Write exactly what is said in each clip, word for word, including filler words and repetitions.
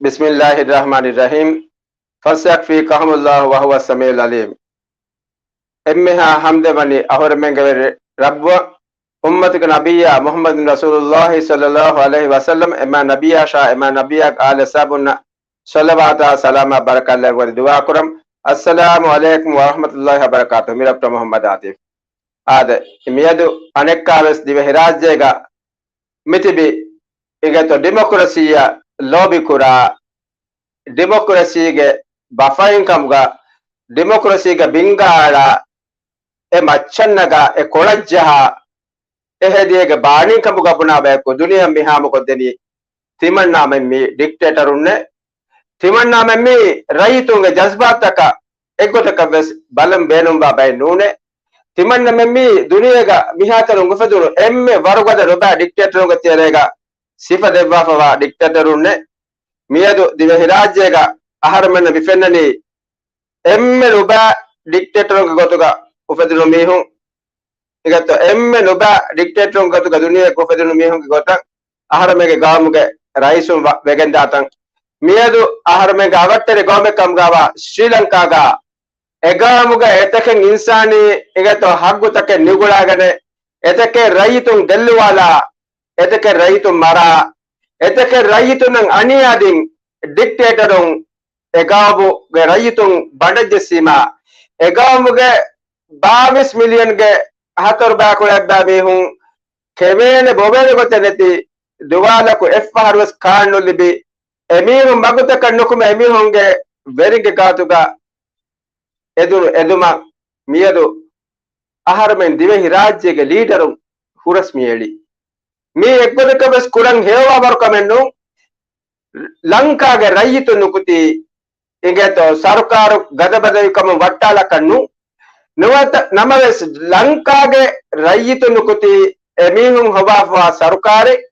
بسم الله الرحمن الرحيم. فسيكفيكهم الله وهو السميع العليم. އެންމެހާ ޙަމްދެއް ވަނީ އަހުރެމެންގެ ވެރި ރައްބުއަށް، އުއްމަތުގެ ނަބިއްޔާ މުޙައްމަދު ރަސޫލުﷲ ޞައްލަﷲ ޢަލައިހި ވަސައްލަމް، އެމާ ނަބިއްޔާ ޝާ، އެމާ ނަބިއްޔާގެ އާލު އަޞްޙާބުންނަށް ޞަލަވާތާ ސަލާމާ ބަރަކާތް ލެއްވަން ދުޢާ ކުރަން. السلام عليكم ورحمة الله وبركاته. މި ޑޮކްޓަރ މުޙައްމަދު އާތިފް. އާދެ، މިއަދު އަނެއްކާވެސް ދިވެހިރާއްޖޭގަ މިތިބި އިނގޭތޯ ޑިމޮކްރަސީއަށް ލޯބިކުރާ، ޑިމޮކްރަސީގެ ބަފައިން ކަމުގަ، ޑިމޮކްރަސީގެ ބިންގާ އަޅާ، އެ މައްޗަށް ނަގާ، އެ ކޮޅަށް ޖަހާ، އެ ހެދިޔޭގެ ބާނީ ކަމުގަ ބުނާ ބަޔަކު ދުނިޔެ މިހާމަކޮށްދެނީ ތިމަންނާމެން މީ ޑިކްޓޭޓަރުންނޭ. ތިމަންނާމެން މީ ރައްޔިތުންގެ ޖަޒްބާތަކަށް އެއްގޮތަކަށް ވެސް ބަލަން ބޭނުންވާ ބައެއް ނޫނޭ. ތިމަންނަމެން މީ ދުނިޔޭގަ މިހާތަނުން އުފެދުނު އެންމެ ވަރުގަދަ ނުބައި ޑިކްޓޭޓަރުންގެ ތެރޭގަ ސިފަ ދެއްވާފަވާ ޑިކްޓޭޓަރުންނޭ. މިއަދު ދިވެހިރާއްޖޭގަ އަހަރުމެންނަށް މި ފެންނަނީ އެންމެ ނުބައި ޑިކްޓޭޓަރުންގެ ގޮތުގަ އުފެދުނު މީހުން. އިނގޭތޯ އެންމެ ނުބައި ޑިކްޓޭޓަރުން ގޮތުގަ ދުނިޔޭގަ އުފެދުނު މީހުންގެ ގޮތަށް އަހަރުމެންގެ ގައުމުގެ ރައީސުން ވަ-، ވެގެންދާތަން. މިއަދު އަހަރުމެންގެ އަވަށްޓެރި ގައުމެއް ކަމުގަވާ ޝްރީލަންކާގަ އެގައުމުގެ އެތަކެއް އިންސާނީ އިނގޭތޯ ހައްގުތަކެއް ނިގުޅާގަނެ، އެތަކެއް ރައްޔިތުން ގެއްލުވާލާ، އެތަކެއް ރައްޔިތުން މަރާ، އެތަކެއް ރައްޔިތުންނަށް އަނިޔާދިން ޑިކްޓޭޓަރުން އެގައުމުގެ ރައްޔިތުން ބަނޑަށްޖެއްސީމާ، އެގައުމުގެ ބާވީސް މިލިއަންގެ ހަތަރު ބައިކުޅައެއްބާ މީހުން ކެވޭނެ ބޮވޭނެ ގޮތެއް ނެތި ދުވާލަކު އެއްފަހަރުވެސް ކާން ނުލިބި، އެމީހުން މަގުތަކަށް ނުކުމެ އެމީހުންގެ ވެރިންގެ ގާތުގަ އެދުނު އެދުމަށް މިއަދު އަހަރުމެން ދިވެހިރާއްޖޭގެ ލީޑަރުން ހުރަސް މިއެޅި. މީ އެއްގޮތަކަށް ވެސް ކުރަން ހެޔޮވާ ވަރު ކަމެއް ނޫން. ލަންކާގެ ރައްޔިތުން ނުކުތީ އިނގޭތޯ ސަރުކާރު ގަދަބަދަވިކަމުން ވައްޓާލަކަށް ނޫން. ނުވަތަ ނަމަވެސް ލަންކާގެ ރައްޔިތުން ނުކުތީ އެމީހުން ހޮވާފަވާ ސަރުކާރެއް.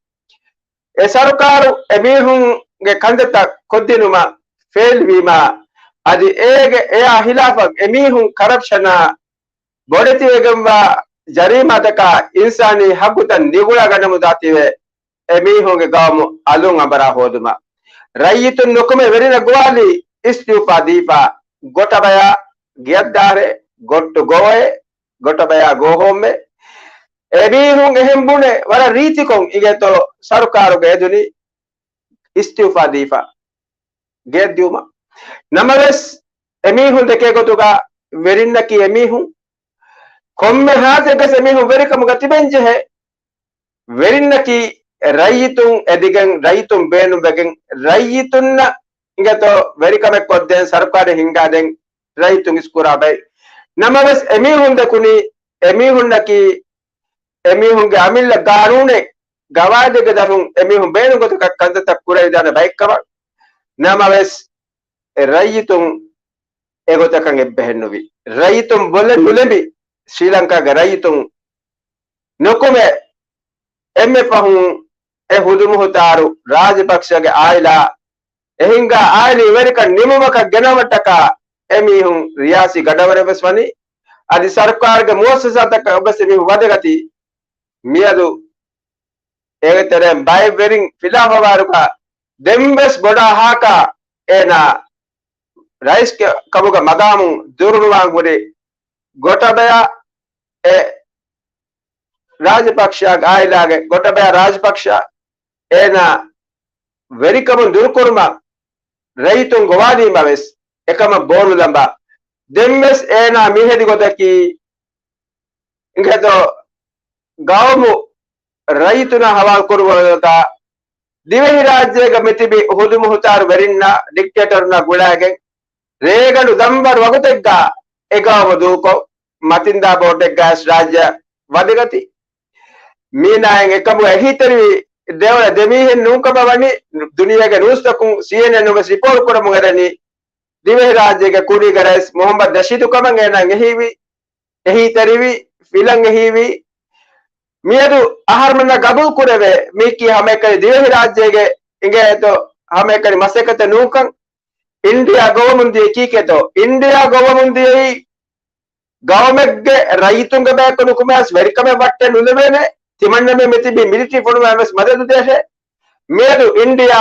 އެ ސަރުކާރު އެމީހުންގެ ކަންތައްތައް ކޮށްދިނުމަށް ފެއިލްވީމާ، އަދި އޭގެ އެއާ ހިލާފަށް އެމީހުން ކަރަޕްޝަނާ ބޮޑެތިވެގެންވާ ޖަރީމާތަކާ އިންސާނީ ހައްގުތައް ނިގުޅާގަނެމުންދާތީވެ އެމީހުންގެ ގައުމު އަލުން އަނބަރާ ހޯދުމަށް. ރައްޔިތުން ނުކުމެ ވެރިންނަށް ގޮވާލީ އިސްތިއުފާ ދީފާ، ގޮޓަބަޔާ ގެއަށްދާރޭ، ގޮއްޓު ގޯއޭ، ގޮޓަބަޔާ ގޯހޮމްމޭ. އެމީހުން އެހެން ބުނެ ވަރަށް ރީތިކޮށް އިނގޭތޯ ސަރުކާރުގަ އެދުނީ އިސްތިއުފާ ދީފާ ގެއަށްދިއުމަށް. ނަމަވެސް އެމީހުން ދެކޭ ގޮތުގަ ވެރިންނަކީ އެމީހުން. ކޮންމެ ހާލަތެއްގަސް އެމީހުން ވެރިކަމުގަ ތިބެންޖެހޭ. ވެރިންނަކީ ރައްޔިތުން އެދިގެން، ރައްޔިތުން ބޭނުންވެގެން، ރައްޔިތުންނަށް އިނގޭތޯ ވެރިކަމެއް ކޮށްދޭން، ސަރުކާރެއް ހިންގާދޭން ރައްޔިތުން އިސްކުރާ ބައެއް. ނަމަވެސް އެމީހުން ދެކުނީ އެމީހުންނަކީ އެމީހުންގެ އަމިއްލަ ގާނޫނެއް، ގަވާއިދެއްގެ ދަށުން އެމީހުން ބޭނުން ގޮތަކަށް ކަންތައްތައް ކުރެވިދާނެ ބައެއްކަމަށް. ނަމަވެސް އެ ރައްޔިތުން އެގޮތަކަށް އެއްބަހެއްނުވި. ރައްޔިތުން ބޮލެއް ނުލެނބި، ސްރީލަންކާގެ ރައްޔިތުން ނުކުމެ، އެންމެ ފަހުން އެ ހުދުމުހުތާރު ރާޖަޕަކްސަގެ އާއިލާ އެހިނގާ އާއިލީ ވެރިކަން ނިމުމަކަށް ގެނައުމަށްޓަކާ އެމީހުން ރިޔާސީ ގަނޑަވަރެއް ވެސް ވަނީ. އަދި ސަރުކާރުގެ މުއައްސަސާތަކަށް ވެސް އެމީހުން ވަދެގަތީ. މިއަދު އޭގެ ތެރެއިން ބައެއް ވެރިން ފިލާފަވާރުގަ ދެންވެސް ބޮޑާ ހާކާ އޭނާ ރައީސް ކަ-، ކަމުގެ މަގާމުން ދުރުނުވާން ހުރި ގޮޓަބަޔާ އެ ރާޖަޕަކްޝާގެ އާއިލާގެ ގޮޓަބަޔާ ރާޖަޕަކްޝާ އޭނާ ވެރިކަމުން ދުރުކުރުމަށް ރައްޔިތުން ގޮވާލީމަވެސް އެކަމަށް ބޯނުލަނބާ. ދެންވެސް އޭނާ މިހެދި ގޮތަކީ އިނގޭތޯ ގައުމު ރައްޔިތުންނާ ހަވާލު ކުރުމުގެ ގޮތަށް ދިވެހިރާއްޖޭގަ މިތިބި ހުދުމުހުތާރު ވެރިންނާ ޑިކްޓޭޓަރުންނާ ގުޅާގެން ރޭގަނޑު ދަންވަރު ވަގުތެއްގަ އެ ގައުމު ދޫކޮށް، މަތިންދާ ބޯޓެއްގައި ރާއްޖެއަށް ވަދެގަތީ. މީނާއިން އެކަމުގަ އެހީތެރިވި ދެވަނަ ދެމީހެއް ނޫންކަމަށް ވަނީ ދުނިޔޭގެ ނޫސްތަކުން، ސީއެންއެން ވެސް ރިޕޯޓް ކުރަމުން އެރެނީ. ދިވެހިރާއްޖޭގެ ކުރީގެ ރައީސް މުހައްމަދު ނަޝީދު ކަމަށް އޭނާ އެހީވި، އެހީތެރިވި، ފިލަން އެހީވި. މިއަދު އަހަރުމެންނަށް ގަބޫލު ކުރެވޭ، މީކީ ހަމައެކަނި ދިވެހިރާއްޖޭގެ އިނގޭތޯ ހަމައެކަނި މަސައްކަތެއް ނޫންކަން. އިންޑިއާ ގޮވަމުން ދިޔައީ ކީކޭތޯ؟ އިންޑިއާ ގޮވަމުން ދިޔައީ ގައުމެއްގެ ރައްޔިތުންގެ ބަޔަކު ނުކުމެ ވެސް ވެރިކަމެއް ވައްޓެއް ނުލެވޭނެ. ތިމަންނަމެން މިތިބީ މިލިޓްރީ ފޮނުވާ ވެސް މަދަދު ދޭށޭ. މިއަދު އިންޑިއާ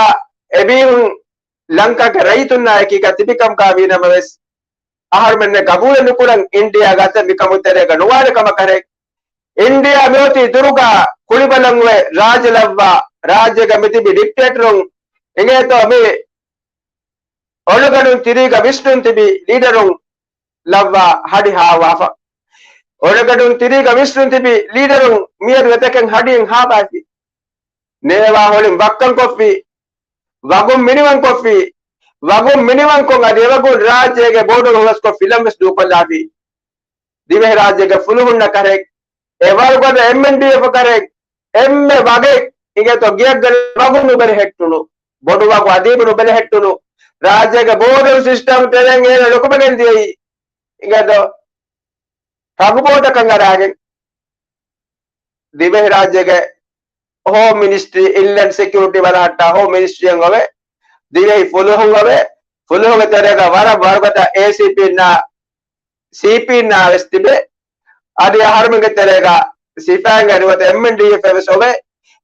އެމީހުން ލަންކާގެ ރައްޔިތުންނާ އެކީގަ ތިބި ކަމުގަ ވީނަމަވެސް، އަހަރުމެންނެއް ގަބޫލެއް ނުކުރަން އިންޑިއާގަ އަތެއް މިކަމު ތެރޭގަ ނުވާނެ ކަމަކަށް. އިންޑިއާ މިއޮތީ ދުރުގަ ކުޅިބަލަންވެ ރާއްޖެ ލައްވާ، ރާއްޖޭގަ މިތިބި ޑިކްޓޭޓަރުން އިނގޭތޯ މި އޮނިގަނޑުން ތިރީގަ ވިސްނުން ތިބި ލީޑަރުން ލައްވާ ހަޑި ހާވާފަ. އޮނިގަނޑުން ތިރީގަ ވިސްނުން ތިބި ލީޑަރުން މިއަދު އެތަކެއް ހަޑިއެއް ހާވާފި. ނޭވާ ހޮޅިން ވައްކަން ކޮށްފި، ވަގުން މިނިވަން ކޮށްފި، ވަގުން މިނިވަން ކޮށް އަދި އެވަގުން ރާއްޖޭގެ ބޯޑަރު ހުވަސްކޮށް ފިލަން ވެސް ދޫކޮށްލާފި. ދިވެހިރާއްޖޭގެ ފުލުހުންނަށް ކަރެއް، އެ ވަރުގަދަ އެމްއެންޑީއެފް ކަރެއް، އެންމެ ވަގެއް އިނގޭތޯ ގެއަށް ގަނެ ވަގުން ނުބެލެހެއްޓުނު، ބޮޑު ވަގު އަދީބު ނުބެލެހެއްޓުނު، ރާއްޖޭގެ ބޯޑަރު ސިސްޓަމް ތެރެއިން އޭނަ ނުކުމެގެން ދިޔައީ އިނގޭތޯ ޓަގްބޯޓަކަށް އަރާގެން. ދިވެހިރާއްޖޭގެ ހޯމް މިނިސްޓްރީ، އިންލެންޑް ސެކިއުރިޓީ ބަލަހައްޓާ ހޯމް މިނިސްޓްރީއަށް އޮވެ، ދިވެހި ފުލުހުން އޮވެ، ފުލުހުންގެ ތެރޭގަ ވަރަށް ވަރުގަދަ އޭސީޕީންނާ، ސީޕީންނާ ވެސް ތިބެ، އަދި އަހަރުމެންގެ ތެރޭގަ ސިފައިންގެ ނުވަތަ އެމްއެންޑީއެފް ވެސް އޮވެ،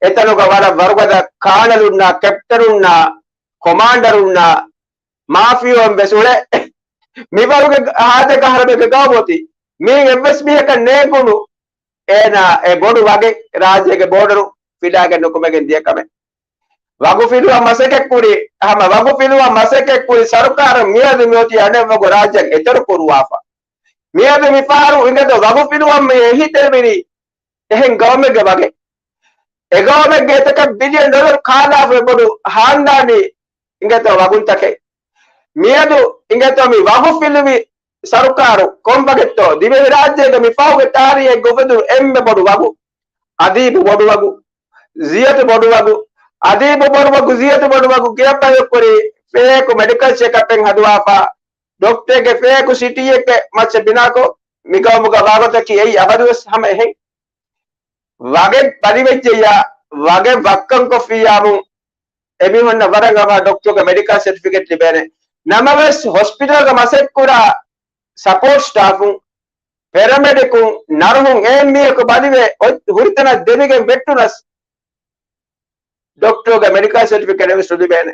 އެތަނުގަ ވަރަށް ވަރުގަދަ ކާނަލުންނާ، ކެޕްޓަނުންނާ، ކޮމާންޑަރުންނާ، މާފިޔާއެއް ވެސް އުޅެ. މިވަރުގެ ހާދަ އަހަރުމެންގެ ގައުމު އޮތީ. މީ އެއްވެސް މީހަކަށް ނޭނގުނު އޭނާ އެ ބޮޑު ވަގެއް ރާއްޖޭގެ ބޯޑަރު ފިލާގެން ނުކުމެގެން ދިޔަ ކަމެއް. ވަގު ފިލުވަން މަސައްކަތް ކުރި، ހަމަ ވަގު ފިލުވަން މަސައްކަތް ކުރި ސަރުކާރުން މިއަދު މިއޮތީ އަނެއް ވަގު ރާއްޖެއަށް އެތެރެ ކުރުވާފަ. މިއަދު މި ފަހަރު އިނގޭތޯ ވަގު ފިލުވަން މި އެހީތެރިވެނީ އެހެން ގައުމެއްގެ ވަގެއް. އެ ގައުމެއްގެ އެތަކެއް ބިލިއަން ޑޮލަރު ކާލާފަ ބޮޑު ހާންދާނީ އިނގޭތޯ ވަގުންތަކެއް. މިއަދު އިނގޭތޯ މި ވަގު ފިލުވި ސަރުކާރު ކޮން ވަގެއްތޯ؟ ދިވެހިރާއްޖޭގެ މި ފަހުގެ ތާރީޚެއްގަ އުފެދުނު އެންމެ ބޮޑު ވަގު، އަދީބު ބޮޑު ވަގު، ޒިޔަތު ބޮޑު ވަގު، އަދީބު ބޮޑު ވަގު، ޒިޔަތު ބޮޑު ވަގު ގެއަށް ބަލިކުރި ފޭކު މެޑިކަލް ޗެކަޕެއް ހަދުވާފަ، ޑޮކްޓަރެއްގެ ފޭކު ސިޓީއެއްގެ މައްޗަށް ބިނާކޮށް، މި ގައުމުގަ ވާގޮތަކީ އެއީ އަބަދުވެސް ހަމަ އެހެން. ވަގެއް ބަލިވެއްޖެއްޔާ، ވަގެއް ވައްކަން ކޮށްފިއްޔާމު، އެމީހުންނަށް ވަރަށް އަވަހަށް ޑޮކްޓަރުގެ މެޑިކަލް ސެޓްފިކެޓް ލިބޭނެ. ނަމަވެސް، ހޮސްޕިޓަލްގަ މަސައްކަތްކުރާ ސަޕޯޓް ސްޓާފުން، ޕެރަމެޑިކުން، ނަރުހުން އެހެން މީހަކު ބަލިވެ، އޮތް ހުރިތަނަށް ދެމިގެން ވެއްޓުނަސް، ޑޮކްޓަރުގެ މެޑިކަލް ސެޓްފިކެޓެއް ވެސް ނުލިބޭނެ.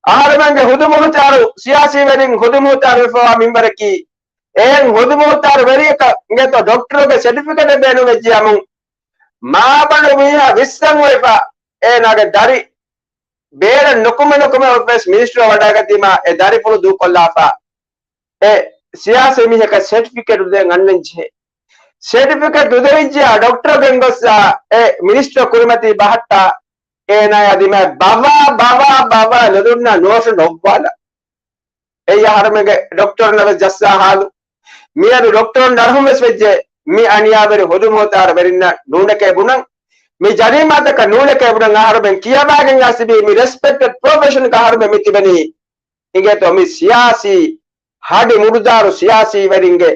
އަހަރުމެންގެ ހުދުމުހުތާރު، ސިޔާސީ ވެރިން ހުދުމުހުތާރު ވެފަވާ މިންވަރަކީ، އެހެން ހުދުމުހުތާރު ވެރިޔަކަށް އިނގޭތޯ ޑޮކްޓަރުގެ ސެޓްފިކެޓެއް ބޭނުންވެއްޖިޔާމު، މާބަނޑު މީހާ ވިއްސަން އޮތްފަ، އޭނާގެ ދަރި ބޭރަށް ނުކުމެ ނުކުމެ ވެސް މިނިސްޓަރު ވަޑައިގަތީމާ އެ ދަރިފުޅު ދޫކޮށްލާފަ، އެ ސިޔާސީ މީހަކަށް ސެޓްފިކެޓް ދޭން އަންނަން ޖެހޭ. ސެޓްފިކެޓް ނުދެވިއްޖެޔާ ޑޮކްޓަރު ގެންގޮސްސާ އެ މިނިސްޓަރު ކުރިމަތީ ބަހައްޓާ އޭނާޔާ ދިމާ ބަވާ ބަވާ ބަވާ ލޮލުންނާ ނޯޓު ނޮއްވާލާ. އެއީ އަހަރުމެންގެ ޑޮކްޓަރުންނަށް ވެސް ޖައްސާ ހާލު. މިއަދު ޑޮކްޓަރުން ނަރުހުން ވެސް ވެއްޖެ މި އަނިޔާވެރި ހުދުމުހުތާރު ވެރިންނަށް ނޫނެކޭ ބުނަން. މި ޖަރީމާތަކަށް ނޫނެކޭ ބުނަން އަހަރުމެން ކިޔަވާގެން އައިސް ތިބީ މި ރެސްޕެކްޓެޑް ޕްރޮފެޝަންގަ އަހަރުމެން މި ތިބެނީ. އިނގޭތޯ މި ސިޔާސީ ހަޑި މުޑުދާރު ސިޔާސީ ވެރިންގެ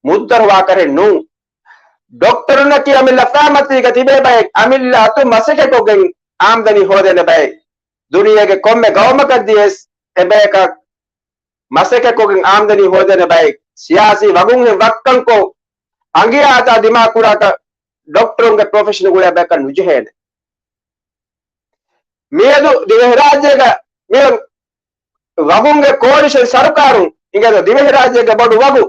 މުއްދަރު ވާކަރެއް ނޫން. ޑޮކްޓަރުންނަކީ އަމިއްލަ ފައިމަތީގަ ތިބޭ ބައެއް، އަމިއްލަ އަތުން މަސައްކަތްކޮށްގެން އާމްދަނީ ހޯދޭނެ ބައެއް. ދުނިޔޭގެ ކޮންމެ ގައުމަކަށް ދިޔަސް އެބަޔަކަށް މަސައްކަތްކޮށްގެން އާމްދަނީ ހޯދޭނެ ބައެއް. ސިޔާސީ ވަގުންހެން ވައްކަންކޮށް، އަނގިޔާ އަތާ ދިމާކުރާކަށް ޑޮކްޓަރުންގެ ޕްރޮފެޝަން ގުޅޭ ބަޔަކަށް ނުޖެހޭނެ. މިއަދު ދިވެހިރާއްޖޭގަ މި ވަގުންގެ ކޯލިޝަން ސަރުކާރުން އިނގޭތޯ ދިވެހިރާއްޖޭގެ ބޮޑު ވަގު،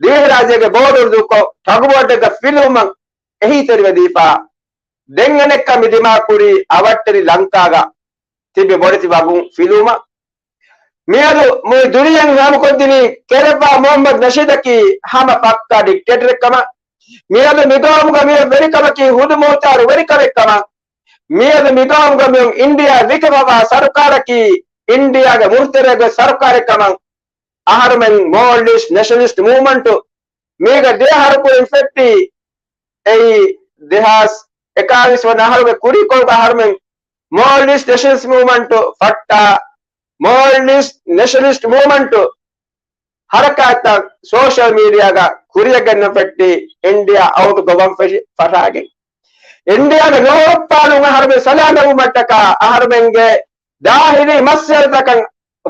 ދިވެހިރާއްޖޭގެ ބޯޑަރު ދޫކޮށް، ޓަގުބޯޓެއްގަ ފިލުވުމަށް އެހީތެރިވެދީފަ، ދެން އަނެއްކާ މި ދިމާކުރީ އަވަށްޓެރި ލަންކާގަ ތިބި ބޮޑެތި ވަގުން ފިލުވުމަށް. މިއަދު މުޅި ދުނިޔެއަށް ހަމަކޮށްދިނީ ކެރެއްވާ މުހައްމަދު ނަޝީދަކީ ހަމަ ޕައްކާ ޑިކްޓޭޓަރެއް ކަމަށް. މިއަދު މިގައުމުގަ މިއޮތް ވެރިކަމަކީ ހުދުމުހުތާރު ވެރިކަމެއް ކަމަށް. މިއަދު މިގައުމުގަ މިއޮތް އިންޑިއާ ވިކަމަވާ ސަރުކާރަކީ އިންޑިއާގެ މުހުތެރޭގެ ސަރުކާރެއް ކަމަށް. އަހަރުމެން މޯލްޑިވްސް ނެޝަނަލިސްޓް މޫވްމަންޓު މީގަ ދެ އަހަރު ކުރިން ފެއްޓީ. އެއީ ދެހާސް އެކާވީސް ވަނަ އަހަރުގެ ކުރީކޮޅުގަ އަހަރުމެން މޯލްޑިވްސް ނެޝަނަލިސްޓް މޫވްމަންޓު ފައްޓާ، މޯލްޑިވްސް ނެޝަނަލިސްޓް މޫވްމަންޓު ހަރަކާތްތައް ސޯޝަލް މީޑިއާގަ ކުރިއަށް ގެންނަން ފެއްޓީ އިންޑިއާ އައުޓް ގޮވަން ފެށި ފަށާގެން. އިންޑިއާގެ ނޯހުއްޕާލުން އަހަރުމެން ސަލާމަތްވުމަށްޓަކާ އަހަރުމެންގެ ދާހިލީ މައްސަލަތަކަށް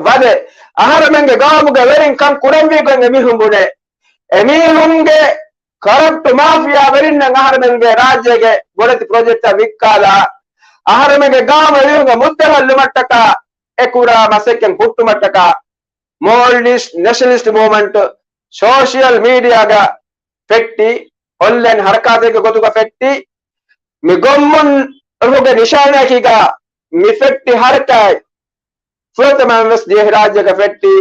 ވަދެ، އަހަރުމެންގެ ގައުމުގެ ވެރިން ކަން ކުރަންވީގޮތް އެމީހުން ބުނޭ. އެމީހުންގެ ކަރަޕްޓު މާފިޔާ ވެރިންނަށް އަހަރުމެންގެ ރާއްޖޭގެ ބޮޑެތި ޕްރޮޖެކްޓްތައް ވިއްކާލާ، އަހަރުމެންގެ ގައުމު އެމީހުންގެ މުއްދަ ހައްލުމަށްޓަކާ ކުރާ މަސައްކަތް ހުއްޓުމަށްޓަކާ މޯލްޑިވްސް ނެޝަނަލިސްޓް މޫވްމަންޓް ސޯޝިއަލް މީޑިއާގަ ފެއްޓި، އޮންލައިން ހަރަކާތެއްގެ ގޮތުގަ ފެއްޓި، މި ގޮންމުން ރުހުގެ ނިޝާނާއެކީގަ މި ފެއްޓި ހަރަކާތް ފުރަތަމަވެސް ދިވެހިރާއްޖޭގަ ފެއްޓި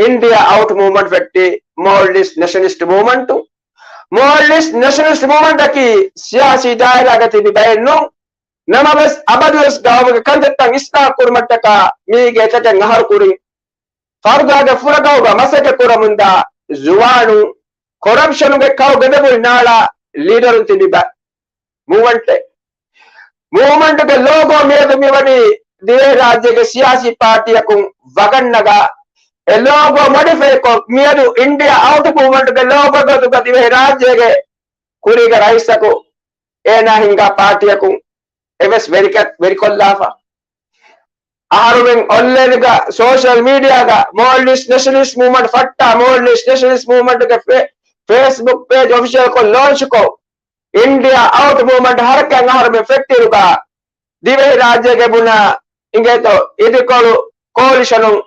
އިންޑިއާ އައުޓް މޫވްމަންޓް ފެއްޓި މޯލްޑިވްސް ނެޝަނަލިސްޓް މޫވްމަންޓު. މޯލްޑިވްސް ނެޝަނަލިސްޓް މޫވްމަންޓަކީ ސިޔާސީ ދާއިރާގަ ތިބި ބައެއް ނޫން. ނަމަވެސް އަބަދުވެސް ގައުމުގެ ކަންތައްތައް އިސްލާހު ކުރުމަށްޓަކާ މީގެ އެތަކެއް އަހަރު ކުރިން ފަރުދާގެ ފުރަގައުގަ މަސައްކަތް ކުރަމުންދާ ޒުވާނުން، ކޮރަޕްޝަނުގެ ކައު ގެދަބުރި ނާޅާ ލީޑަރުން ތިބި ބަ-، މޫވްމަންޓެއް. މޫވްމަންޓުގެ ލޯގޯ މިއަދު މިވަނީ ދިވެހިރާއްޖޭގެ ސިޔާސީ ޕާޓީއަކުން ވަގަށް ނަގާ، އެ ލޯގޯ މޮޑިފައިކޮށް، މިއަދު އިންޑިއާ އައުޓް މޫވްމަންޓުގެ ލޯގޯ ގޮތުގަ ދިވެހިރާއްޖޭގެ ކުރީގެ ރައީސަކު އޭނާ ހިންގާ ޕާޓީއަކުން އެވެސް ވެރިކަ-، ވެރިކޮށްލާފަ. އަހަރުމެން އޮންލައިންގަ، ސޯޝަލް މީޑިއާގަ މޯލްޑިވްސް ނެޝަނަލިސްޓް މޫވްމަންޓް ފައްޓާ، މޯލްޑިވްސް ނެޝަނަލިސްޓް މޫވްމަންޓުގެ ފޭ-، ފޭސްބުކް ޕޭޖް އޮފިޝަލްކޮށް ލޯންޗްކޮށް، އިންޑިއާ އައުޓް މޫވްމަންޓް ހަރަކާތް އަހަރުމެން ފެއްޓިއިރުގަ، ދިވެހިރާއްޖޭގެ ބުނާ އިނގޭތޯ އިދިކޮޅު ކޯލިޝަނުން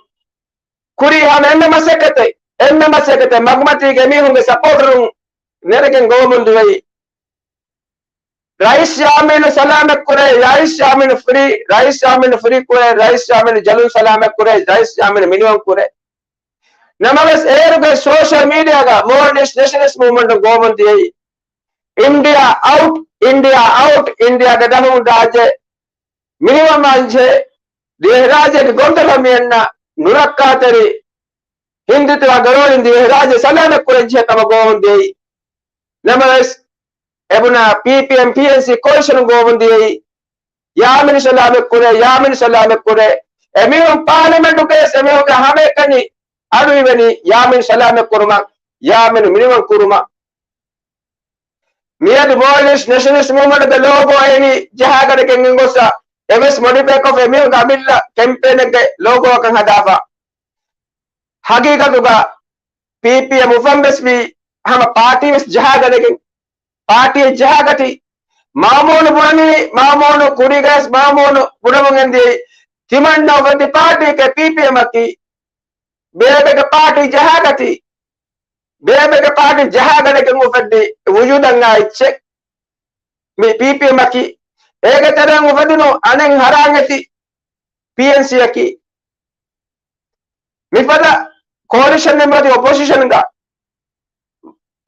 ކުރީ ހަމަ އެންމެ މަސައްކަތެއް، އެންމެ މަސައްކަތެއް މަގުމަތީގެ މީހުންގެ ސަޕޯޓަރުން ނެރެގެން ގޮވަމުން ދިޔައީ. ރައީސް ޔާމީނު ސަލާމަތް ކުރޭ، ރައީސް ޔާމީނު ފްރީ، ރައީސް ޔާމީނު ފްރީ ކުރޭ، ރައީސް ޔާމީނު ޖަލުން ސަލާމަތް ކުރޭ، ރައީސް ޔާމީނު މިނިވަން ކުރޭ. ނަމަވެސް އޭރުގެ ސޯޝަލް މީޑިއާގަ މޯލްޑިވްސް ނެޝަނަލިސްޓް މޫވްމަންޓު ގޮވަމުން ދިޔައީ. އިންޑިއާ އައުޓް، އިންޑިއާ އައުޓް، އިންޑިއާގެ ދަށުން ރާއްޖެ މިނިވަން ވާންޖެހޭ، ދިވެހިރާއްޖޭގެ ގޮންތަކަށް މިއަންނަ ނުރައްކާތެރި ހިންދުތުވާ ގަރޯޅިން ދިވެހިރާއްޖެ ސަލާމަތް ކުރަންޖެހޭ ކަމަށް ގޮވަމުން ދިޔައީ. ނަމަވެސް، އެބުނާ ޕީޕީއެމް ޕީއެންސީ ކޯލިޝަނުން ގޮވަމުން ދިޔައީ، ޔާމީނު ސަލާމަތް ކުރޭ، ޔާމީނު ސަލާމަތް ކުރޭ. އެމީހުން ޕާލަމެންޓުގައި އެމީހުންގެ ހަމައެކަނި އަޑުއިވެނީ ޔާމީނު ސަލާމަތް ކުރުމަށް، ޔާމީނު މިނިވަން ކުރުމަށް. މިއަދު މޯލްޑިވްސް ނެޝަނަލިސްޓް މޫވްމަންޓުގެ ލޯގޯ އެނީ ޖަހާގަނެގެން ގޮސް، އެވެސް މޮޑިފައިކޮށްފަ އެމީހުންގެ އަމިއްލަ ކެމްޕޭނެއްގެ ލޯގޯއަކަށް ހަދާފަ. ހަގީގަތުގަ ޕީޕީއެމް އުފަންވެސް ވީ ހަމަ ޕާޓީވެސް ޖަހާގަނެގެން، ޕާޓީއެއް ޖަހާގަތީ. މާމޫނު ބުނަނީ، މާމޫނު ކުރީގަސް މާމޫނު ބުނަމުން އެނދިޔައީ، ތިމަންނަ އުފެއްދި ޕާޓީއެކޭ ޕީޕީއެމްއަކީ. ބޭބެގެ ޕާޓީ ޖަހާގަތީ. ބޭބެގެ ޕާޓީ ޖަހާގަނެގެން އުފެއްދި ވުޖޫދަށް އާ އެއްޗެއް. މި ޕީޕީއެމްއަކީ. އޭގެ ތެރެއިން އުފެދުނު އަނެއް ހަރާން އެތި ޕީއެންސީއަކީ. މިފަދަ ކޯލިޝަން މެމްބަރު އޮޕޮޒިޝަންގަ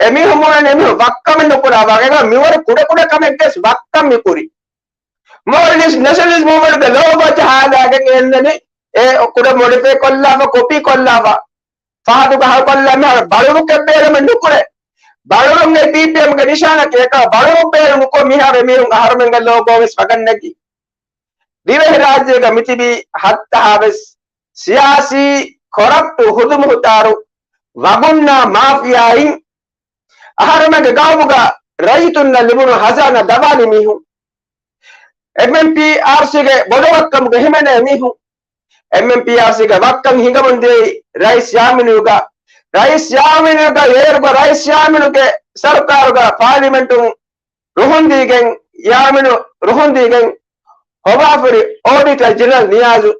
އެމީހުން ބުނަނީ އެމީހުން ވައްކަމެއް ނުކުރާ ވާގަނޑަކަށް މިވަރު ކުޑަކުޑަ ކަމެއްގެސް ވައްކަން މިކުރީ. މޯލްޑިވްސް ނެޝަނަލިސްޓް މޫވްމަންޓުގެ ލޯގޯ ޖަހާލާގެން އެންނަނީ އެ ކުޑަ މޮޑިފައި ކޮށްލާފަ، ކޮޕީ ކޮށްލާފަ. ފަހަތުގަ ހަރުކޮށްލާ މިހާރު ބަޅުރުކެއް ބޭނުމެއް ނުކުރޭ. ބަޅުރުން އެ ޕީޕީއެމްގެ ނިޝާނަކީ އެކަ ބަޅުރު ބޭނުން ނުކޮށް މިހާރު މީހުން އަހަރުމެންގެ ލޯގޯ ވެސް ވަގަށް ނެގި. ދިވެހިރާއްޖޭގަ މިތިބީ ހައްތަހާ ވެސް ސިޔާސީ ކޮރަޕްޓު ހުދުމުހުތާރު ވަގުންނާ މާފިޔާއިން އަހަރުމެންގެ ގައުމުގަ ރައްޔިތުންނަށް ލިބުނު ހަޒާނާ ދަބާލި މީހުން. އެމްއެމްޕީއާރްސީގެ ބޮޑުވައްކަމުގެ ހިމެނޭ މީހުން. އެމްއެމްޕީއާރްސީގެ ވައްކަން ހިނގަމުން ދިޔައީ ރައީސް ޔާމީނުގަ، ރައީސް ޔާމީނުގަ އޭރުގަ ރައީސް ޔާމީނުގެ ސަރުކާރުގަ ޕާލިމެންޓުން ރުހުންދީގެން، ޔާމީނު ރުހުންދީގެން ހޮވާފަރި އޯޑިޓަރ ޖެނެރަލް ނިޔާޒު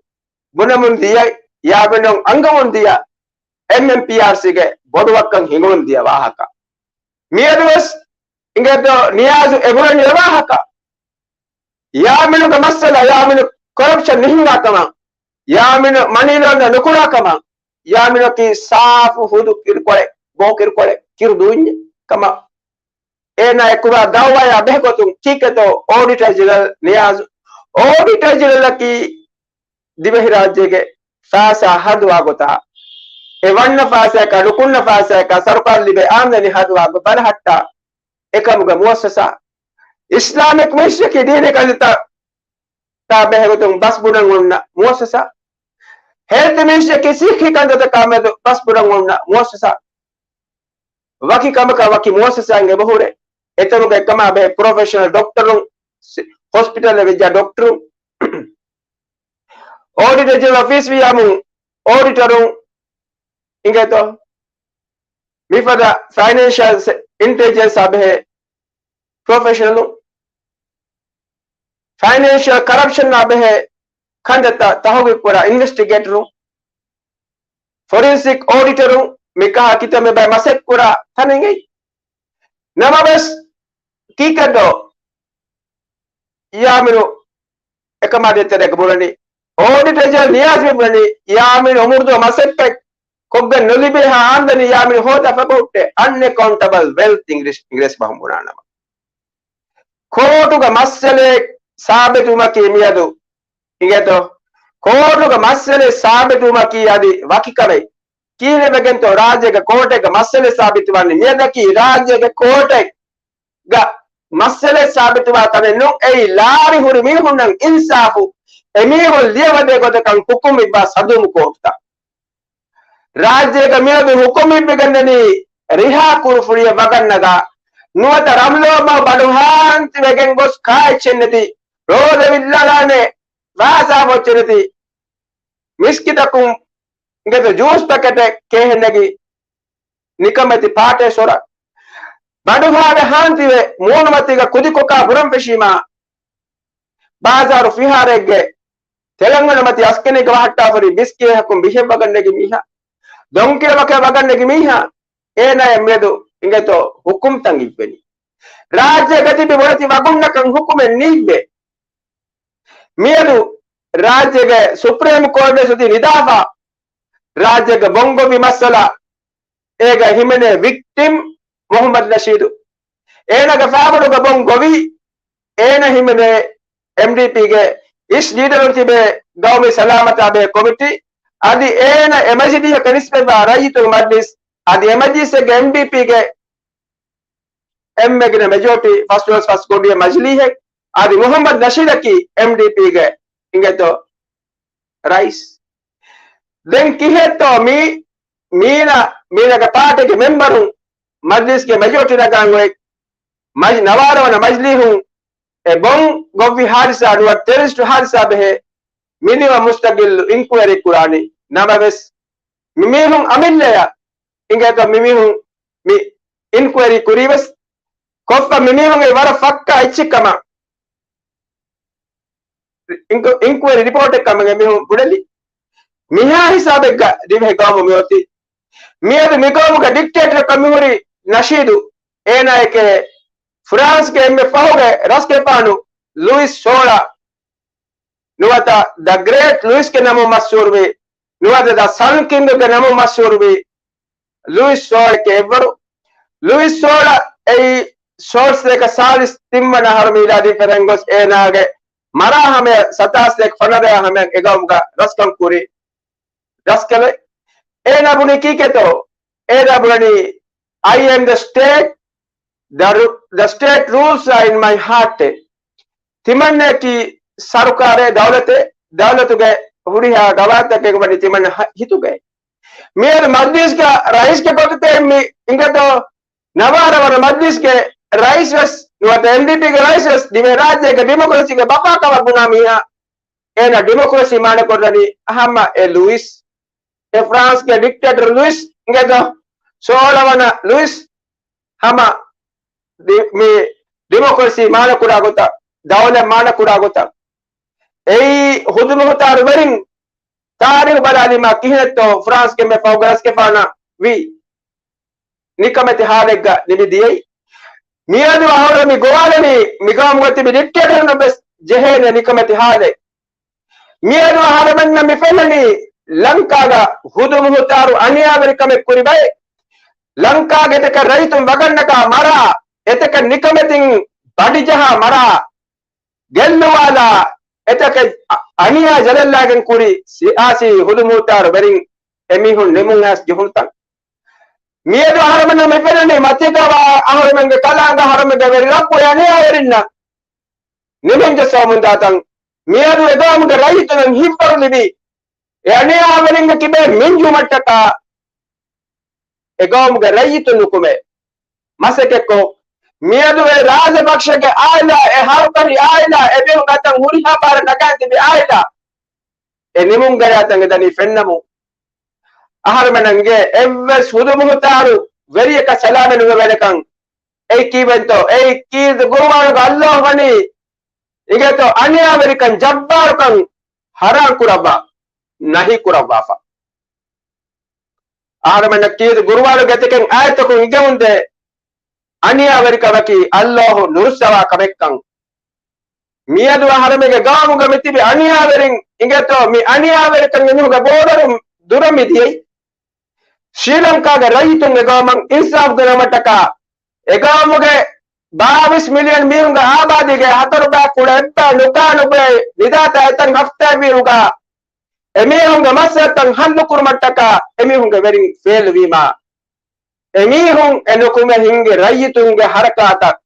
ބުނަމުން ދިޔަ، ޔާމީނު އަންގަމުން ދިޔަ އެމްއެމްޕީއާރްސީގެ ބޮޑުވައްކަން ހިނގަމުން ދިޔަ ވާހަކަ. މިއަދުވެސް އިނގޭތޯ ނިޔާޒު އެބުނަނީ އެ ވާހަކަ. ޔާމީނުގެ މައްސަލަ، ޔާމީނު ކޮރަޕްޝަން ނުހިނގާ ކަމަށް، ޔާމީނު މަނީ ލޯންޑަ ނުކުރާ ކަމަށް، ޔާމީނަކީ ސާފު ހުދު ކިރުކޮޅެއް، ބޯ ކިރުކޮޅެއް، ކިރު ދޫންޏެއް ކަމަށް. އޭނާ އެކުގަ ދައުވާޔާ ބެހެގޮތުން ކީކޭތޯ އޯޑިޓަރ ޖެނެރަލް ނިޔާޒު. އޯޑިޓަރ ޖެނެރަލަކީ ދިވެހިރާއްޖޭގެ ފައިސާ ހަދުވާ ގޮތާ، އެ ވަންނަ ފައިސާއަކާ ނުކުންނަ ފައިސާއަކާ ސަރުކާރު ލިބޭ އާމްދަނީ ހަދުވާ ގޮތް ބަލަހައްޓާ އެކަމުގެ މުއައްސަސާ. އިސްލާމިކް މިނިސްޓްރީއަކީ ދީނީ ކަންތައްތައް ތާ ބެހޭގޮތުން ބަސް ބުނަން އޮންނަ މުއައްސަސާ. ހެލްތު މިނިސްޓްރީއަކީ ސިއްހީ ކަންތައްތަކާމެދު ބަސް ބުނަން އޮންނަ މުއައްސަސާ. ވަކި ކަމަކަށް ވަކި މުއައްސަސާއެއް އެބަހުރޭ. އެތަނުގަ އެކަމާ ބެހޭ ޕްރޮފެޝަނަލް ޑޮކްޓަރުން، ސި-، ހޮސްޕިޓަލްއެއް ވެއްޖާ ޑޮކްޓަރުން، އޯޑިޓަރ ޖެނެރަލް އޮފީސް ވިޔާމުން އޯޑިޓަރުން އިނގޭތޯ މިފަދަ ފައިނޭންޝަލް ސެ-، އިންޓެލިޖެންސާ ބެހޭ ޕްރޮފެޝަނަލުން، ފައިނޭންޝަލް ކަރަޕްޝަނާ ބެހޭ ކަންތައްތައް ތަހުގީގު ކުރާ އިންވެސްޓިގޭޓަރުން، ފޮރެންސިކް އޯޑިޓަރުން މިކަހަލަ ކިތަންމެ ބައެއް މަސައްކަތް ކުރާ ތަނެއް އެއީ. ނަމަވެސް ކީކޭތޯ ޔާމީނު އެކަމާ ދޭތެރޭގަ ބުނަނީ، އޯޑިޓަރ ޖެނެރަލް ނިޔާޒް މި ބުނަނީ، ޔާމީނު އުމުރުދުވަހު މަސައްކަތް ކޮށްގެން ނުލިބޭހާ އާމްދަނީ ޔާމީނު ހޯދާފަ ބަހުއްޓޭ، އަންއެކައުންޓަބަލް ވެލްތް އިނގިރޭސި، އިނގިރޭސި ބަހުން ބުނާނަމަ. ކޯޓުގަ މައްސަލައެއް ސާބިތުވުމަކީ މިއަދު، އިނގޭތޯ؟ ކޯޓުގަ މައްސަލައެއް ސާބިތުވުމަކީ އަދި ވަކި ކަމެއް. ކީއްވެގެންތޯ ރާއްޖޭގެ ކޯޓެއްގަ މައްސަލައެއް ސާބިތުވަނީ؟ މިއަދަކީ ރާއްޖޭގެ ކޯޓެއްގަ މައްސަލައެއް ސާބިތުވާ ތަނެއް ނޫން. އެއީ ލާރި ހުރި މީހުންނަށް އިންސާފު، އެމީހުން ލިޔެވަދޭ ގޮތަކަށް ހުކުމް އިއްވާ ސަދޫމު ކޯޓުތައް. ރާއްޖޭގަ މިއަދު ހުކުމް އިއްވިގެންނަނީ ރިހާ ކުރުފުޅިއަށް ވަގަށް ނަގާ، ނުވަތަ ރަމްލޯ ބަހު ބަނޑުހާންތި ވެގެން ގޮސް ކާއެއްޗެއް ނެތި، ރޯދަ ވިއްލާލާނެ، ވާޒާ ފޮއްޗެއް ނެތި، މިސްކިތަކުން އިނގޭތޯ ޖޫސް ޕެކެޓެއް ކޭހެއް ނެގި، ނިކަމެތި ޕާޓޭ ސޮރަ، ބަނޑުހާވެ ހާންތިވެ، މޫނުމަތީގަ ކުދިކޮކާ ބުރަން ފެށީމާ، ބާޒާރު ފިހާރައެއްގެ ތެލަންގަނޑުމަތީ އަސްކެނިގަ ވަހައްޓާފަރި ބިސް ކޭހަކުން ބިހެއްވަގަން ނެގި މީހާ، ދޮން ކިލަމަކޭ ވަގަން ނެގި މީހާ، އޭނާޔަށް މިއަދު އިނގޭތޯ ހުކުމްތައް އިއްވެނީ. ރާއްޖޭގަ ތިބި ބޮޑެތި ވަގުންނަކަށް ހުކުމެއް ނީއްވޭ. މިއަދު ރާއްޖޭގެ ސުޕްރީމް ކޯޓްވެސް އޮތީ ނިދާފަ، ރާއްޖޭގެ ބޮންގޮވި މައްސަލަ، އޭގަ ހިމެނޭ ވިކްޓިމް މުހައްމަދު ނަޝީދު. އޭނާގެ ފާފަރުގަ ބޮން ގޮވި، އޭނަ ހިމެނޭ އެމްޑީޕީގެ އިސް ލީޑަރުން ތިބޭ ގައުމީ ސަލާމަތާ ބެހޭ ކޮމިޓީ، އަދި އޭނަ އެ މަޖިލީހަކަށް ނިސްބަތްވާ ރައްޔިތުން މަޖްލިސް، އަދި އެ މަޖްލިސްގެ އެމްޑީޕީގެ އެންމެ ގިނަ މެޖޯރިޓީ ފަސްދޮޅަސް ފަސް ގޮނޑިޔަ މަޖިލީހެއް، އަދި މުހައްމަދު ނަޝީދަކީ އެމްޑީޕީގެ އިނގޭތޯ ރައީސް. ދެން ކިހޭތޯ މީ، މީނަ، މީނަގެ ޕާޓީގެ މެމްބަރުން މަޖްލިސްގެ މެޖޯރިޓީ ނަގާން އޮތް މަޖް-، ނަވާރަ ވަނަ މަޖްލީހުން އެ ބޮން ގޮއްވި ހާދިސާ ނުވަތަ ޓެރަރިސްޓު ހާދިސާ ބެހޭ މިނިވަން މުސްތަގިއްލު އިންކުއަރީ ކުރާނީ. ނަމަވެސް، މި މީހުން އަމިއްލަޔަށް އިނގޭތޯ މި މީހުން މި އިންކުއަރީ ކުރީވެސް ކޮށްފަ މި މީހުންގެ ވަރަށް ފައްކާ އެއްޗެއްކަމަށް އިންކު-، އިންކުއަރީ ރިޕޯޓެއް ކަމަށް އެމީހުން ބުނެލި. މިހާ ހިސާބެއްގަ ދިވެހި ގައުމު މިއޮތީ. މިއަދު މި ގައުމުގެ ޑިކްޓޭޓަރަކަށް މިހުރި ނަޝީދު، އޭނާއެކޭ ފްރާންސްގެ އެންމެ ފަހުގެ ރަސްގެފާނު ލުއިސް ސޯޅަ، ނުވަތަ ދަ ގްރޭޓް ލުއިސްގެ ނަމުން މަޝްހޫރުވި، ނުވަތަ ދަ ސަން ކިންގްގެ ނަމުން މަޝްހޫރުވި ލުއިސް ސޯޅަ އެއްވަރު. ލުއިސް ސޯޅަ އެއީ ސޯޅަސަތޭކަ ސާޅީސް ތިން ވަނަ އަހަރު މީލާދީ ފެށިގެން ގޮސް އޭނާގެ މަރާ ހަމަޔަށް ސަތާސް ސަތޭކަ ފަނަރަ ހަމަޔަށް އެ ގައުމުގަ ރަސްކަން ކުރި ރަސްކަލެ. އޭނާ ބުނީ ކީކޭތޯ؟ އޭނާ ބުނަނީ، "I am the state, the ru-, the state rules are in my heart." ތިމަންނައަކީ ސަރުކާރެއް، ދައުލަތެއް، ދައުލަތުގެ ހުރިހާ ގަވާއިދުތަކެއް ވަނީ ތިމަންނަ ހަ-، ހިތުގައި. މިއަދު މަޖްލިސްގެ ރައީސްގެ ގޮތުގައި މި އިނގޭތޯ، ނަވާރަ ވަނަ މަޖްލިސްގެ ރައީސް ވެސް ނުވަތަ އެމްޑީޕީގެ ރައީސް ވެސް ދިވެހި ރާއްޖޭގެ ޑިމޮކްރަސީގެ ބަފާ ކަމަށް ބުނާ މީހާ، އޭނާ ޑިމޮކްރަސީ މާނަކުރަނީ ހަމަ އެ ލުއިސް، އެ ފްރާންސްގެ ޑިކްޓޭޓަރ ލުއިސް އިނގޭތޯ، ސޯޅަ ވަނަ ލުއިސް ހަމަ ޑި-، މި ޑިމޮކްރަސީ މާނަކުރާ ގޮތަށް، ދައުލަތް މާނަކުރާ ގޮތަށް. އެއީ ހުދުމުހުތާރު ވެރިން ތާރީހު ބަލާލީމާ ކިހިނެއްތޯ ފްރާންސްގެ އެންމެ ފަހުގެ ރަސްގެފާނާ ވީ ނިކަމެތި ހާލެއްގަ ނިމި ދިޔައީ. މިއަދު އަހަރު މި ގޮވާލަނީ މި ގައުމުގަ ތިބި ޑިކްޓޭޓަރުންނަށް ވެސް ޖެހޭނެ ނިކަމެތި ހާލެއް. މިއަދު އަހަރެމެންނަށް މި ފެންނަނީ ލަންކާގަ ހުދުމުހުތާރު އަނިޔާވެރިކަމެއް ކުރި ބައެއް. ލަންކާގެ އެތަކެއް ރައްޔިތުން ވަގަށްނަގާ މަރާ، އެތަކެއް ނިކަމެތިން ބަޑިޖަހާ މަރާ، ގެއްލުވާލާ، އެތަކެއް އަ-، އަނިޔާ ޖަލަށްލާގެން ކުރި ސިޔާސީ ހުދުމުހުތާރު ވެރިން އެމީހުން ނިމުން އައިސް ޖެހުނުތަން. މިއަދު އަހަރެމެންނަށް މި ފެންނަނީ މަތީގަވާ އަހަރެމެންގެ ކަލާނގަ އަހަރެމެންގެ ވެރި ރައްބު އެ އަނިޔާވެރިންނަށް ނިމެންޖެއްސަވަމުންދާތަން. މިއަދު އެ ގައުމުގެ ރައްޔިތުން ހިތްވަރު ލިބި، އެ އަނިޔާވެރިންގެ ކިބައިން މިންޖުވުމަށްޓަކާ އެ ގައުމުގެ ރައްޔިތުން ނުކުމެ މަސައްކަތްކޮށް، މިއަދު އެ ރާޖަޕަކްޝގެ އާއިލާ، އެ ހަރުކަށި އާއިލާ، އެ ބިރު ގަތަން ހުރިހާ ބާރަށް ނަގާން ތިބި އާއިލާ، އެ ނިމުން ގަޔާތަން އެ ދަނީ ފެންނަމުން. އަހަރުމެންގެ އެއްވެސް ހުދުމުހުތާރު ވެރިޔަކަށް ސަލާމެއް ނުވެވޭނެކަން. އެއީ ކީއްވެންތޯ؟ އެއީ ކީރިތި ގުރުއާނުގަ އައްލާހު ވަނީ އިނގޭތޯ އަނިޔާވެރިކަން، ޖައްބާރުކަން، ހަރާން ކުރައްވާ، ނަހީ ކުރައްވާފަ. އަހަރެމެންނަށް ކީރިތި ގުރުއާނުގެ އެތަކެއް އާޔަތަކުން އިނގެމުންދޭ، އަނިޔާވެރިކަމަކީ އައްލާހު ނުރުއްސަވާ ކަމެއްކަން. މިއަދު އަހަރެމެންގެ ގައުމުގަ މިތިބި އަނިޔާވެރިން އިނގޭތޯ، މި އަނިޔާވެރިކަން އެމީހުންގެ ބޯޑަރުން ދުރަށް މިދިޔައީ. ޝްރީލަންކާގެ ރައްޔިތުން އެ ގައުމަށް އިންސާފް ދެއްވުމަށްޓަކާ، އެ ގައުމުގެ ބާވީސް މިލިއަން މީހުންގެ އާބާދީގެ ހަތަރު ބައި ކުޅަ އެއްބައި ނުކާ ނުބޮއެ ނިދާތާ އެތަން ހަފްތާއެއް ވީއުގާ، އެމީހުންގެ މައްސަލަތައް ހައްލު ކުރުމަށްޓަކާ އެމީހުންގެ ވެރިން ފެއިލް ވީމާ، އެމީހުން އެ ނުކުމެ ހިންގި ރައްޔިތުންގެ ހަރަކާތަށް،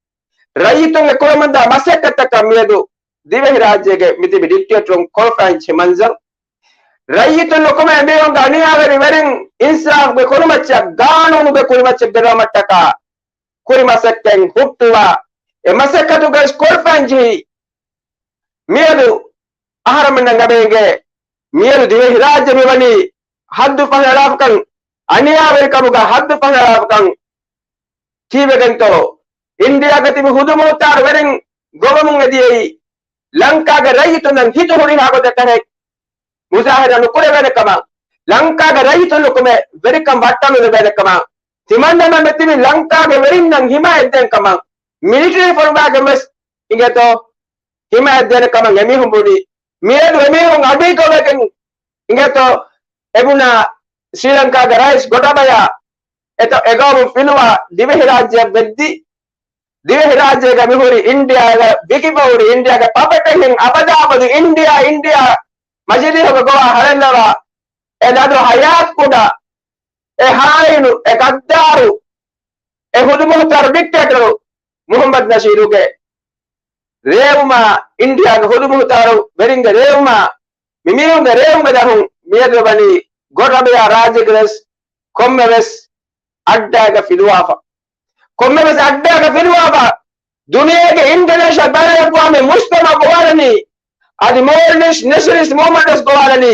ރައްޔިތުން އެ ކުރަމުންދާ މަސައްކަތަކަށް މިއަދު ދިވެހިރާއްޖޭގެ މިތިބި ޑިކްޓޭޓަރުން ކޮޅުފައިން މަންޒަރު. ރައްޔިތުން ނުކުމެ އެމީހުންގެ އަނިޔާވެރި ވެރިން އިންސާފްގެ ކުރިމައްޗަށް، ގާނޫނުގެ ކުރިމައްޗަށް ގެނައުމަށްޓަކާ ކުރި މަސައްކަތް ހުއްޓުވާ، އެ މަސައްކަތުގައި ކޮޅުފައިން ޖެހި މިއަދު އަހަރެމެންނަށް އަބައިގެ މިއަދު ދިވެހިރާއްޖެ މިވަނީ ހައްދު ފަހައިލާފަކަން، އަނިޔާވެރިކަމުގަ ހައްދު ފަހައިލާފަކަން ކީއްވެގެންތޯ؟ އިންޑިއާގަ ތިބި ހުދުމުހުތާރު ވެރިން ގޮވަމުން އެދިޔައީ، ލަންކާގެ ރައްޔިތުންނަށް ހިތު ހުރިހާ ގޮތެއް ތަނެއް މުޒާހަރާ ނުކުރެވޭނެ ކަމަށް، ލަންކާގެ ރައްޔިތުން ނުކުމެ ވެރިކަން ވައްޓަން ނުލެވޭނެ ކަމަށް، ތިމަންނަމެން މިތިބި ލަންކާގެ ވެރިންނަށް ހިމާޔަތް ދޭން ކަމަށް، މިލިޓަރީ ފޮރުމާގެ ވެސް އިނގޭތޯ ހިމާޔަތް ދޭނެ ކަމަށް އެމީހުން ބުނި. މިއަދު އެމީހުން އަޑުއިކަވެގެން އިނގޭތޯ އެބުނާ ޝްރީލަންކާގެ ރައީސް ގޮޓަބަޔާ އެތަ އެގައުމުން ފިލުވާ ދިވެހިރާއްޖެއަށް ވެއްދި. ދިވެހިރާއްޖޭގަ މިހުރި އިންޑިއާގަ ވިކިފަހުރި އިންޑިއާގެ ޕަޕެޓެއްހެން އަބަދާ އަބަދު އިންޑިއާ، އިންޑިއާ މަޖިލީހުގަ ގޮވާ ހަޅެއްލަވާ އެ ލަދު ހަޔާތް ކުޑަ އެ ހާއިނު، އެ ގައްދާރު، އެ ހުދުމުހުތާރު ޑިކްޓޭޓަރު މުހައްމަދު ނަޝީދުގެ ރޭވުމާ، އިންޑިއާގެ ހުދުމުހުތާރު ވެރިންގެ ރޭވުމާ، މިމީހުންގެ ރޭވުމެއް ދަށުން މިއަދު ވަނީ ގޮޓަބަޔާ ރާއްޖޭގަ ވެސް ކޮންމެވެސް އައްޑާގަ ފިލުވާފަ. ކޮންމެވެސް އައްޑާގަ ފިލުވާފަ. ދުނިޔޭގެ އިންޓަރނޭޝަނަލް ބައިނަލްއަގްވާމީ މުޖްތަމަޢު ގޮވާލަނީ، އަދި މޯލްޑިވްސް ނެޝަނަލިސްޓް މޫވްމަންޓް ވެސް ގޮވާލަނީ،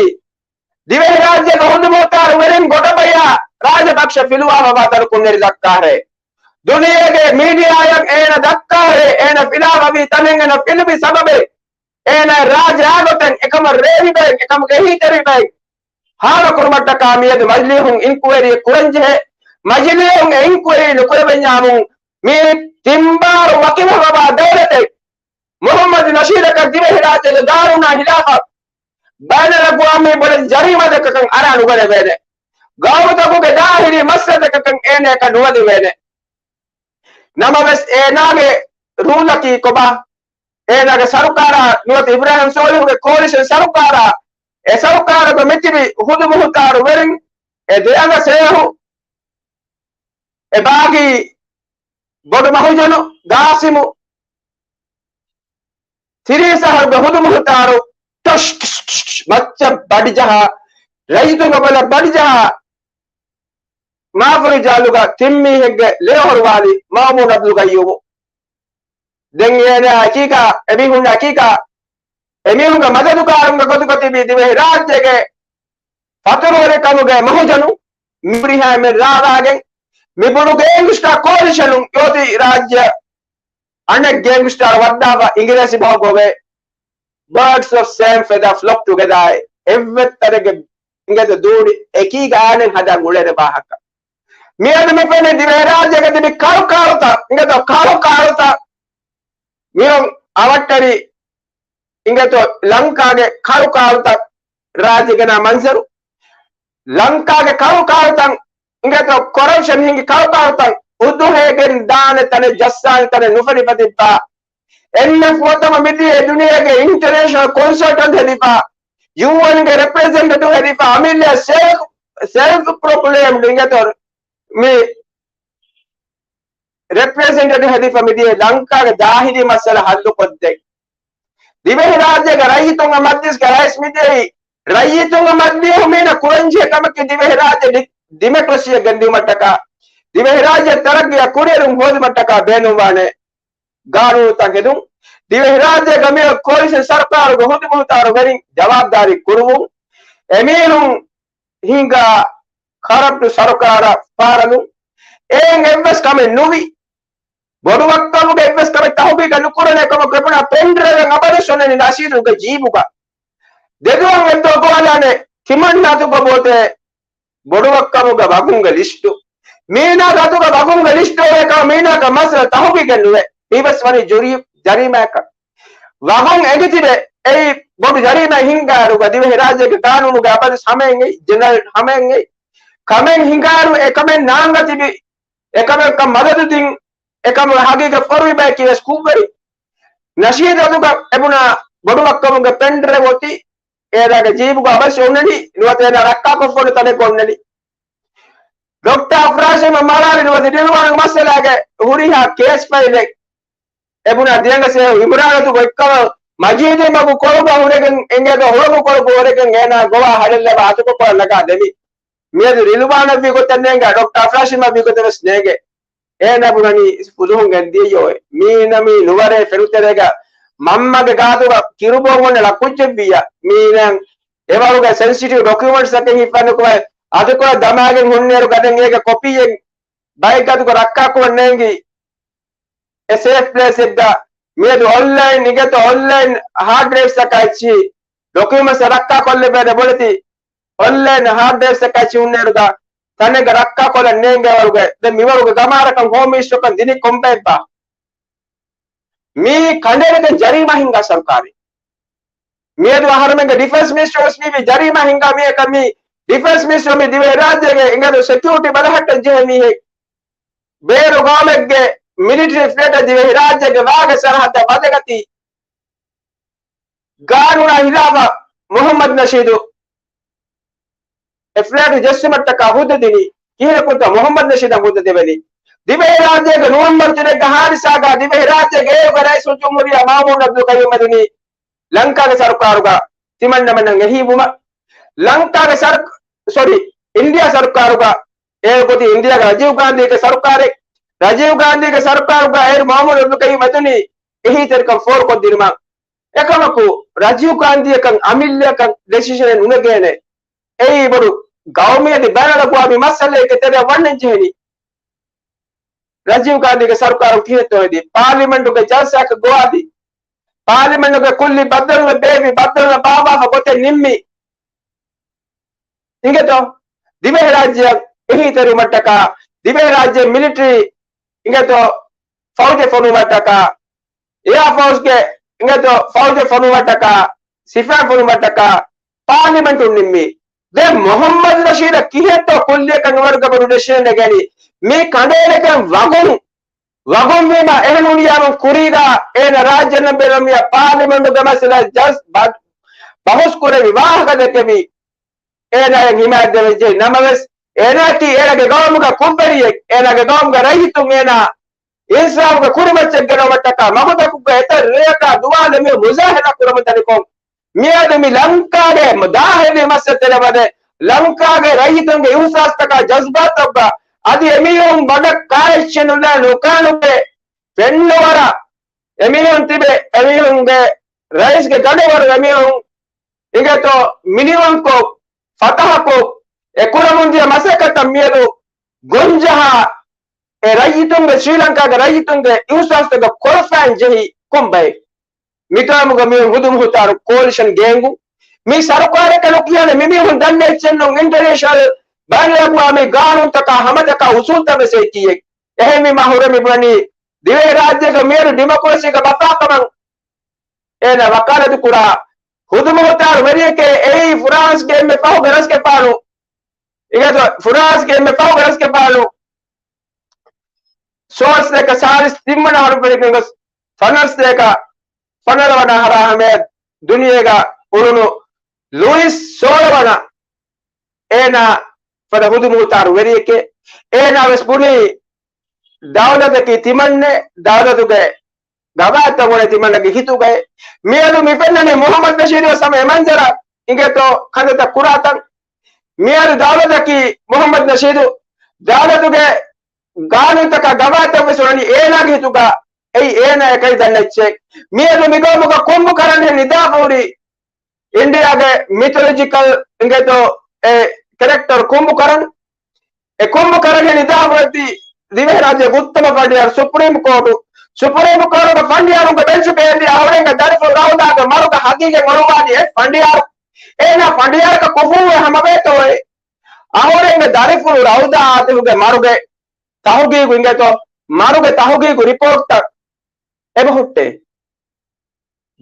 ދިވެހިރާއްޖޭގެ ހުދުމުހުތާރު ވެރިން ގޮޓަބަޔާ ރާޖަޕަކްޝަ ފިލުވާފަވާ ތަނަކުން ނެރި ދައްކާހެ. ދުނިޔޭގެ މީޑިއާއަށް އޭނަ ދައްކާހެ، އޭނަ ފިލާފަވި ތަނެއް އޭނަ ފިލުވި ސަބަބެއް، އޭނަ ރާޖެ އާގޮތެއް އެކަމަށް ރޭވި ބައެއް، އެކަމުގެ އެހީތެރި ބައެއް ހާޅު ކުރުމަށްޓަކާ މިއަދު މަޖިލީހުން އިންކުއަރީއެއް ކުރަންޖެހޭ. މަޖިލީހުން އެ އިންކުއަރީ ނުކުރެވެންޏާމުން މި ތިން ބާރު ވަކިވެފަވާ ދައުލަތެއް މުހައްމަދު ނަޝީދަކަށް ދިވެހިރާއްޖޭގެ ގާނޫނާ ހިލާފަށް ބައިނަލްއަގްވާމީ ބޮޑެތި ޖަރީމާތަކަކަށް އަރާ ނުގަނެވޭނެ. ގައުމުތަކުގެ ދާހިލީ މައްސަލަތަކަކަށް އޭނައަކަށް ނުވަދެވޭނެ. ނަމަވެސް އޭނާގެ ރޫލަކީ ކޮބާ؟ އޭނާގެ ސަރުކާރާ ނުވަތަ އިބްރާހިމް ސޯލިހުގެ ކޯލިޝަން ސަރުކާރާ، އެ ސަރުކާރުގަ މިތިބި ހުދުމުހުތާރު ވެރިން، އެ ދެއަނގަ ސޭހު، އެ ބާޣީ ބޮޑު މަހުޖަނު ގާސިމު، ތިރީސް އަހަރުގެ ހުދުމުހުތާރު ޓޮޝް ޓޮޝް ޓޮޝް މައްޗަށް ބަޑިޖަހާ، ރައްޔިތުންގެ ބޮލަށް ބަޑިޖަހާ، މާފުރި ޖަހަލުގަ ތިން މީހެއްގެ ލޭ އޮހޮރުވާލި މައުމޫން އަބްދުލް ގައްޔޫމު. ދެން އޭނާ އެކީގަ، އެމީހުންނަށް އެކީގަ، އެމީހުންގެ މަދަދުކާރުންގެ ގޮތުގަ ތިބި ދިވެހިރާއްޖޭގެ ފަތުރުވެރިކަމުގެ މަހުޖަނު މި ހުރިހާ އެންމެން ރާވާގެން މި ބޮޑު ގޭންގްސްޓާ ކޯލިޝަނުން އޮތީ ރާއްޖެ އަނެއް ގޭންގްސްޓާރަށް ވައްދާފަ އިނގިރޭސި ބަހަކު އޮވޭ، birds of same feather flock together. އެއްވެސް ތަނެއްގެ އިނގޭތޯ ދޫނި އެކީގަ އާނެން ހަދާ އުޅޭނެ ވާހަކަ. މިއަދު މި ފެންނަ ދިވެހިރާއްޖޭގަ ތިބި ކަޅު ކާރުތައް، އިނގޭތޯ ކަޅު ކާރުތައް މިއޮން އަވަށްޓެރި އިނގޭތޯ ލަންކާގެ ކަޅު ކާރުތައް ރާއްޖެ ގެނާ މަންޒަރު. ލަންކާގެ ކަޅު ކާރުތައް އިނގޭތޯ ކޮރަޕްޝަން ހިނގި ކަޅު ކާރުތައް އުދުހޭގެން ދާނެ ތަނެއް ޖައްސާނެ ތަނެއް ނުފެނިފަ ތިއްބާ. އެންއެފް ވަތަމަ މިދިޔަ ދުނިޔޭގެ އިންޓަރނޭޝަނަލް ކޮންސަލްޓަންޓް ހެދިފަ، ޔޫއެންގެ ރެޕްރެޒެންޓެޓިވް ހެދިފަ، އަމިއްލަ ސެލްފް، ސެލްފް ޕްރޮކްލޭމްޑް އިނގޭތޯ މި ރެޕްރެޒެންޓެޓިވް ހެދިފަ މިދިޔަ ލަންކާގެ ދާހިލީ މައްސަލަ ހައްލުކޮށްދޭ. ދިވެހިރާއްޖޭގެ ރައްޔިތުންގެ މަޖްލިސްގެ ރައީސް މިދިޔައީ، ރައްޔިތުންގެ މަޖްލީހު މީނަ ކުރަންޖެހޭ ކަމަކީ ދިވެހިރާއްޖެ ޑި-، ޑިމޮކްރަސީއެއް ގެންދިއުމަށްޓަކާ، ދިވެހިރާއްޖެ ތަރައްގީއަށް ކުރިއެރުން ހޯދުމަށްޓަކާ ބޭނުންވާނެ ގާނޫނުތައް ހެދުން، ދިވެހިރާއްޖޭގަ މި ކޯލިޝަން ސަރުކާރުގެ ހުދުމުހުތާރު ވެރިން ޖަވާބުދާރީ ކުރުވުން، އެމީހުން ހިނގާ ކަރަޕްޓް ސަރުކާރަށް ފާރަލުން، އެއިން އެއްވެސް ކަމެއް ނުވި. ބޮޑު ވައްކަމުގެ އެއްވެސް ކަމެއް ތަހުގީގަށް ނުކުރަނީ ކަމަށް ގެބުނާ ޕެންޑްރައިވެއް އަބަދު އޮންނަނީ ނަޝީދުގެ ޖީބުގަ. ދެދުވަހު އެއްދުވަހު ގޮވާލާނެ ތިމަންނާ އަތުގަ ބޯތެ ބޮޑު ވައްކަމުގަ ވަގުންގެ ލިސްޓު. މީނާގެ އަތުގަ ވަގުންގެ ލިސްޓު އެކަމަ މީނާގެ މައްސަލަ ތަހުގީގެއް ނުވޭ. މީވެސް ވަނީ ޖުރީ-، ޖަރީމާއަކަށް. ވަގުން އެނގިތިބެ އެއީ ބޮޑު ޖަރީމާ ހިންގާއިރުގަ ދިވެހިރާއްޖޭގެ ގާނޫނުގެ އަބަދު ހަމައެއް އެއީ، ޖެނެރަލް ހަމައެއް އެއީ. ކަމެއް ހިނގާއިރު އެކަމެއް ނާންގަ ތިބި، އެކަމަކަށް މަދަދު ދިން، އެކަމުގެ ހަގީގަތް ފޮރުވި ބަޔަކީ ވެސް ކުށްވެރި. ނަޝީދު އަތުގަ އެބުނާ ބޮޑު ވައްކަމުގެ ޕެންޑްރައިވް އޮތީ، އޭނާގެ ޖީބުގަ އަބަސް އޮންނަނީ، ނުވަތަ އޭނާ ރައްކާކޮށްފަ އޮންނަ ތަނެއް އޮންނަނީ. ޑޮކްޓަރ އަފްރާޝީމަށް މަރާލި ނުވަތަ ރިލްވާނުގެ މައްސަލާގެ ހުރިހާ ކޭސް ފައިލެއް އެބުނާ ދިޔަނގަސޭ އިމްރާން އަތުގަ އޮތްކަމަށް މަޖީދީ މަގު ކޮޅުގަ ހުރެގެން އެނގޭތޯ ހުޅަނގު ކޮޅުގަ ހުރެގެން އޭނާ ގޮވާ ހަލެއް ލަބާ އަތުކޮށް ކޮޅަށް ނަގާ ދެމި. މިއަދު ރިލްވާނަށްވީ ގޮތެއް ނޭނގެ، ޑޮކްޓަރ އަފްރާޝީމަށްވީ ގޮތެއް ވެސް ނޭނގެ. އޭނާ ބުނަނީ ފުލުހުން ގެންދިޔައީ އޮތް. މީނަ މީ ނުވަރޭ ފެނުތެރޭގަ މަންމަގެ ގާތުގަ ކިރުބޯން އޮންނަ ލަކުއްޖެއްވިއްޔާ. މީނަ އެވަރުގެ ސެންސިޓިވް ޑޮކިއުމަންޓްސް އަކަށް ހިފަން ނުކުމެ އަތުކޮޅަށް ދަމާގެން ހުންނޭރު ގަދަން އޭގެ ކޮޕީއެއް ބައެއްގެ އަތުގަ ރައްކާކުރަން ނޭނގި. އެ ސޭފް ޕްލޭސްއެއްގަ މިއަދު އޮންލައިން އިނގޭތޯ އޮންލައިން ހާޑް ޑްރައިވްސްއަކާ އެއްޗިހި ޑޮކިއުމަންޓްސް ރައްކާކޮށްލެވޭނެ ބޮޑެތި އޮންލައިން ހާޑް ޑްރައިވްސްއަކާ އެއްޗިހި ހުންނޭރުގަ ތަނެއްގަ ރައްކާކޮށްލަން ނޭނގޭވަރުގެ ދެން މިވަރުގެ ގަމާރަކަށް ހޯމް މިނިސްޓަރުކަން ދިނީ ކޮންބައެއްބާ؟ މީ ކަނޑޭނެގެން ޖަރީމާ ހިންގާ ސަރުކާރެއް. މިއަދު އަހަރުމެންގެ ޑިފެންސް މިނިސްޓަރު ވެސް މީ ވީ ޖަރީމާ ހިންގާ މީހަކަށް. މީ ޑިފެންސް މިނިސްޓަރު މީ ދިވެހިރާއްޖޭގެ އިނގޭތޯ ސެކިއުރިޓީ ބަލަހައްޓަން ޖެހޭ މީހެއް. ބޭރު ގައުމެއްގެ މިލިޓަރީ ފްލައިޓަށް ދިވެހިރާއްޖޭގެ ވާގެ ސަރަހައްދަށް ވަދެގަތީ ގާނޫނާ ހިލާފަށް މުހައްމަދު ނަޝީދު އެ ފްލައިޓު ޖެއްސުމަށްޓަކާ ހުއްދަ ދިނީ ކިހިނެއް ކުރަންތޯ މުހައްމަދު ނަޝީދަށް ހުއްދަ ދެވެނީ؟ ދިވެހިރާއްޖޭގެ ނުވަންބަރު ތިނެއްގެ ހާދިސާގަ ދިވެހިރާއްޖޭގެ އޭރުގެ ރައީސުލްޖުމްހޫރިއްޔާ މައުމޫން އަބްދުލް ޤައްޔޫމް ވެދުނީ ލަންކާގެ ސަރުކާރުގަ ތިމަންނަމެންނަށް އެހީވުމަށް. ލަންކާގެ ސަރު-، ސޮރީ، އިންޑިއާ ސަރުކާރުގަ އޭރު ގޮތީ އިންޑިއާގެ ރަޖީވް ގާންދީގެ ސަރުކާރެއް. ރަޖީވް ގާންދީގެ ސަރުކާރުގަ އޭރު މައުމޫން އަބްދުލް ޤައްޔޫމް ވެދުނީ އެހީތެރިކަން ފޯރުކޮށްދިނުމަށް. އެކަމަކު، ރަޖީވް ގާންދީއަކަށް އަމިއްލައަކަށް ޑެސިޝަނެއް ނުނެގޭނެ. އެއީ ބޮޑު ގައުމީ އަދި ބައިނަލްއަގުވާމީ މައްސަލައެއްގެ ތެރެއަށް ވަންނަން ޖެހެނީ. ރަޖީވް ގާންދީގެ ސަރުކާރުން ކިހިނެއްތޯ ހެދީ؟ ޕާލިމެންޓުގެ ޖަލްސާއަކަށް ގޮވާލީ. ޕާލިމެންޓުގެ ކުއްލި ބައްދަލުވެ ބޭއްވި، ބައްދަލުވެ ބާއްވާފަ ގޮތެއް ނިންމީ. އިނގޭތޯ؟ ދިވެހިރާއްޖެއަށް އެހީތެރިވުމަށްޓަކާ، ދިވެހިރާއްޖެ މިލިޓަރީ އިނގޭތޯ ފައުޖެއް ފޮނުވުމަށްޓަކާ، އެއާ ފޯސްގެ އިނގޭތޯ ފައުޖެއް ފޮނުވުމަށްޓަކާ، ސިފައިން ފޮނުވުމަށްޓަކާ ޕާލިމެންޓުން ނިންމީ. ދެން މުހައްމަދު ނަޝީދަށް ކިހިނެއްތޯ ކުއްލިއަކަށް އެވަރުގެ ބޮޑު ޑެސިޝަނެއް ނެގެނީ؟ މީ ކަނޑޭނެކަން ވަގުން، ވަގުންވީމަ އެހެން ހުންނިޔާމުން ކުރީގަ އޭނަ ރާއްޖެ ނަން ބޭނުމިޔާ ޕާލިމެންޓުގެ މައްސަލަ ޖަސް ބަ-، ބަހުސް ކުރެވި ވާހަކަ ދެކެވި. އޭނާއަށް ހިމާޔަތް ދެވެއްޖެ ނަމަވެސް، އޭނާއަކީ އޭނާގެ ގައުމުގެ ކުށްވެރިއެއް، އޭނާގެ ގައުމުގެ ރައްޔިތުން އޭނާ އިންސާފުގެ ކުރިމައްޗަށް ގެނައުމަށްޓަކާ މަގުތަކުގެ އެތައް ރެޔަކާ ދުވާލެމެ މުޒާހަރާ ކުރަމުން ދަނިކޮށް، މިއަދު މި ލަންކާގެ މުދާހެދި މައްސަތެރެވަދެ، ލަންކާގެ ރައްޔިތުންގެ އިހުސާސްތަކާ ޖަޒްބާތަކުގަ އަދި އެމީހުން ބަނޑަށް ކާއެއްޗެއް ނުލާ ނުކާނުގެ ފެންނަވަރަށް އެމީހުން ތިބެ، އެމީހުންގެ ރައީސްގެ ގަނޑުވަރު އެމީހުން އިނގޭތޯ މިނިވަންކޮށް، ފަތަހަކޮށް، އެ ކުރަމުންދިޔަ މަސައްކަތަށް މިއަދު ގޮންޖަހާ، އެ ރައްޔިތުންގެ، ސްރީލަންކާގެ ރައްޔިތުންގެ އިހުސާސްތަކަށް ކޮޅުފައިން ޖެހި ކޮންބައެއް؟ މި ގައުމުގަ މި ހުދުމުހުތާރު ކޯލިޝަން ގޭންގު މި ސަރުކާރަކަށް ނުކިޔާނެ މިމީހުން ދަންނަ އެއްޗެއްނޫން އިންޓަރނޭޝަނަލް ބައިނަލްއަގުވާމީ ގާނޫނުތަކާ ހަމަތަކާ އުސޫލްތައް ވެސް އެއްކިއެއް. އެހެންވީމާ ހުރެ މި ބުނަނީ ދިވެހިރާއްޖޭގަ މިއަދު ޑިމޮކްރަސީގެ ބަފާކަމަށް އޭނާ ވަކާލަތު ކުރާ ހުދުމުހުތާރު ވެރިއެކޭ. އެއީ ފުރާންސްގެ އެންމެ ފަހުގެ ރަސްގެފާނު، އިނގޭތޯ ފުރާންސްގެ އެންމެ ފަހުގެ ރަސްގެފާނު ސޯލްސް ދޭކަ ސާޅީސް ތިން ވަނަ އަހަރު ފެނިގެން ގޮސް ފަނަރަ ދޭކަ ފަނަރަ ވަނަ އަހަރާ ހަމަޔަށް ދުނިޔޭގަ އުޅުނު ލުއިސް ސޯޅަ ވަނަ އޭނާ ފަދަ ހުދުމުހުތާރު ވެރިއެކޭ. އޭނާ ވެސް ބުނީ ދައުލަތަކީ ތިމަންނެ، ދައުލަތުގެ ގަވާއިދުތައް އޮންނަ ތިމަންނަގެ ހިތުގައި. މިއަދު މި ފެންނަނީ މުހައްމަދު ނަޝީދު ވެސް ހަމަ އެ މަންޒަރަށް އިނގޭތޯ ކަންތައްތައް ކުރާތަން. މިއަދު ދައުލަތަކީ މުހައްމަދު ނަޝީދު، ދައުލަތުގެ ގާނޫނުތަކާ ގަވާއިދުތައް ވެސް އޮންނަނީ އޭނާގެ ހިތުގަ. އެއީ އޭނާ އެކަނި ދަންނަ އެއްޗެއް. މިއަދު މި ގައުމުގަ ކުނބު ކަރަންހެން ނިދާފަ ހުރި އިންޑިއާގެ މިތޮލޮޖިކަލް އިނގޭތޯ އެ ކެރެކްޓަރު ކުނބު ކަރަން. އެ ކުނބު ކަރަންހެން ނިދާފަ ހުރި ދިވެހިރާއްޖޭގެ އުއްތަމަ ފަނޑިޔާރު ސުޕްރީމް ކޯޓު، ސުޕްރީމް ކޯޓުގެ ފަނޑިޔާރުންގެ ބެންޗުގައި އެދި އަހުރެންގެ ދަރިފުޅު ރައުދާގެ މަރުގެ ހަގީގަތް އޮޅުވާލި އެ ފަނޑިޔާރު. އޭނާ ފަނޑިޔާރަކަށް ކޮށްފައި ހަމަވޭތޯއޭ؟ އަހުރެންގެ ދަރިފުޅު ރައުދާ އާތިފުގެ މަރުގެ ތަހުގީގު އިނގޭތޯ، މަރުގެ ތަހުގީގު ރިޕޯޓްތައް އެބަހުއްޓޭ.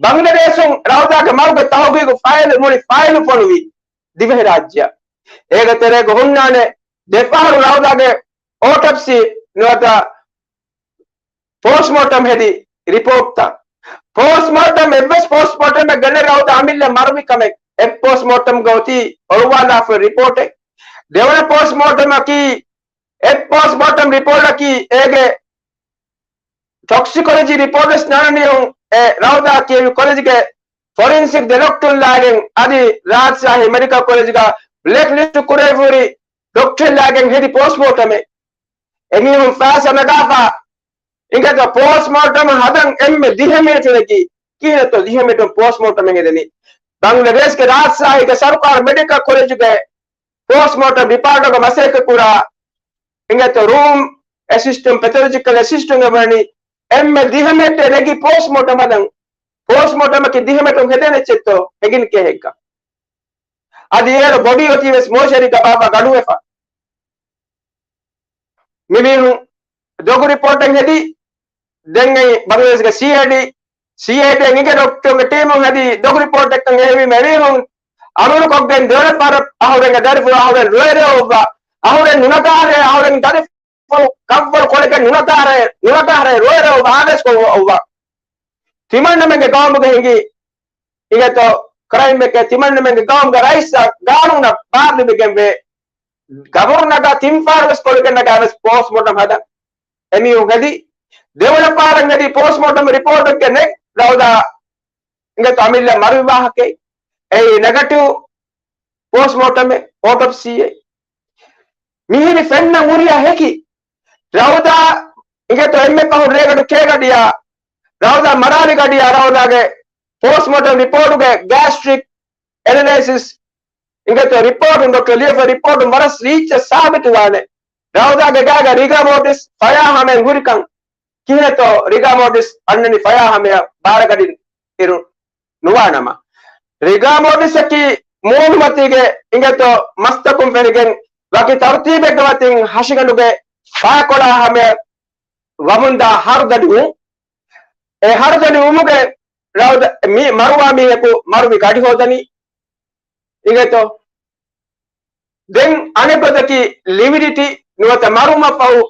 ބަނގްލަދޭޝުން ރައުދާގެ މަރުގެ ތަހުގީގު ފައިލު މުޅި ފައިލު ފޮނުވި ދިވެހިރާއްޖެއަށް. އޭގެ ތެރޭގަ ހުންނާނެ ދެފަހަރު ރައުދާގެ އޯޓޮޕްސީ ނުވަތަ ޕޯސްޓްމޯޓަމް ހެދި ރިޕޯޓްތައް. ޕޯސްޓްމޯޓަމް، އެއްވެސް ޕޯސްޓްމޯޓަމެއް ގެނެ ރައުދާ އަމިއްލަ މަރުވި ކަމެއް. އެއް ޕޯސްޓްމޯޓަމްގަ އޮތީ އޮޅުވާލާފަ ރިޕޯޓެއް. ދެވަނަ ޕޯސްޓްމޯޓަމަކީ، އެއް ޕޯސްޓްމޯޓަމް ރިޕޯޓަކީ އޭގެ ޓޮކްސިކޮލޮޖީ ރިޕޯޓްވެސް ނާންނަނީ އެ ރައުދާ ކިޔެވި ކޮލެޖުގެ ފޮރެންސިކް ދެ ޑޮކްޓަރުން ލާގެން އަދި ރާޖްޝާހީ މެޑިކަލް ކޮލެޖުގަ ބްލެކް ލިސްޓް ކުރެވިފަހުރި ޑޮކްޓަރުން ލާގެން ހެދި ޕޯސްޓްމޯޓަމެއް. އެމީހުން ފައިސާ ނަގާފަ އިނގޭތޯ ޕޯސްޓްމޯޓަމް ހަދަން އެންމެ ދިހަ މިނެޓު ނެގީ. ކިހިނެއްތޯ ދިހަ މިނެޓުން ޕޯސްޓްމޯޓަމެއް ހެދެނީ؟ ބަނގްލަދޭޝްގެ ރާޖްޝާހީގެ ސަރުކާރު މެޑިކަލް ކޮލެޖުގެ ޕޯސްޓްމޯޓަމް ޑިޕާޓްމަންޓުގަ މަސައްކަތް ކުރާ އިނގޭތޯ ރޫމް އެސިސްޓެންޓް، ޕެތޮލޮޖިކަލް އެސިސްޓެންޓް އެބަނީ އެންމެ ދިހަ މިނެޓެއް ނެގި ޕޯސްޓްމޯޓަމް ހަދަން. ޕޯސްޓްމޯޓަމަކީ ދިހަ މިނެޓުން ހެދޭނެ އެއްޗެއްތޯ ހެގިން ކޭހެއްގަ. އަދި އޭރު ބޮޑީ އޮތީވެސް މޯޝަރީގަ ބާއްވާ ގަޑުވެފަ. މިމީހުން ދޮގު ރިޕޯޓެއް ހެދި، ދެން އެއީ ބަނގްލަދޭޝްގެ ސީއައިޑީ، ސީއައިޑީ އިނގޭ ޑޮކްޓަރުންގެ ޓީމުން ހެދި ދޮގު ރިޕޯޓެއްކަން އެހެވީމަ އެމީހުން އަމުރުކޮށްގެން ދެވަނަ ފަހަރަށް އަހުރެންގެ ދަރިފުޅު އަހުރެން ރޮއެރޭ އޮއްވާ، އަހުރެން ނުނަގާހަރޭ، އަހުރެން ދަރިފުޅު ކަށްވަރު ކޮޅެއްގެ ނުނަގާހަރޭ، ނުނަގާހަރޭ ރޮއެރޭ އޮއްވާ، އާވޭސްކޮށް އޮއްވާ. ތިމަންނަމެންގެ ގައުމުގަ ހިނގި އިނގޭތޯ ކްރައިމްއެކޭ، ތިމަންނަމެންގެ ގައުމުގަ ރައީސަށް ގާނޫނަށް ބާރުލިބިގެންވޭ. ގަބުރު ނަގާ ތިންފަހަރުވެސް ކޮޅުގެން ނަގާވެސް ޕޯސްޓްމޯޓަމް ހަދަން އެމީހުން ހެދި. ދެވަނަ ފަހަރަށް ހެދި ޕޯސްޓްމޯޓަމް ރިޕޯޓެއްގެ ނެގް ރައުދާ އިނގޭތޯ އަމިއްލަ މަރުވި ވާހަކައެއް. އެއީ ނެގެޓިވް ޕޯސްޓްމޯޓަމެއް، އޯޓޮޕްސީއެއް. މިހިރި ފެންނަން ހުރިހާ ހެކި ރައުދާ އިނގޭތޯ އެންމެ ފަހުން ރޭގަނޑު ކޭގަޑިޔާ ރައުދާ މަރާލި ގަޑިޔާ ރައުދާގެ ޕޯސްޓްމޯޓަމް ރިޕޯޓުގެ ގާސްޓްރިކް އެނަލައިސިސް އިނގޭތޯ ރިޕޯޓުން، ޑޮކްޓަރު ލިޔެފަ ރިޕޯޓުން ވަރަށް ރީއްޗަށް ސާބިތުވާނެ. ރައުދާގެ ގާގަ ރިގާމޯޓިސް ފަޔާ ހަމައިން ހުރިކަން. ކިހިނެއްތޯ ރިގާމޯޓިސް އަންނަނީ ފަޔާ ހަމަޔަށް ބާރަ ގަޑި އިރު ނުވާނަމަ. ރިގާމޯޓިސްއަކީ މޫނުމަތީގެ އިނގޭތޯ މަސްތަކުން ފެނިގެން ވަކި ތަރުތީބެއްގެ މަތިން ހަށިގަނޑުގެ ފަޔަކޮޅާ ހަމަޔަށް ވަމުންދާ ހަރުދަނިވުން. އެ ހަރުދަނިވުމުގެ ރައުދަ-، މި މަރުވާ މީހަކު މަރުވި ގަޑި ހޯދަނީ އިނގޭތޯ. ދެން އަނެއް ގޮތަކީ ލިވިޑިޓީ ނުވަތަ މަރުވުމަށްފަހު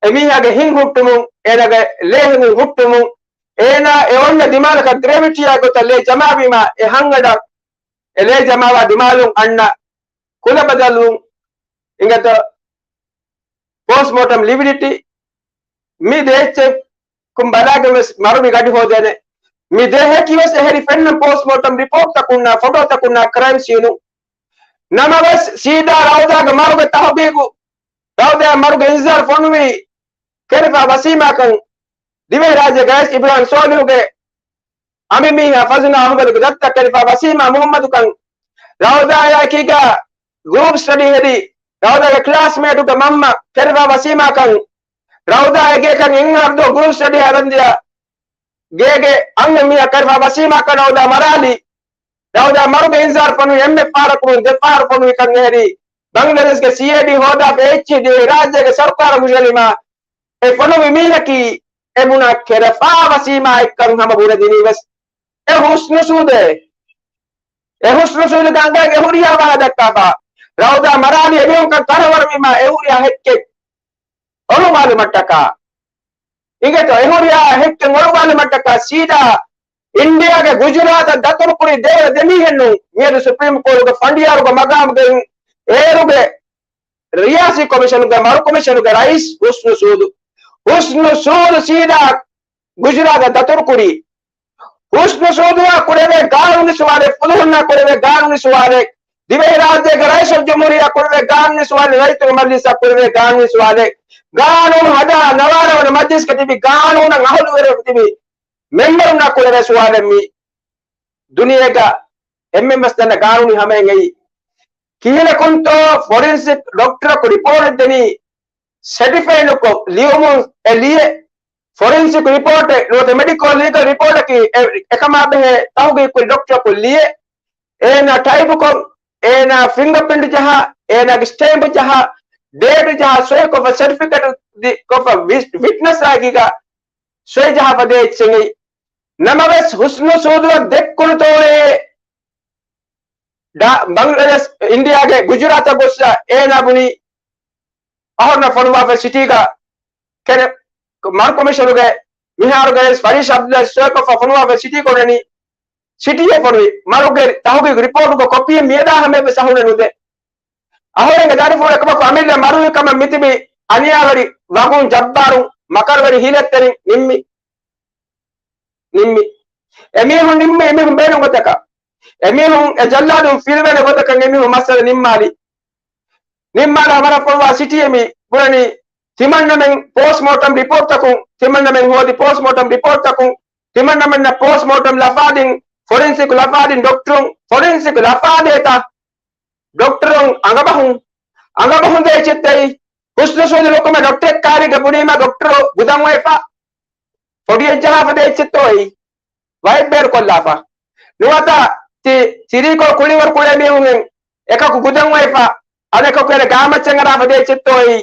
އެމީހާގެ ހިން ހުއްޓުމުން، އޭނާގެ ލޭ ހިނގުން ހުއްޓުމުން، އޭނާ އެ އޮންނަ ދިމާލަކަށް ގްރެވިޓީއާ ގޮތަށް ލޭ ޖަމާވީމާ، އެ ހަންގަނޑަށް އެ ލޭ ޖަމާވާ ދިމާލުން އަންނަ ކުލަ ބަދަލުވުން އިނގޭތޯ ޕޯސްޓްމޯޓަމް ލިވިޑިޓީ. މި ދޭއްޗެއް ކުން ބަލާގެން ވެސް މަރުވި ގަޑި ހޯދޭނެ. މި ދެ ހެކި ވެސް އެހެރި ފެންނަ ޕޯސްޓްމޯޓަމް ރިޕޯޓްތަކުންނާ ފޮޓޯތަކުންނާ ކްރައިމް ސީނު. ނަމަވެސް ސީދާ ރައުދާގެ މަރުގެ ތަހުގީގު، ރައުދާ މަރުގެ އިންޒާރު ފޮނުވީ ކެރިފާ ވަސީމާކަން، ދިވެހިރާއްޖޭގެ ރައީސް އިބްރާހިމް ސޯލިހުގެ އަނބިމީހާ ފަޒުނާ އަހުމަދުގެ ދައްތަ ކެރިފާ ވަސީމާ މުހައްމަދުކަން، ރައުދާއާ އެކީގަ ގްރޫޕް ސްޓަޑީ ހެދި، ރައުދާގެ ކްލާސްމޭޓުގެ މަންމަ ކެރިފާ ވަސީމާކަން، ރައުދާ އެގޭކަން އެއް އަހަރު ދުވަހު ގްރޫޕް ސްޓަޑީ ހަދަންދިޔަ ގޭގެ އަންހެން މީހާ ކެރިފާ ވަސީމާކަން ރައުދާ މަރާލީ. ރައުދާ މަރުގެ އިންޒާރު ފޮނުވި އެންމެ ފަހަރަކު ނޫން ދެ ފަހަރު ފޮނުވިކަން އެހެރީ، ބަނގްލަދޭޝްގެ ސީއައިޑީ ހޯދާފަ އެއްޗިހި ދިވެހިރާއްޖޭގެ ސަރުކާރަށް ހުށަހެޅީމާ، އެ ފޮނުވި މީހަކީ އެ ބުނާ ކެރިފާ ވަސީމާ އެއްކަން ހަމަ ބުނެދިނީ ވެސް އެ ހުސްނު ސޫދޭ. އެ ހުސްނު ސޫދުގެ އަނގައިގެ ހުރިހާ ވާހަކަ ދައްކާފަ، ރައުދާ މަރާލީ އެމީހުންކަން ކަރަވަރުވީމާ އެ ހުރިހާ ހެއްކެއް އޮޅުވާލުމަށްޓަކާ. އިނގޭތޯ އެ ހުރިހާ ހެއްކެއް އޮޅުވާލުމަށްޓަކާ ސީދާ އިންޑިޔާގެ ގުޖުރާތަށް ދަތުރުކުރި ދެވަނަ ދެމީހެއްނު މިއަދު ސުޕްރީމް ކޯޓުގެ ފަނޑިޔާރުގެ މަގާމުގައި އޭރުގެ ރިޔާސީ ކޮމިޝަނުގެ، މަރު ކޮމިޝަނުގެ ރައީސް ހުސްނު ސޫދު. ހުސްނު ސޫދު ސީދާ ގުޖުރާތަށް ދަތުރުކުރީ. ހުސްނު ސޫދުއާ ކުރެވޭ ގާނޫނީ ސުވާލެއް، ފުލުހުންނާ ކުރެވޭ ގާނޫނީ ސުވާލެއް، ދިވެހިރާއްޖޭގެ ރައީސުލްޖުމްހޫރިއްޔާ ކުރެވޭ ގާނޫނީ ސުވާލެއް، ރައްޔިތުންގެ މަޖިލިސްއާ ކުރެވޭ ގާނޫނީ ސުވާލެއް، ގާނޫނު ހަދާ ނަވާރަވަނަ މަޖިލިސްގަ ތިބި ގާނޫނަށް އަހުލުވެރިވެ ތިބި މެމްބަރުންނާ ކުރެވޭ ސުވާލެއް މީ. ދުނިޔޭގަ އެންމެންވެސް ދަންނަ ގާނޫނީ ހަމައިން އެއީ. ކިހިނަކުންތޯ ފޮރެންސިކް ޑޮކްޓަރަކު ރިޕޯޓެއް ދެނީ ސެޓިފައިނުކޮށް ލިޔުމުން އެ ލިޔެ ފޮރެންސިކް ރިޕޯޓެއް ނުވަތަ މެޑިކޯ ލީގަލް ރިޕޯޓަކީ އެ-، އެކަމާ ބެހޭ ތަހުގީގު ކުރި ޑޮކްޓަރަކު ލިޔެ އޭނާ ޓައިޕުކޮށް، އޭނާ ފިންގަޕްރިންޓް ޖަހާ، އޭނާގެ ސްޓޭމްޕް ޖަހާ، ޑޭޓް ޖަހާ، ސޮއި ކޮށްފަ، ސެޓްފިކެޓް ދި-، ކޮށްފަ، ވިސް-، ވިޓްނަސް އާއެކީގަ ސޮއި ޖަހާފަ ދޭ އެއްޗެއް. ނަމަވެސް ހުސްނު ސޫދުއަށް ދެއްކުނުތޯއޭ ޑާ-، ބަނގްލަދޭޝް، އިންޑިޔާގެ ގުޖުރާތަށް ގޮއްސަ އޭނާ ބުނީ، އަހަރުންނަށް ފޮނުވާފަ ސިޓީގަ ކެނެ-، މަރު ކޮމިޝަނުގެ މިހާރުގެ ރައީސް ފަރީޝް އަބްދުﷲ ސޮއިކޮށްފަ ފޮނުވާފަ ސިޓީ ކޮންނަނީ، ސިޓީއެއް ފޮނުވި. މަރުގެ ތަހުގީގު ރިޕޯޓުގެ ކޮޕީއެއް މިއަދާ ހަމަޔަށްވެސް އަހުރެން ނުދޭ. އަހުރެންގެ ދަރިފުޅު އެކަމަކު އަމިއްލަ މަރުވި ކަމަށް މިތިބި އަނިޔާވެރި ވަގުން ޖައްބާރު މަކަރުވެރި ހީލަތްތެރިން ނިންމި. ނިންމި. އެމީހުން ނިންމި އެމީހުން ބޭނުން ގޮތަކަށް. އެމީހުން އެ ޖައްލާދުން ފިލުވޭނެ ގޮތަކަށް އެމީހުން މައްސަލަ ނިންމާލި. ނިންމާލާ ވަރަށް ފޮނުވާ ސިޓީއެއް މި ބުނަނީ ތިމަންނަމެން ޕޯސްޓްމޯޓަމް ރިޕޯޓްތަކުން، ތިމަންނަމެން ހޯދި ޕޯސްޓްމޯޓަމް ރިޕޯޓްތަކުން، ތިމަންނަމެންނަށް ޕޯސްޓްމޯޓަމް ލަފާދިން، ފޮރެންސިކް ލަފާދިން ޑޮކްޓަރުން، ފޮރެންސިކް ލަފާދޭތަ؟ ޑޮކްޓަރުން އަނގަބަހުން، އަނގަބަހުން ދޭ އެއްޗެއްތައް. ހުސްނު ސޫދު ލުކުމެ ޑޮކްޓަރެއް ކާރީގަ ބުނީމަ ޑޮކްޓަރު ގުދަން އޮތްފަ. ފޮޑިއެއް ޖަހާފަ ދޭ އެއްޗެއްތޯއި. ވައެއް ބޭރު ކޮށްލާފަ. ނުވަތަ ތި-، ތިރީކޮޅު ކުޅިވަރު ކުޅޭ މީހުން އެކަކު ގުދަން އޮތްފަ، އަނެކަކު އޭނަ ގާމައްޗަށް އަރާފަ ދޭ އެއްޗެއްތޯއި.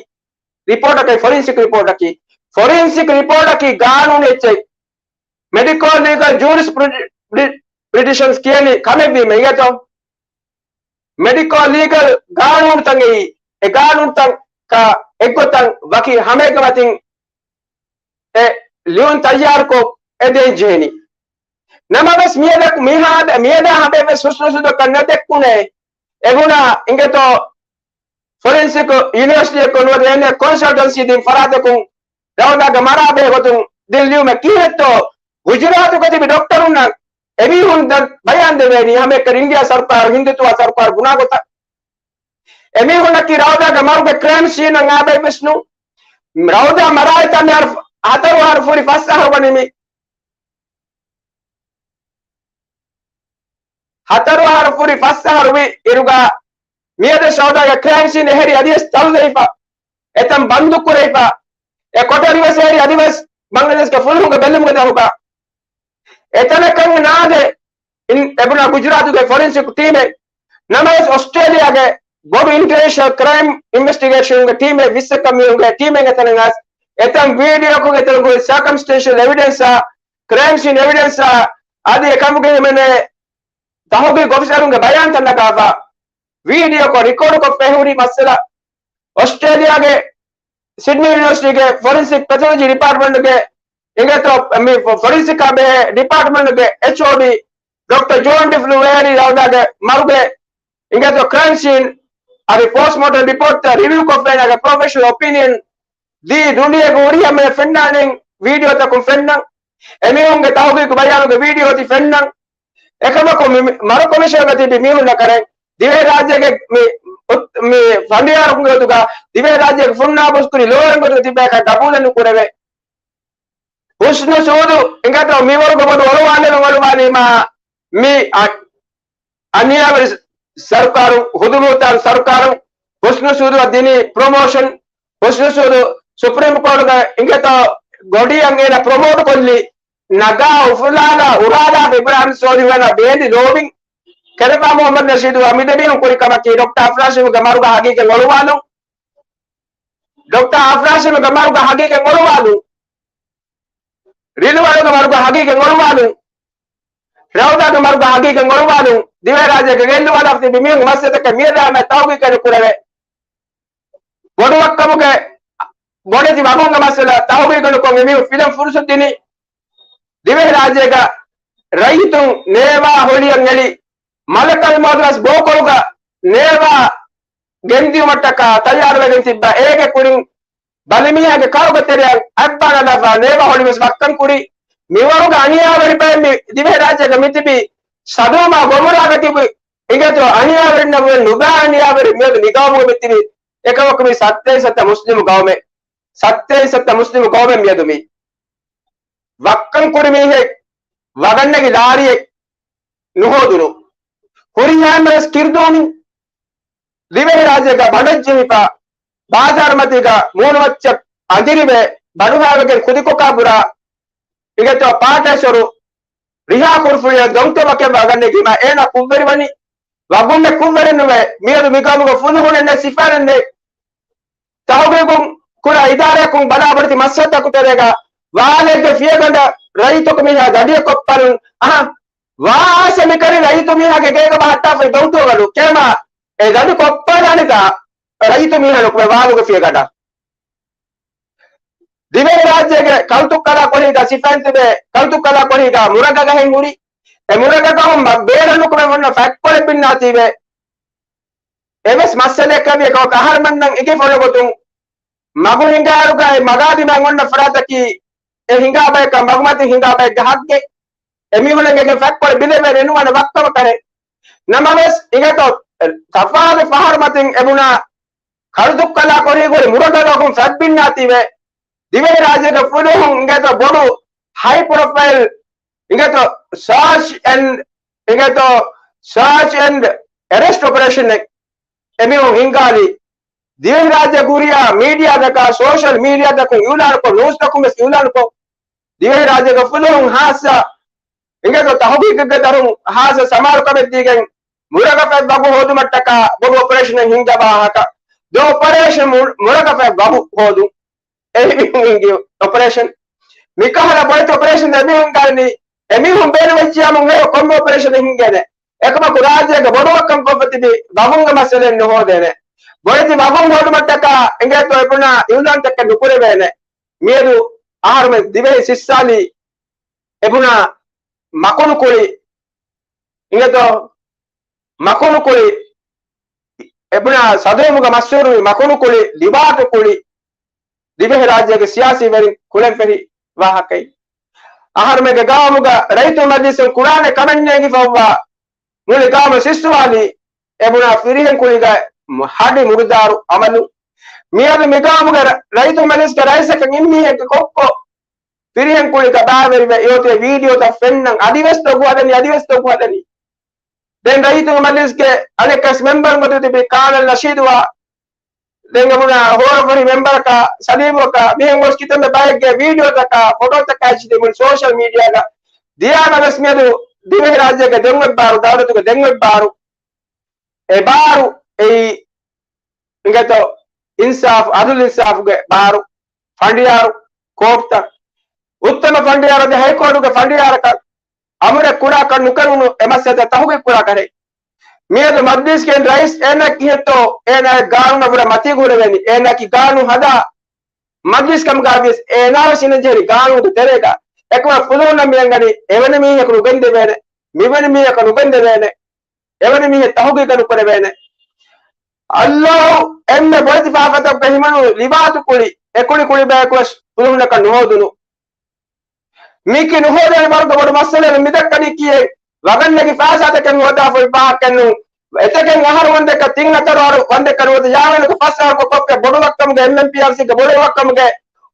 ރިޕޯޓަކީ ފޮރެންސިކް ރިޕޯޓަކީ. ފޮރެންސިކް ރިޕޯޓަކީ ގާނޫނު އެއްޗެއް. މެޑިކޯ ލީގަލް ޖޫރިސް ޕްރި-، ޕްރި-، ޕްރިޑިޝަންސް ކިޔަނީ ކަމެއްވީމަ އިނގޭތޯ؟ މެޑިކޯ ލީގަލް ގާނޫނުތައް އެއީ، އެ ގާނޫނުތަކާ އެއްގޮތަށް ވަކި ހަމައެއްގެ މަތިން އެ ލިޔުން ތައްޔާރުކޮށް އެ ދޭން ޖެހެނީ. ނަމަވެސް މިއަދަކު މިހާދަ-، މިއަދާ ހަމަޔަށްވެސް ހުސްނު ސޫދަކަށް ނަދެއްކުނޭ. އެ ބުނާ އިނގޭތޯ ފޮރެންސިކް ޔުނިވަރސިޓީއެއް ކޮން ނުވަތަ އެންމެ ކޮންސަލްޓަންސީ ދިން ފަރާތަކުން ރައުދާގެ މަރާ ބެހޭ ގޮތުން ދިން ލިޔުމެއް ކީއްތޯ؟ ގުޖުރާތުގަ ތިބި ޑޮކްޓަރުންނަށް އެމީހުން ދަ-، ބަޔާން ދެވޭނީ ހަމައެކަނި އިންޑިޔާ ސަރުކާރު، ހިންދުތުވާ ސަރުކާރު ބުނާ ގޮތަށް. އެމީހުންނަކީ ރައުދާގެ މަރުގެ ކްރައިމް ސީނަށް އާބައެއްވެސް ނޫން. ރައުދާ މަރާއިތާ މިހާރު ހަތަރު އަހަރު ފުރި ފަސް އަހަރު ވަނީ މި. ހަތަރު އަހަރު ފުރި ފަސް އަހަރު ވި އިރުގަ މިއަދު ރައުދާގެ ކްރައިމް ސީން އެހެރީ އަދިވެސް ތަޅުލައިފަ، އެތަން ބަންދު ކުރެވިފަ، އެ ކޮޓަރިވެސް އެހެރީ އަދިވެސް ބަނގްލަދޭޝްގެ ފުލުހުންގެ ބެލުމުގެ ދަށުގަ. އެތަނަކަށް ނާދެ އިން އެބުނާ ގުޖުރާތުގެ ފޮރެންސިކް ޓީމެއް. ނަމަވެސް އޮސްޓްރޭލިޔާގެ ބޮޑު އިންޓަރނޭޝަނަލް ކްރައިމް އިންވެސްޓިގޭޝަންގެ ޓީމެއް ވިއްސަކަށް މީހުންގެ ޓީމެއް އެތަނަށް އައިސް އެތަން ވީޑިއޯކޮށް އެތަނުގެ ސަރކަމްސްޓެންޝަލް އެވިޑެންސާ، ކްރައިމް ސީން އެވިޑެންސާ އަދި އެކަމުގެ ހިމެނޭ ތަހުގީގު އޮފިސަރުންގެ ބަޔާންތައް ނަގާފަ، ވީޑިއޯކޮށް ރިކޯޑުކޮށްފަ ހުރި މައްސަލަ. އޮސްޓްރޭލިޔާގެ ސިޑްނީ ޔުނިވަރސިޓީގެ ފޮރެންސިކް ޕެތޮލޮޖީ ޑިޕާޓްމަންޓުގެ އިނގޭތޯ މި ފޮ-، ފޮރެންސިކާ ބެހޭ ޑިޕާޓްމަންޓުގެ އެޗްއޯޑީ ޑޮކްޓަރ ޖޯން ޑި ފްލުވޭރީ ރައުދާގެ މަރުގެ އިނގޭތޯ ކްރައިމް ސީން އަދި ޕޯސްޓްމޯޓަމް ރިޕޯޓްތައް ރިވިއުކޮށްފައިން އޭނާގެ ޕްރޮފެޝަނަލް އޮޕީނިއަން ދީ ދުނިޔޭގެ ހުރިހަމަޔަށް ފެންނާނެ ވީޑިއޯތަކުން ފެންނަން. އެމީހުންގެ ތަހުގީގު ބަޔާނުގެ ވީޑިއޯ ތި ފެންނަން. އެކަމަކު މި، މި މަރު ކޮމިޝަނުގަ ތިބި މީހުންނަށް ކަރެން ދިވެހިރާއްޖޭގެ މި، މި ފަނޑިޔާރުންގެ ގޮތުގަ ދިވެހިރާއްޖޭގެ ފުންނާބުސްކުރި ލޯއިން ގޮތުގަ ތިބޭކަށް ގަބޫލެއް ނުކުރެވޭ. ހުސްނު ސޫދު އިނގޭތޯ މިވަރުގެ ބޮޑު އޮޅުވާލެއް އޮޅުވާލީމާ މި އަ-، އަނިޔާވެރި ސަރުކާރު، ހުދުހުދާ ސަރުކާރު ހުސްނު ސޫދުއަށް ދިނީ ޕްރޮމޯޝަން. ހުސްނު ސޫދު ސުޕްރީމް ކޯޓުގަ އިނގޭތޯ ގޮޑިއަށް އޭނަ ޕްރޮމޯޓް ކޮށްލީ ނަގާ އުފުލާލާ އުރާލާ އިބްރާހިމް ސޯލިހު އޭނަ ބޭނި ލޯބިން ކެރެފާ މުހައްމަދު ނަޝީދު އަމިދެމީހުން ކުރި ކަމަކީ ޑޮކްޓަރ އަފްރާޝީމްގެ މަރުގަ ހަގީގަތް އޮޅުވާލުން. ޑޮކްޓަރ އަފްރާޝީމްގެ މަރުގަ ހަގީގަތް އޮޅުވާލުން. ރިލްވާނުގެ މަރުގަ ހަގީގަތް އޮޅުވާލުން. ރައުދާގެ މަރުގަ ހަގީގަތް އޮޅުވާލުން. ދިވެހިރާއްޖޭގެ ގެއްލުވާލާފަ ތިބި މީހުންގެ މައްސަލަތަކަށް މިއަދާމެ ތަހުގީގެއް ނުކުރެވޭ. ބޮޑުވައްކަމުގެ ބޮޑެތި ވަގުންގެ މައްސަލަ ތަހުގީގެއް ނުކޮށް އެމީހުން ފިލަން ފުރުސަތު ދިނީ. ދިވެހިރާއްޖޭގަ ރައްޔިތުން ނޭވާ ހޮޅިއަށް އެޅި މަލަކަލް މައުތު ރަސް ބޯކޮޅުގަ ނޭވާ ގެންދިއުމަށްޓަކާ ތައްޔާރުވެގެން ތިއްބާ އޭގެ ކުރިން ބަލިމީހާގެ ކާރުގެ ތެރެއަށް އަތްބާނާލާފަ ނޭވާ ހޮޅިވެސް ވައްކަން ކުރި. މިވަރުގެ އަނިޔާވެރި ބައެއް މި ދިވެހިރާއްޖޭގަ މިތިބީ ސަދޫމާ ގޮމުރާގަ ތިބި އިނގޭތޯ އަނިޔާވެރިންނަށް ނުބާ އަނިޔާވެރި މިއަދު މިގައުމުގަ މިތިބީ. އެކަމަކު މި ސައްތޭއް ހިސައްތަ މުސްލިމު ގައުމެއް. ސައްތޭއް ހިސައްތަ މުސްލިމު ގައުމެއް މިއަދު މި ވައްކަން ކުރި މީހެއް ވަގަށް ނެގި ލާރިއެއް ނުހޯދުނު. ހުރިހާ އެއްމެ ކިރުދޫނި ދިވެހިރާއްޖޭގަ ބަނޑަށް ޖެހިފަ، ބާޒާރުމަތީގަ މޫނުމައްޗަށް އަނދިރިވެ، ބަނޑުހާވެގެން ކުދިކޮކާ ބުރާ، އިނގޭތޯ ޕާޓޭސޮރު ރިހާ ކުރުފުޅިއަށް ދޮންތެއް ވަކިވެ ވަގަށް ނެގީމަ އޭނާ ކުށްވެރިވަނީ. ވަގުންނެއް ކުށްވެރިންނުވޭ. މިއަދު މިގައުމުގަ ފުލުހުނެއް ނެތް، ސިފައިންނެއް ނެތް. ތަހުގީގު ކުރާ އިދާރާއަކުން ބަލާ ބޮޑެތި މައްސަލަތަކުގެ ތެރޭގަ ވާލެއްގެ ފިޔަގަނޑަށް ރައްޔިތު މީހާ ދަނޑިއަށް ކޮށްޕަލުން. އަހަ، ވާ އާސަ މިކަރި ރައްޔިތު މީހާގެ ގޭގަ ބަހައްޓާފައި ގައުތޯގަޑު ކޭމާ އެ ދަނޑި ކޮށްޕަލާނެތާ ރައްޔިތު މީހާ ނުކުމެ ވާލުގެ ފިޔަގަނޑަށް. ދިވެހިރާއްޖޭގެ ކަލްތުއްކަލާ ކޮޅީގަ ސިފައިން ތިބޭ، ކަލްތުއްކަލާ ކޮޅީގަ މުރަގަ ގަހެއް ހުރި. އެ މުރަގަ ގަހުން ބޭރަށް ނުކުމެ އޮންނަ ފަތްކޮޅެއް ބިންނާތީވެ. އެވެސް މައްސަލައެއް ކަމީ ކަމަކަށް އަހަރުމެންނަށް އެނގިފަ އޮންނަ ގޮތުން މަގު ހިނގާއިރުގައި މަގާ ދިމާއިން އޮންނަ ފަރާތަކީ އެ ހިނގާ ބަޔަކަށް މަގުމަތިން ހިނގާ ބައެއްގެ ހައްގެއް. އެމީހުންނަށް އެގެ ފަތްކޮޅެއް ބިނދެވޭ ނުވާނެ ވައްކަމަކަށެއް. ނަމަވެސް އިނގޭތޯ ތަފާތު ފަހަރު މަތިން އެބުނާ ކަލްތުއްކަލާ ކޮރީ ހުރި މުރަގަ ގަހުން ފަތް ބިންނާތީވެ. ދިވެހިރާއްޖޭގެ ފުލުހުން އިނގޭތޯ ބޮޑު ހައި ޕްރޮފައިލް އިނގޭތޯ ސާޗް އެންޑް އިނގޭތޯ ސާޗް އެންޑް އެރެސްޓް އޮޕަރޭޝަންއެއް އެމީހުން ހިންގާލީ. ދިވެހިރާއްޖެ ކުރިޔާ މީޑިއާތަކާ ސޯޝަލް މީޑިއާތަކުން އިއުލާނުކޮށް، ނޫސްތަކުން ވެސް އިއުލާނުކޮށް، ދިވެހިރާއްޖޭގެ ފުލުހުން ހާއްސަ އިނގޭތޯ ތަހުގީގުގެ ދަރުން ހާއްސަ ސަމާލުކަމެއް ދީގެން މުރަގަފަތް ވަގު ހޯދުމަށްޓަކާ ބޮޑު އޮޕަރޭޝަނެއް ހިންގަވާ ހަކަ. ދެ އޮޕަރޭޝަން މު-، މުރަގަފަތް ވަގު ހޯދުން. އެމީހުން ހިންގި އޮޕަރޭޝަން. މިކަހަލަ ބޮޑެތި އޮޕަރޭޝަން އެމީހުން ގާނީ. އެމީހުން ބޭނުންވެއްޖިޔާމު ކޮންމެ އޮޕަރޭޝަނެއް ހިންގޭނެ. އެކަމަކު ރާއްޖޭގެ ބޮޑު ވައްކަން ކޮށްފަ ތިބި ވަގުންގެ މައްސަލައެއް ނުހޯދޭނެ. ބޮޑެތި ވަގުން ހޯދުމަށްޓަކާ އިނގޭތޯ އެބުނާ އިއުލާންތަކެއް ނުކުރެވޭނެ. މިއަދު އަހަރުމެން ދިވެހި ސިއްސާލީ އެބުނާ މަކުނުކުޅި އިނގޭތޯ މަކުނުކުޅި އެބުނާ ސަދުރުމުގަ މަޝްހޫރުވި މަކުނުކުޅި، ލިވާތުކުޅި ދިވެހިރާއްޖޭގެ ސިޔާސީ ވެރިން ކުޅެންފެށި ވާހަކައި. އަހަރުމެންގެ ގައުމުގަ ރައްޔިތުން މަޖިލިސުން ކުރާނެ ކަމެއް ނޭނގިފައިވާ މުޅި ގައުމު ސިއްސުވާލީ އެބުނާ ފިރިހެން ކުޅިގަ ހަޑި މުރުދާރު އަމަލު. މިއަދު މިގައުމުގެ ރަ-، ރައްޔިތުން މަޖިލިސްގެ ރައީސަކަށް އިން މީހެއްގެ ކޮއްކޮ ފިރިހެން ކުޅިގަ ބާވެރިވެ އޮތީ ވީޑިއޯތައް ފެންނަން އަދިވެސް ދޮގު ހަދަނީ، އަދިވެސް ދޮގު ހަދަނީ. ދެން ރައްޔިތުން މަޖިލިސްގެ އަނެއްކަސް މެމްބަރުން ގޮތުގަ ތިބި ކާނަލް ނަޝީދުއާ، ދެން އެބުނާ ހޯރަފުށި މެމްބަރަކާ، ސަލީމުއަކާ، މިހެން ގޮސް ކިތަންމެ ބައެއްގެ ވީޑިއޯތަކާ، ފޮޓޯތަކާ އެއްޗިތި މުޅި ސޯޝަލް މީޑިއާގަ ދިޔާނަމަވެސް މިއަދު ދިވެހިރާއްޖޭގެ ދެން އޮތް ބާރު، ދައުލަތުގެ ދެން އޮތް ބާރު، އެ ބާރު އެއީ އިނގޭތޯ އިންސާފު، އަދުލު އިންސާފުގެ ބާރު، ފަނޑިޔާރު، ކޯޓްތައް، އުއްތަމަ ފަނޑިޔާރު އަދި ހައިކޯޓުގެ ފަނޑިޔާރަކަށް އަމުރެއް ކުރާކަށް ނުކެރުނު އެ މައްސަލަތައް ތަހުގީގު ކުރާކަށެއް. މިއަދު މަޖްލިސްގެ ރައީސް އޭނާ ކިހިނެއްތޯ އޭނާ ގާނޫނަށް ވުރެ މަތީ ހުރެވޭނީ، އޭނާއަކީ ގާނޫނު ހަދާ މަޖްލިސް ކަމުގައިވިޔަސް އޭނާވެސް އިންނަންޖެހެނީ ގާނޫނުގެ ތެރޭގަ. އެކަމަށް ފުލުހުންނަށް މިއަންގަނީ އެވެނި މީހަކު ނުގެންދެވޭނެ، މިވެނި މީހަކަށް ނުގެންދެވޭނެ، އެވެނި މީހެއް ތަހުގީގަށް ނުކުރެވޭނެ. އައްލާހު އެންމެ ބޮޑެތި ފާފަތަކުގެ ހިމަނު ލިވާތު ކުޅި، އެކުޅި ކުޅި ބަޔަކުވެސް ފުލުހުންނަކަށް ނުހޯދުނު. މީކީ ނުހޯދޭނެ ވަރުގެ ބޮޑު މައްސަލައެއް މިދައްކަނީކީއެއް ވަގަށް ނެގި ފައިސާތަކެއް ހޯދާފައި ވާހަކައެއްނޫން. އެތަކެއް އަހަރު ވަންދެއްކަ ތިން ހަތަރު އަހަރު ވަންދެއްކަ ނުވަތަ ޔާރަނަކަ ފަސް އަހަރު ކޮށްފަ ބޮޑު ވައްކަމުގެ އެމްއެމްޕީއާރްސީގެ ބޮޑު ވައްކަމުގެ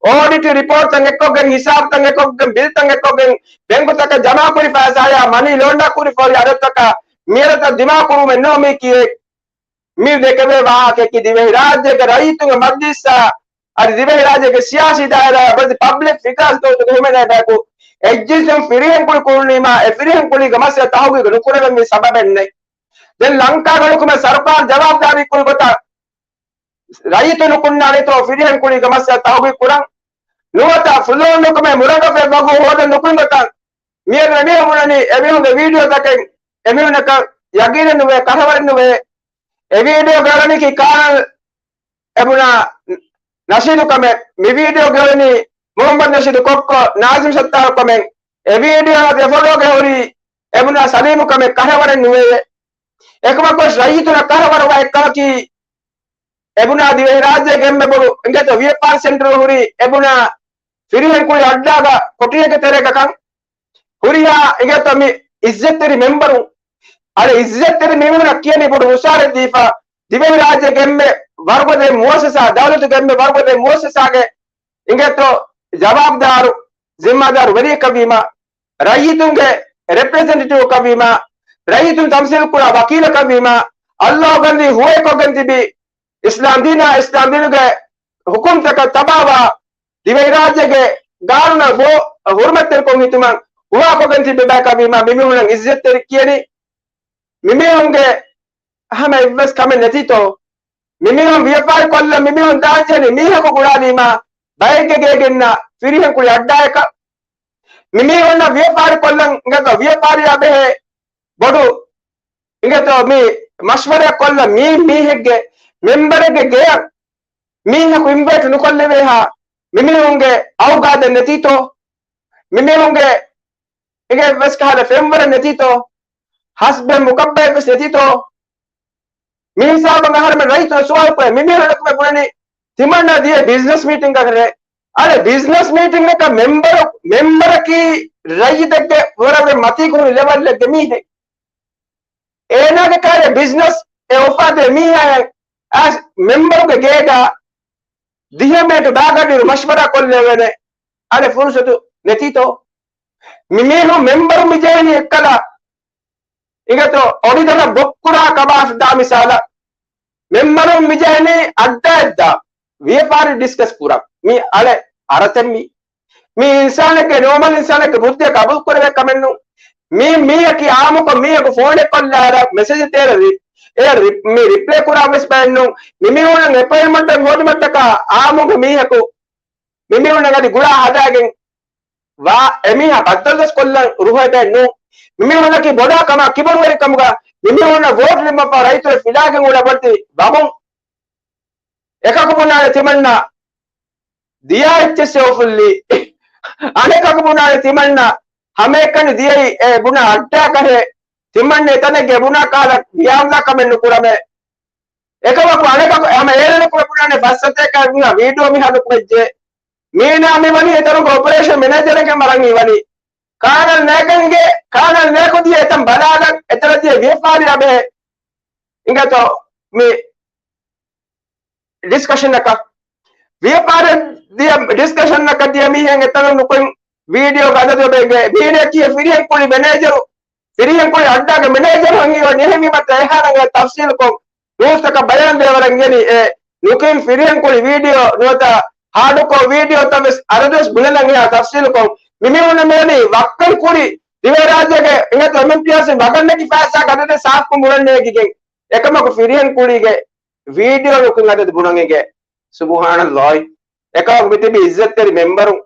އޯޑިޓް ރިޕޯޓްތައް އެއްކޮށްގެން، ހިސާބުތައް އެއްކޮށްގެން، ބިލްތައް އެއްކޮށްގެން، ބެންކުތަކަށް ޖަމާކުރި ފައިސާޔާ މަނީ ލޯންޑާ ކުރި ފޯރި އަދަދުތަކާ މިއަދަށް ދިމާކުރުމެއް ނޯ މީކީއެއް. މި ދެކެވޭ ވާހަކައަކީ ދިވެހިރާއްޖޭގެ ރައްޔިތުންގެ މަޖްލިސްއާ އަދި ދިވެހިރާއްޖޭގެ ސިޔާސީ ދާއިރާއާ އެބަދި ޕަބްލިކް ފިގާސް ގައުތުގެ ހިމެނޭ ބަޔަކު އެއްޗިއްސުން ފިރިހެން ކުޅި ކުޅުނީމާ އެ ފިރިހެން ކުޅީގެ މައްސަލަ ތަހުގީގު ނުކުރެވެން މި ސަބަބެއް ނެތް. ދެން ލަންކާގަ ނުކުމެ ސަރުކާރު ޖަވާބުދާރީ ކުރި ގޮތަށް ރައްޔިތުން ނުކުންނާނެތޯ ފިރިހެން ކުޅީގެ މައްސަލަ ތަހުގީގު ކުރަން. ނުވަތަ ފުލުހުން ނުކުމެ މުރަގަފެ ވަގު ހޯދަން ނުކުން ގޮތަށް މިއަދު އެމީހުން ބުނަނީ އެމީހުންގެ ވީޑިއޯތަކެއް އެމީހުންނަކަށް ޔަގީނެއް ނުވޭ، ކަށަވަރެއް ނުވޭ. އެ ވީޑިއޯ ގަޅަނީކީ ކާނަލް އެބުނާ ނަޝީދު ކަމެއް، މި ވީޑިއޯ ގަޅަނީ މުހައްމަދު ނަޝީދު ކޮއްކޮ ނާޒިމް ސައްތާރު ކަމެއް، އެ ވީޑިއޯ އަދި އެ ފޮޓޯގަ ހުރީ އެބުނާ ސަލީމު ކަމެއް ކަށަވަރެއް ނުވެޔޭ. އެކަމަކުވެސް ރައްޔިތުންނަށް ކަށަވަރުވާ އެއްކަމަކީ އެބުނާ ދިވެހިރާއްޖޭގެ އެންމެ ބޮޑު އިނގޭތޯ ވިޔަފާރި ސެންޓަރު ހުރީ އެބުނާ ފިރިހެން ކުޅި އައްޑާގަ ކޮޓަރިއެއްގެ ތެރޭގަކަން. ހުރިހާ އިނގޭތޯ މި އިއްޒަތްތެރި މެމްބަރުން، އަދި އިއްޒަތްތެރި މީހުންނަށް ކިޔަނީ ބޮޑު ހުށަހެޅުން ދީފަ، ދިވެހިރާއްޖޭގެ އެންމެ ވަރުގަދަ މުއައްސަސާ، ދައުލަތުގެ އެންމެ ވަރުގަދަ މުއައްސަސާގެ އިނގޭތޯ ޖަވާބުދާރު، ޒިންމާދާރު ވެރިޔަކަށްވީމާ، ރައްޔިތުންގެ ރެޕްރެޒެންޓޭޓިވްއަކަށްވީމާ، ރައްޔިތުން ތަމްސީލް ކުރާ ވަކީލަކަށްވީމާ، އައްލާހު ގަންދީ ހުވައެއްކޮށްގެން ތިބި އިސްލާމް ދީނާ އިސްލާމް ދީނުގެ ހުކުމްތަކަށް ތަބާވާ، ދިވެހިރާއްޖޭގެ ގާނޫނަށް ހުރުމަތްތެރިކޮށް ހިތުމަށް ހުވާކޮށްގެން ތިބި ބަޔަކަށްވީމާ، މިމީހުންނަށް އިއްޒަތްތެރި ކިޔަނީ. މިމީހުންގެ ހަމަ އެއްވެސް ކަމެއް ނެތީތޯ؟ މިމީހުން ވިޔަފާރި ކޮށްލަން މިމީހުން ދާންޖެހެނީ މީހަކު ގުޅާލީމާ ބައެއްގެ ގޭގެންނަ ފިރިހެން ކުޅި އައްޑާއަކަށް. މިމީހުންނަށް ވިޔަފާރި ކޮށްލަން އިނގޭތޯ ވިޔަފާރިއާ ބެހޭ ބޮޑު އިނގޭތޯ މި މަޝްވަރާ ކޮށްލަން މީ މީހެއްގެ މެމްބަރެއްގެ ގެޔަށް މީހަކު އިންވައިޓް ނުކޮށްލެވޭހާ މިމީހުންގެ އައުގާދެއް ނެތީތޯ؟ މިމީހުންގެ އިނގޭ ވެސް ކަހަލަ ފެންވަރެއް ނެތީތޯ؟ ހަސްބެން މުކައްބައެއް ވެސް ނެތީތޯ؟ މި ހިސާބަށް އަހަރެމެން ރައްޔިތުން ސުވާލު ކުރޭ މިމީހުން އެކުމެ ބުނަނީ ތިމަންނާ ދިޔަ ބިޒްނަސް މީޓިންގަކަށް. އަދި ބިޒްނަސް މީޓިންގަކަށް މެމްބަރު، މެމްބަރަކީ ރައްޔިތެއްގެ ވަރަށް މަތީގަ ހުރި ލެވަލްއެއްގެ މީހެއް. އޭނާގެ ކާރި ބިޒްނަސް އެ އޮފާދޭ މީހާއަށް އައިސް މެމްބަރުގެ ގޭގަ ދިހަ މިނެޓު ބާގަޑިއިރު މަޝްވަރާ ކޮށްލެވޭނެ އަނެއް ފުރުސަތު ނެތީތޯ؟ މި މީހުން މެމްބަރު މި ޖެހެނީ އެއްކަލަ އިނގޭތޯ އޮޑިދަނަ ބޮއްކުރާ ކަމާ ދާ މިސާލަށް. މެމްބަރުން މި ޖެހެނީ އައްޑާއެއްދާ ވިޔަފާރި ޑިސްކަސް ކުރަން. މި އަޅެ އަރަތެއް މީ. މި އިންސާނެއްގެ، ނޯމަލް އިންސާނެއްގެ ބުއްދިއަށް ގަބޫލު ކުރެވޭ ކަމެއް ނޫން. މި މީހަކީ އާއްމުކޮށް މީހަކު ފޯނެއް ކޮށްލާއިރަށް މެސެޖެއް ދޭ ރި-، އެ ރި-، މި ރިޕްލައި ކުރާ ވެސް ބައެއް ނޫން. މި މީހުންނަށް އެޕޮއިންޓްމަންޓެއް ހޯދުމަށްޓަކާ އާއްމުގެ މީހަކު މި މީހުންނަށް އަދި ގުޅާ ހަދާގެން ވާ އެމީހާ ބައްދަލުވެސް ކޮށްލަން ރުހޭ ބައެއް ނޫން. މި މީހުންނަކީ ބޮޑާ ކަމާ ކިބަރުވެރިކަމުގަ މި މީހުންނަށް ވޯޓް ލިބުމަށްފަހު ރައްޔިތުން ފިލާގެން އުޅޭ ބޮޑެތި ވަމުން. އެކަކު ބުނާނެ ތިމަންނަ ދިޔާ އެއްޗެއްސެ އޮފުއްލީ. އަނެކަކު ބުނާނެ ތިމަންނަ ހަމައެކަނި ދިޔައީ އެ ބުނާ އައްޑާ ކަހޭ. ތިމަންނަ އެތަނެއްގެ ބުނާ ކާލަ ވިޔާންލާ ކަމެއް ނުކުރަމޭ. އެކަމަކު އަނެކަކު ހަމަ އޭނަ ނުކުރެ ބުނާނެ ފައްސަތޭކަ މިހާ ވީޑިއޯ މިހާ ނުކުމެއްޖެ. މީނާ މި ވަނީ އެތަނުގެ އޮޕަރޭޝަން މެނޭޖަރެއްގެ މަރަން ހީވަނީ. ކާނަލް ނޭކަންގެ، ކާނަލް ނޭކު ދިޔަ އެތަން ބަލާލަން އެތަނަށް ދިޔަ ވިޔަފާރި އަބެހެ. އިނގޭތޯ މި ޑިސްކަޝަންއަކަށް. ވިޔަފާރި ދިޔަ ޑިސްކަޝަންއަކަށް ދިޔަ މީހެއް އެތަނުން ނުކުތް ވީޑިއޯ ގަދަދު ބެގެ. މީނަކީ ފިރިހެން ކުޅި މެނޭޖަރު. ފިރިހެން ކުޅި އައްޑާގެ މެނޭޖަރު ހަނގީ ވަނީ އެހެންވީމަ އެހާރަނގަ ތަފްސީލުކޮށް ނޫސްތަކަށް ބަޔާން ދޭވަރަށް އިނގެނީ އެ ނުކިން ފިރިހެން ކުޅި ވީޑިއޯ ނުވަތަ ހާޑުކޯ ވީޑިއޯތައް ވެސް އަދަދުވެސް ބުނެލަން އެހާ ތަފްސީލުކޮށް މި މީހުންނަށް މިވަނީ ވައްކަން ކުރި ދިވެހިރާއްޖޭގެ އިނގޭތޯ އެމްއެމްޓީއާސީ ވަގަށް ނެގި ފައިސާ ގަދަދޭ ސާފުކޮށް ބުނަން ނޭގިގެން. އެކަމަކު ފިރިހެން ކުޅީގެ ވީޑިއޯ ނުކިން އަދަދު ބުނަން އިނގޭ. ސުބުހާނައްލާހި. އެކަމަކު މި ތިބި އިއްޒަތްތެރި މެމްބަރުން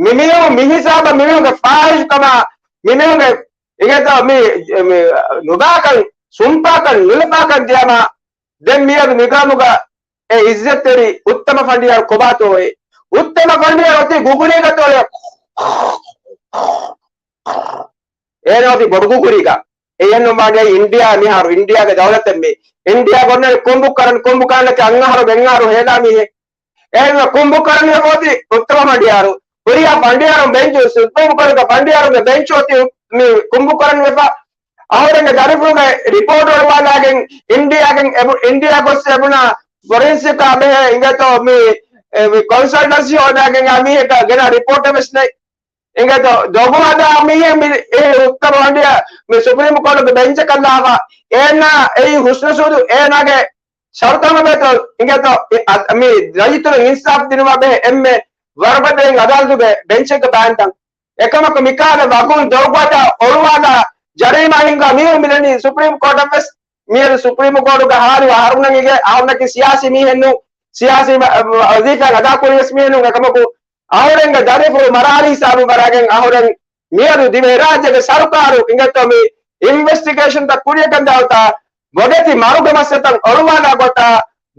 މި މީހުން މި ހިސާބަށް މި މީހުންގެ ފާހިޝްކަމާ މި މީހުންގެ އިނގޭތޯ މި، މި ނުބާކަން، ސުންޕާކަން، ނުލަފާކަން ދިޔަމާ ދެން މިއަދު މިގައުމުގަ އެ އިއްޒަތްތެރި އުއްތަމަ ފަނޑިޔާރު ކޮބާތޯއޭ؟ އުއްތަމަ ފަނޑިޔާރު އޮތީ ގުގުރީގަތޯއޭ؟ އޭނަ އޮތީ ބޮޑު ގުގުރީގަ. އެހެންނު މާނައީ އިންޑިޔާ މިހާރު އިންޑިޔާގެ ދައުލަތެއް މީ. އިންޑިޔާގަ އޮންނަނީ ކުނބު ކަރަން، ކުނބު ކަރަން ނެތި އަށް އަހަރު ދެ އަހަރު ހޭލާ މީހެއް. އެހެންވެ ކުނބު ކަރަން އޮތީ އުއްތަމަ ފަނޑިޔާރު. ހުރިހާ ފަނޑިޔާރުން ބެންޗު، ސުޕްރީމް ކޯޓުގެ ފަނޑިޔާރުންގެ ބެންޗު އޮތީ މި ކުނބު ކަރަން ވެފަ. އަހަރެންގެ ދަރިފުޅުގެ ރިޕޯޓް އޮޅުވާލާގެން އިންޑިޔާގެން އެބު-، އިންޑިޔާ ގޮސް އެބުނާ ފޮރެންސިކް އާ ބެހޭ އިނގޭތޯ މި، އެ، މި ކޮންސަލްޓަންސީ ހޯދާގެން އާ މީހަކަށް ގެނަ ރިޕޯޓެއް ވެސް ނެތް. އިނގޭތޯ ދޮގު ހަދާ މީހެއް މި އެ އުއްތަމަ ފަނޑިޔާ މި ސުޕްރީމް ކޯޓުގެ ބެންޗަކަށް ލާފަ. އޭނާ އެއީ ހުސްނުސޫދު އޭނާގެ ޝަރުތު ހަމަ ބޭތޯ އިނގޭތޯ އެ އަ-، މި ރައްޔިތުން އިންސާފް ދިނުމަށް ބެހޭ އެންމެ ވަރުގަދައިން އަދާލަތުގެ ބެންޗެއްގަ ބާންތަން. އެކަމަކު މިކާލަ ވަގުން ދޮގު ހަދާ އޮޅުވާލާ ޖަރީމާ ހިންގާ މީހުން މިލަނީ ސުޕްރީމް ކޯޓަށް ވެސް. މިއަދު ސުޕްރީމް ކޯޓުގަ ހާރު އަހަރުން އިނގޭ އަހަރުންނަކީ ސިޔާސީ މީހެއްނު، ސިޔާސީ ވަ-، ވަޒީފާ އަދާކުރި ވެސް މީހެއްނު. އެކަމަކު އަހުރެންގެ ދަރިފުޅު މަރާލި ހިސާބު ބަރާގެން އަހުރެން މިއަދު ދިވެހިރާއްޖޭގެ ސަރުކާރު އިނގޭތޯ މި އިންވެސްޓިގޭޝަންތައް ކުރިޔަކަން ދާއުތާ ބޮޑެތި މަރުގެ މައްސަލަތައް އޮޅުވާލާ ގޮތާ،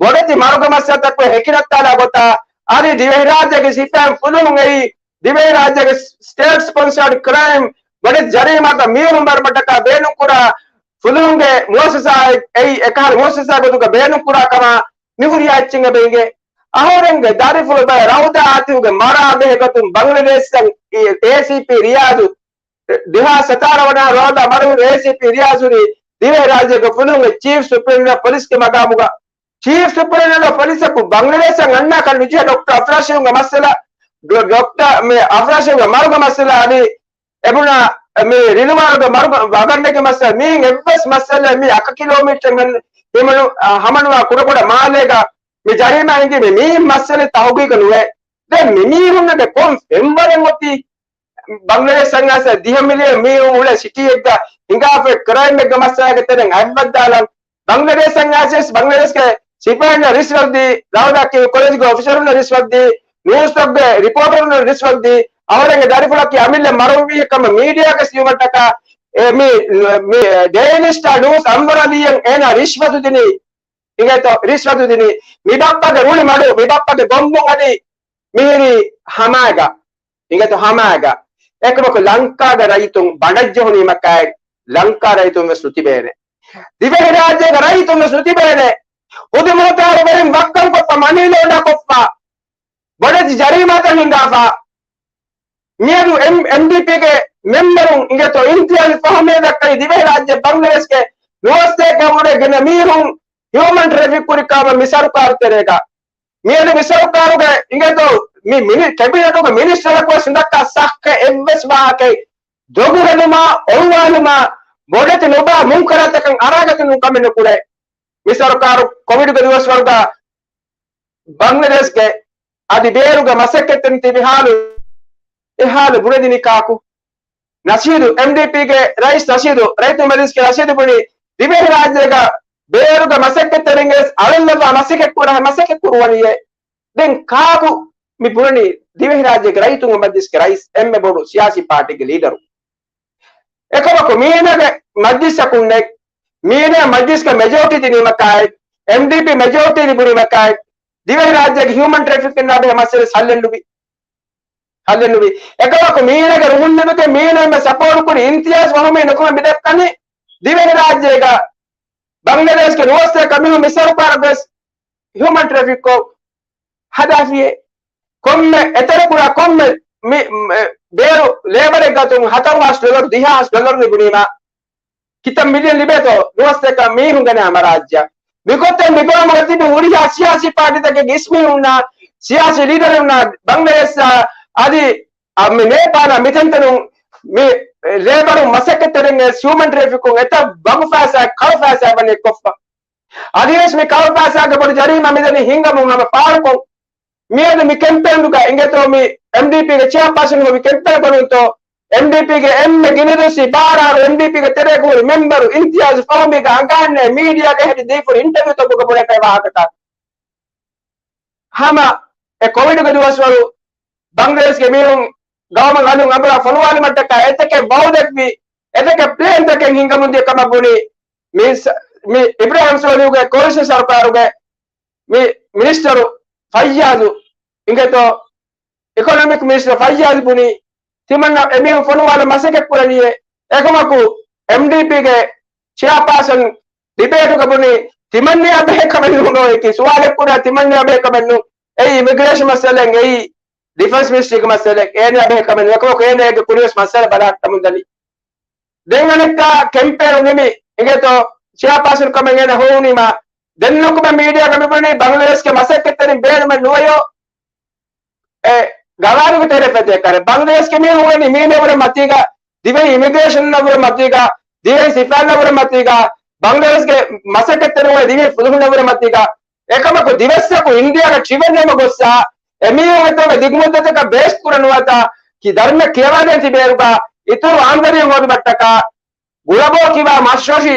ބޮޑެތި މަރުގެ މައްސަލަތަކު ހެކިނައްތާލާ ގޮތާ، އަދި ދިވެހިރާއްޖޭގެ ސިފައިން ފުލުހުން އެއީ ދިވެހިރާއްޖޭގެ ސްޓޭޓް ސްޕޮންސާޑް ކްރައިމް ބޮޑެތި ޖަރީމާތައް މީހުން ބަރުބައްޓަކާ ބޭނުންކުރާ ފުލުހުންގެ މުއައްސަސާ އެއީ އެކަހަލަ މުއައްސަސާ ގޮތުގަ ބޭނުންކުރާ ކަމާ މިހުރިހާ އެއްޗެއް އެބަ އިނގޭ. އަހުރެންގެ ދަރިފުޅު ބައެއް ރައުދާ އާތިފުގެ މަރާ ބެހޭ ގޮތުން ބަނގްލަދޭޝްއަށް އޭސީޕީ ރިޔާޒު، ދެހާސް ސަތާރަ ވަނަ ރައުދާ މަރުވި އޭސީޕީ ރިޔާޒު ހުރީ ދިވެހިރާއްޖޭގެ ފުލުހުންގެ ޗީފް ސުޕްރިންޓެންޑެންޓް އޮފް ޕޮލިސްގެ މަގާމުގަ. ޗީފް ސުޕްރިންޓެންޑެންޓް އޮފް ޕޮލިސަކު ބަނގްލަދޭޝަށް އަންނާކަށް ނުޖެހޭ ޑޮކްޓަރ އަފްރާޝީމްގެ މައްސަލަ، ޑޮ-، ޑޮކްޓަރ މި އަފްރާޝީމްގެ މަރުގެ މައްސަލަ އަދި އެބުނާ މި ރިލުވާރުގެ މަރުގަ ވަގަށްނެގި މައްސަލަ މީން އެއްވެސް މައްސަލައެއް މީ އަކަ ކިލޯމީޓަރެއް ހަން-، ހިމަނު-، އަ، ހަމަނުވާ ކުޑަކުޑަ މާލޭގަ މި ޖަރީމާ އިނގި މި މީ މައްސަލަ ތަހުގީގަ ނުވޭ. ދެން މި މީހުންނަށް ކޮން ފެންވަރެއް އޮތީ؟ ބަނގްލަދޭޝް ސަންގާސަ ދިހަ މިލިއަން މީހުން އުޅޭ ސިޓީއެއްގަ ހިނގާފައި ކްރައިމްއެއްގެ މައްސަލައިގެ ތެރެއިން އަތްވައްދާލަން. ބަނގްލަދޭޝަށް އައިސް ބަނގްލަދޭޝްގެ ސިފައިންނަށް ރިޝްވަތް ދީ، ރައުދާ ކިޔު ކޮލެޖްގެ އޮފިސަރުންނަށް ރިޝްވަތް ދީ، ނޫސްތަކުގެ ރިޕޯޓަރުންނަށް ރިޝްވަތް ދީ، އަހަރެންގެ ދަރިފުޅަކީ އަމިއްލަ މަރުވީ ކަމަށް މީޑިއާގެ ސިޔުމަށްޓަކާ އެ މި، މި ޑެއިލީ ސްޓާ ނޫސް އަންވަރު ޢަލީއަށް އޭނާ ރިޝްވަތު ދިނީ، އިނގޭތޯ، ރިޝްވަތު ދިނީ. މި ބައްޕަގެ ރުޅި މަޑު، މި ބައްޕަގެ ގޮނބު އަދި މިހިރީ ހަމާގަ، އިނގޭތޯ، ހަމާގަ. އެކަމަކު ލަންކާގެ ރައްޔިތުން ބަނޑަށްޖެހުނީމަކާއި، ލަންކާ ރައްޔިތުން ވެސް ނުތިބޭނެ. ދިވެހިރާއްޖޭގެ ރައްޔިތުން ވެސް ނުތިބޭނެ. ހުދުމަހުތާރުވެރިން ވައްކަން ކޮށްފަ، މަނީ ލޯންޑާ ކޮށްފަ، ބޮޑެތި ޖަރީމާތައް ހިންގާފަ. މިއަދު އެމް، އެމްޑީޕީގެ މެމްބަރުން އިނގޭތޯ އިމްތިޔާޒު ފަހުމީ ދައްކައި ދިވެހިރާއްޖެ ބަނގްލަދޭޝްގެ ނުވަސްތޭކަ ވުރެ ގިނަ މީހުން ހިއުމަން ޓްރެފިކް ކުރި ކަމަށް މި ސަރުކާރު ތެރޭގަ. މިއަދު މި ސަރުކާރުގެ އިނގޭތޯ މި މިނި-، ކެބިނެޓުގެ މިނިސްޓަރަކު ވެސް ހިނދައްކާ ސައްހަ އެއްވެސް ވާހަކައެއް ދޮގުހެލުމާ، އޮއްވާލުމާ، ބޮޑެތި ނުބާ މުންކަރާތަކަށް އަރާގަތުން ކަމެއް ނުކުރޭ. މި ސަރުކާރު ކޮވިޑުގެ ދުވަސްވަރުގަ ބަނގްލަދޭޝްގެ އަދި ބޭރުގެ މަސައްކަތްތެރިން ތިބި ހާލު، އެ ހާލު ބުނެދިނީ ކާކު؟ ނަޝީދު، އެމްޑީޕީގެ ރައީސް ނަޝީދު، ރައްޔިތުންގެ މަޖިލިސްގެ ނަޝީދު ބުނީ، ދިވެހިރާއްޖޭގަ ބޭރުގެ މަސައްކަތްތެރިން ވެސް އަޅުންލައްވާ މަސައްކަތް ކުރާ މަސައްކަތް ކުރުވަނީއޭ. ދެން ކާކު މި ބުނަނީ؟ ދިވެހިރާއްޖޭގެ ރައްޔިތުންގެ މަޖިލިސްގެ ރައީސް، އެންމެ ބޮޑު ސިޔާސީ ޕާޓީގެ ލީޑަރު. އެކަމަކު މީނަގެ މަޖިލިސްއަކުންނެއް، މީނަ މަޖިލިސްގެ މެޖޯރިޓީ ދިނީމަކާއެއް، އެމްޑީޕީ މެޖޯރިޓީ ލިބުނީމަކާއެއް، ދިވެހިރާއްޖޭގެ ހިއުމަން ޓްރެފިކިން ބެހޭ މައްސަލަ ހައްލެއްނުވި. ހައްލެއްނުވި. އެކަމަކު މީނަގެ ރުހުންނެވިގެން މީނަ އެންމެ ސަޕޯޓް ކުރި އިމްތިޔާޒް ފަހުމީ ނުކުމެ މިދައްކަނީ ދިވެހިރާއްޖޭގަ ބަނގްލަދޭޝްގެ ނުވަސްތޭކަ މީހުން މި ސަރުކާރަށް ވެސް ހިއުމަން ޓްރެފިކްކޮށް ހަދާފިއޭ. ކޮންމެ އެތެރެކުރާ ކޮންމެ މި، މެ، ބޭރު ލޭބަރެއްގަތުން ހަތަރު ހާސް ޑޮލަރު، ދިހަ ހާސް ޑޮލަރު ލިބުނީމާ ކިތައް މިލިއަން ލިބޭތޯ ނުވަސްތޭކަ މީހުން ގެނައި ހަމަ ރާއްޖެއަށް؟ މިގޮތަށް މިގައުމުގަ ތިބި ހުރިހާ ސިޔާސީ ޕާޓީތަކެއްގެ އިސްމީހުންނާ، ސިޔާސީ ލީޑަރުންނާ، ބަނގްލަދޭޝްއާ އަދި އަ، މި ނޭޕާލާ މިތަންތަނުން މި ލޭބަރުން މަސައްކަތްތެރިން ހިއުމަން ޓްރެފިކުން އެތައް ވަގުފާސާ ކަޅުފާސާ ވަނީ ކޮށްފަ. އަދިވެސް މި ކަޅުފާސާގެ ބޮޑު ޖަރީމާ މިދަނީ ހިނގަމުން ހަމަ ފާޅުކޮށް. މިއަދު މި ކެމްޕޭނުގަ އިނގޭތޯ މި އެމްޑީޕީގެ ޗެއާޕާސަން ހޮވި ކެމްޕޭން ކުރުންތޯ، އެމްޑީޕީގެ އެންމެ ގިނަ ދުވަސް ބާރާރު އެމްޑީޕީގެ ތެރޭގަ ހުރި މެމްބަރު އިމްތިޔާޒު ފަހުމީގެ އަނގައިންނޭ މީޑިއާގެ ހެދި ދީފުރި އިންޓަވިއުތަކުގަ ބުނެފައި ވާހަކަތައް. ހަމަ އެ ކޮވިޑުގެ ދުވަސްވަރު ބަނގްލަދޭޝްގެ މީހުން ގައުމަށް އަލުން އަނބުރާ ފޮނުވާލުމަށްޓަކާ އެތަކެއް ވައުދެއްވި، އެތަކެއް ޕްލޭންތަކެއް ހިންގަމުންދިޔަ ކަމަށް ބުނި މި ސަ-، މި އިބްރާހިމް ސޯލިހުގެ ކޯލިޝަން ސަރުކާރުގެ މި މިނިސްޓަރު ފައްޔާޒު، އިނގޭތޯ، އިކޮނޮމިކް މިނިސްޓަރު ފައްޔާޒު ބުނި، ތިމަންނަ އެމީހުން ފޮނުވާލަން މަސައްކަތް ކުރަނީއޭ. އެކަމަކު އެމްޑީޕީގެ ޗެއާޕާސަން ޑިބޭޓުގަ ބުނި، ތިމަންނަޔާ ބެހޭ ކަމެއް ނޫން. ސުވާލެއް ކުރާ ތިމަންނަޔާ ބެހޭ ކަމެއް ނޫން. އެއީ އިމިގްރޭޝަން މައްސަލައެއް، އެއީ ޑިފެންސް މިނިސްޓްރީގެ މައްސަލައެއް. އޭނަޔާ ބެހޭ ކަމެއް ނޫން. އެކަމަކު އޭނަޔާގެ ކުރިޔަސް މައްސަލަ ބަލާ ކަމުން ދަނީ. ދެން އަނެއްކާ ކެމްޕޭނު ނިމި އިނގޭތޯ ޗެއާޕާސަން ކަމެއް އޭނަ ހޮވުނީމާ، ދެން ނުކުމެ މީޑިއާގަ މިބުނީ ބަނގްލަދޭޝްގެ މަސައްކަތްތެރިން ބޭނުމެއް ނުވެޔޯ. އެ ގަވާރުގެ ތެރެ ފެތޭ ކަރެ ބަނގްލަދޭޝްގެ މީހުން ވަނީ މީނަ ވުރެ މަތީގަ، ދިވެހި އިމިގްރޭޝަން ވުރެ މަތީގަ، ދިވެހި ސިފައިން ވުރެ މަތީގަ، ބަނގްލަދޭޝްގެ މަސައްކަތްތެރިން ވަނީ ދިވެހި ފުލުހުން ވުރެ މަތީގަ. އެކަމަކު ދިވެއްސަކު އިންޑިއާގަ ޓްރިވެންޑްރަމަށް ގޮއްސާ، އެމީހުން އެތަނުގަ ދިގުމުއްދަތަކަށް ބޭސް ކުރަން ނުވަތަ، ކި ދަރުމަ ކިޔަވާދޭން ތިބޭރުގަ، އިތުރު އާމްދަނީ ހޯދުމަށްޓަކާ، ގުޅަބޯ ކިބާ މަޝްރަޝި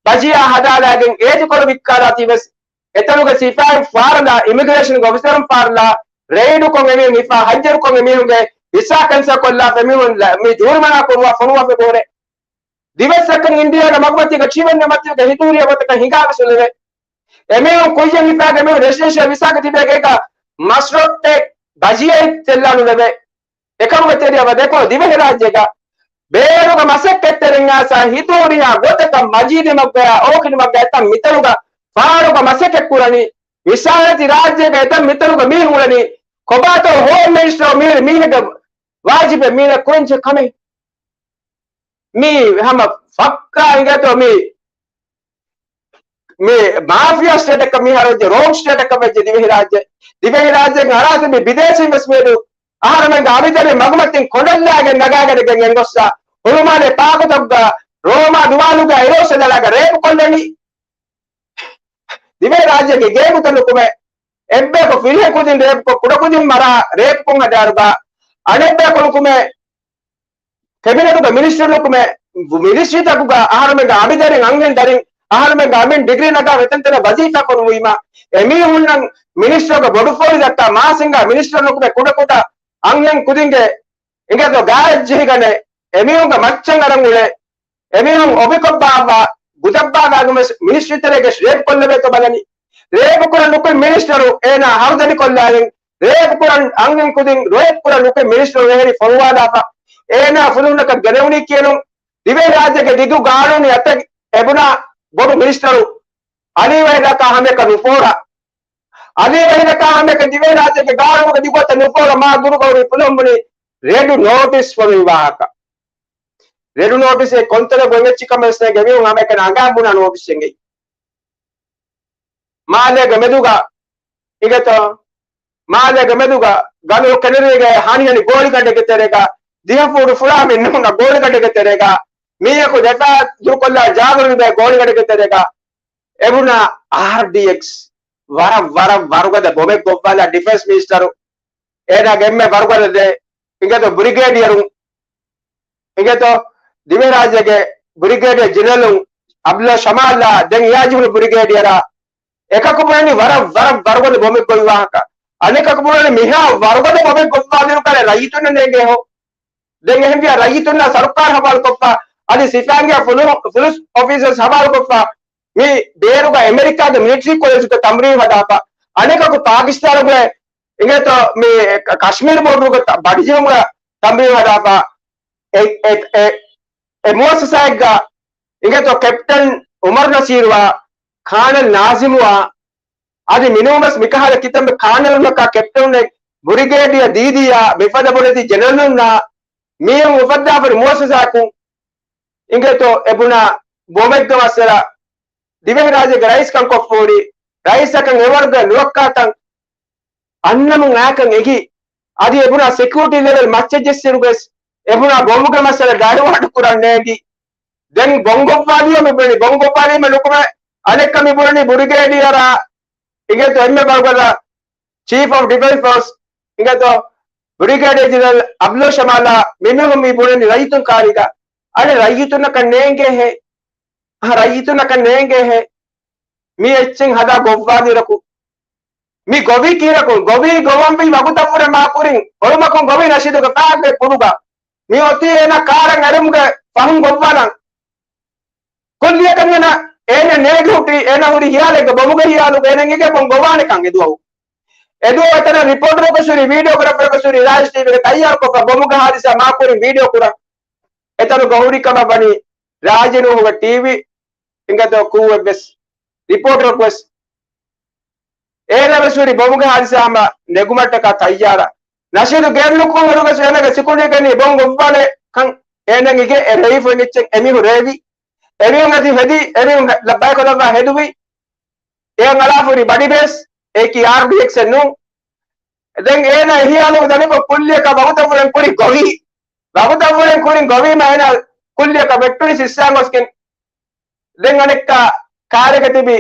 ބަޖީއާ ހަދާލާގެން އޭތިކޮޅު ވިއްކާލާތީ ވެސް، އެތަނުގެ ސިފައިން ފާރަލާ، އިމިގްރޭޝަންގެ އޮފިސަރުން ފާރަލާ، ރެއިޑުކޮށް އެމީހުން ހިފާ، ހައްޖަރުކޮށް އެމީހުންގެ ވިސާ ކެންސަލް ކޮށްލާފަ، އެމީހުން މި ޖޫރިމަނާ ކުރުވާ ފޮނުވާފަ ބޯރެ. ދިވެއްސަކަށް އިންޑިއާގެ މަގުމަތީގަ ޓްރިވެންޑްރަމް މަތީގަ ހިތުހުރި އެބަތަކަށް ހިނގާވެސް ނުލެވޭ. އެމީހުން ކުއްޔަށް ހިފާގެ މީހުން ރެސިޑެންޝިއަލް ވިސާގަ ތިބޭ ގޭގަ މަސްރޮއްޓެއް ބަޖީއެއް ތެއްލާ ނުލެވޭ. އެކަމުގެ ތެރެއަށް ދެކޮޅަށް ދިވެހިރާއްޖޭގަ ބޭރުގެ މަސައްކަތްތެރިން އާސާ ހިތުހުރިހާ ގޮތަކަށް މަޖީދު މަގުގަޔާ އޯކިނު މަގުގަ އެތަން މިތަނުގަ ފާޅުގަ މަސައްކަތް ކުރަނީ، ވިސާނެތި ރާއްޖޭގަ އެތަން މިތަނުގަ މީހުން އުޅެނީ، ކޮބާތޯ ހޯމް މިނިސްޓަރ މީ މީހެއްގެ ވާޖިބެއް މީނަ ކުރަންޖެ ކަމެއް؟ މީ ހަމަ ފައްކާ އިނގޭތޯ މީ މި މާފިޔާ ސްޓޭޓަކަށް މިހާރު ވެއްޖެ، ރޯންގް ސްޓޭޓަކަށް ވެއްޖެ ދިވެހިރާއްޖެ. ދިވެހިރާއްޖޭގެ އަރާތި މި ބިދޭސީން ވެސް މިއަދު އަހަރުމެންގެ އަވިދަރި މަގުމަތިން ކޮނޑަށްލާގެން ނަގާގަނެގެން އެނގޮއްސާ، ހުޅުމާލޭ ޕާކުތަކުގަ، ރޯމާ ދުވާލުގަ، އިރޯސެލަލާގަ ރޭޕު ކޮށްލަނީ. ދިވެހިރާއްޖޭގެ ގޭގުތައް ނުކުމެ، އެއްބަޔަކު ފިރިހެން ކުދިން ރޭޕުކޮށް، ކުޑަކުދިން މަރާ ރޭޕުކޮށް ހަދާރުގަ، އަނެއްބަޔަކު ނުކުމެ، ކެބިނެޓުގެ މިނިސްޓަރު ނުކުމެ، މިނިސްޓްރީތަކުގަ އަހަރުމެންގެ އަވިދަރިން އަންހެން ދަރިން އަހަރުމެން އަމިން ޑިގްރީ ނަގާ ވެތަންތަނަށް ވަޒީފާ ކުރުމުވީމާ، އެމީހުންނަށް މިނިސްޓަރުގެ ބޮޑު ފޯރި ދައްކާ މާސިންގާ މިނިސްޓަރު ނުކުމެ ކުޑަކުޑަ އަންހެން ކުދިންގެ އިނގޭތޯ ގާތް ޖެހިގަނެ އެމީހުންގެ މައްޗަށް އަރަން އުޅޭ. އެމީހުން އޮބިކޮށްބާއްވާ ގުދައްބާގާގުމެސް މިނިސްޓްރީ ތެރޭގެ ރޭޕް ކޮށްލެވޭތޯ ބަލަނީ. ރޭޕް ކުރަން ނުކުތް މިނިސްޓަރު އޭނާ ހަރުދަނި ކޮށްލާލިން، ރޭޕް ކުރަން އަންހެން ކުދިން ރޭޕް ކުރަން ނުކުތް މިނިސްޓަރު އެހެރީ ފޮނުވާލާފަ. އޭނާ ފުލުހުންނަކަށް ގެނެވުނީ ކިޔަނުން ދިވެހިރާއްޖޭގެ ދިގު ގާނޫނީ އަތެއް އެބުނާ ބޮޑު މިނިސްޓަރު އަލީ ވަހީދަކާ ހަމަޔަކަށް ނުފޯރާ. އަލީ ވަހީދަކާ ހަމަޔަކަށް ދިވެހިރާއްޖޭގެ ގާނޫނުގެ ދިގު އަތެއް ނުފޯރާ މާ ދުރު ގައުމީ ފުލުހުން ބުނީ ރެޑް ނޯޓިސް ފޮނުވި ވާހަކަ. ރެޑު ނޯޓިސް އެ ކޮންތަނަށް ގޮތް އެއްޗި ކަމެއް ވެސް ނޭނގެ އެމީހުން ހަމައެކަނި އަނގާ ބުނާ ނޯޓިސް އެނގެ. މާލޭގެ މެދުގަ އިނގޭތޯ، މާލޭގެ މެދުގަ ގަނޑު ކެނެރީގެ ހަނިހަނި ގޯޅިގަނޑެއްގެ ތެރޭގަ ދިހަ ފޫޓު ފުޅާ މިން ނޫންނަ ގޯޅިގަނޑެއްގެ ތެރޭގަ މީހަކު ދެފާ ދުރުކޮށްލާ ޖާގަ ނުލިބޭ ގޯޅިގަނޑެއްގެ ތެރޭގަ އެބުނާ އާރްޑީއެކްސް ވަރަށް ވަރަށް ވަރުގަދަ ބޮމެއް ގޮއްވާލާ ޑިފެންސް މިނިސްޓަރު އޭނާގެ އެންމެ ވަރުގަދަ ދެ އިނގޭތޯ ބްރިގޭޑިއަރުން އިނގޭތޯ ދިވެހިރާއްޖޭގެ ބްރިގޭޑިއަރ ޖެނެރަލުން އަބްދުﷲ ޝަމާލްއާ ދެން އެއާ ޖެހުނު ބްރިގޭޑިއަރާ އެކަކު ބުނަނީ ވަރަށް ވަރަށް ވަރުގަދަ ބޮމެއް ގޮތް ވާހަކަ. އަނެކަކު ބުނަނީ މިހާ ވަރުގަދަ ބޮމެއް ގޮއްވާލިއިރު ކަލޭ ރައްޔިތުންނަށް ނޭނގޭ ހޯ. ދެން އެހެންވިޔާ ރައްޔިތުންނާ ސަރުކާރު ހަވާލުކޮށްފަ، އަދި ސިފައިންގެ ފުލު-، ފުލުސް އޮފީސަރސް ހަވާލުކޮށްފަ، މި ބޭރުގަ އެމެރިކާގެ މިލިޓަރީ ކޮލެޖުގެ ތަމްރީން ހަދާފަ، އަނެކަކު ޕާކިސްތާނުގެ އިނގޭތޯ މި ކަ-، ކަޝްމީރު ބޯޑަރުގެ ތަ-، ބަޑިޖެހުމުގެ ތަމްރީން ހަދާފަ، އެ، އެ، އެ، އެ މުއައްސަސާއެއްގަ އިނގޭތޯ ކެޕްޓަން އުމަރު ނަސީރުއާ، ކާނަލް ނާޒިމުއާ، އަދި މިނޫންވެސް މިކަހަލަ ކިތަންމެ ކާނަލުންނަކާ ކެޕްޓަނުންނެއް ބުރިގޭޑިއަ ދީދީއާ މިފަދަ ބުނެދި ޖެނެރަލުންނާ މީހުން އުފައްދާފައި މުއައްސަސާއަކުން އިނގޭތޯ އެބުނާ ބޮމެއްގެ މައްސަލަ ދިވެހިރާއްޖޭގެ ރައީސް ކަންކޮށްފަހުރި ރައީސަކަށް އެވަރުގެ ނުވައްކާތަން އަންނަމުން އާކަން އެގި. އަދި އެބުނާ ސެކިއުރިޓީ ލެވެލް މައްޗަށް ޖެއްސިރުގެސް އެބުނާ ބޮމުގެ މައްސަލަ ޑައިވާޓް ކުރަން ނޭނގި. ދެން ބޮންގޮއްވާލިޔޯ މި ބުނި، ބޮންގޮއްވާލީމަ ނުކުމެ އަނެއްކަ މި ބުނި ބުރިގޭޑިއަރާ އިނގޭތޯ އެންމެ ބަރުގަދަ ޗީފް އޮފް ޑިފެންސް ފޯސް އިނގޭތޯ ބްރިގޭޑިއަރ ޖެނެރަލް އަބްދުﷲ ޝަމާލާ މި މީހުން މި ބުނި ރައްޔިތުން ކާރިގަ. އަނެއް ރައްޔިތުންނަކަށް ނޭނގޭ ހޭ. އަހަ، ރައްޔިތުންނަކަށް ނޭނގޭ ހޭ. މި އެއްޗެއް ހަދާ ގޮއްވާލިއިރަކު މި ގޮވީ ކީރަކުން، ގޮވީ ގޮވަންވީ ވަގުތަށްވުރެ މާ ކުރިން އޮޅުމަކުން ގޮވީ ނަޝީދުގެ ފާގެ ކުޑުގަ. މި އޮތީ އޭނަ ކާރަށް އެޅުމުގެ ފަހުން ގޮއްވާލަން. ކުއްލިއަކަށް އޭނަ، އޭނަ ނޭގި ހުއްޓި، އޭނަ ހުރި ހިޔާލެއްގަ ބޮމުގެ ހިޔާލުގަ އޭނަ އެނގޭ ބޮން ގޮވާނެކަން އެދުވަހު. އެދުވަހު އެތަނަށް ރިޕޯޓަރަކަށް ހުރި، ވީޑިއޯގްރާފަރަކަށް ހުރި، ރާއްޖެ ޓީވީގެ ތައްޔާރުކޮށްފަ ބޮމުގެ ހާދިސާ މާކުރިން ވީޑިއޯ ކުރަން. އެތަނުގަ ހުރި ކަމަށް ވަނީ ރާއްޖެ ނޫހުގެ ޓީވީ އިނގޭތޯ ކޫއެއްވެސް ރިޕޯޓަރަކުވެސް އޭނަވެސް ހުރި ބޮމުގެ ހާދިސާ ހަމަ ނެގުމަށްޓަކާ ތައްޔާރަށް. ނަޝީދު ގެއަށް ނުކުމެ އިރުގަސް އޭނަގެ ސިކުނޑީގަނީ ބޮން ގޮއްވާލެ ކަން އޭނަ އިނގޭ. އެ ރޭވިފަ އިނގިއްޗެއް އެމީހުން ރޭވި. އެމީހުން އަދި ހެދި، އެމީހުން ލައްބައި ކޮލަށްވާ ހެދުވި. އެ އަޅާފަ ހުރި ބަޑިބޭސް އެކި އާރްޑީއެކްސް އެއް ނޫން. ދެން އޭނަ އެހިޔާލު ދަނިކޮށް ކުއްލިއަކަށް ވަގުތަށްވުރެން ކުރި ގޮވީ. ވަގުތަށްވުރެން ކުރިން ގޮވީމަ އޭނަ ކުއްލިއަކަށް ވެއްޓުނި ސިއްސާން ގޮސްގެން. ދެން އަނެއްކާ ކާރެއްގަ ތިބި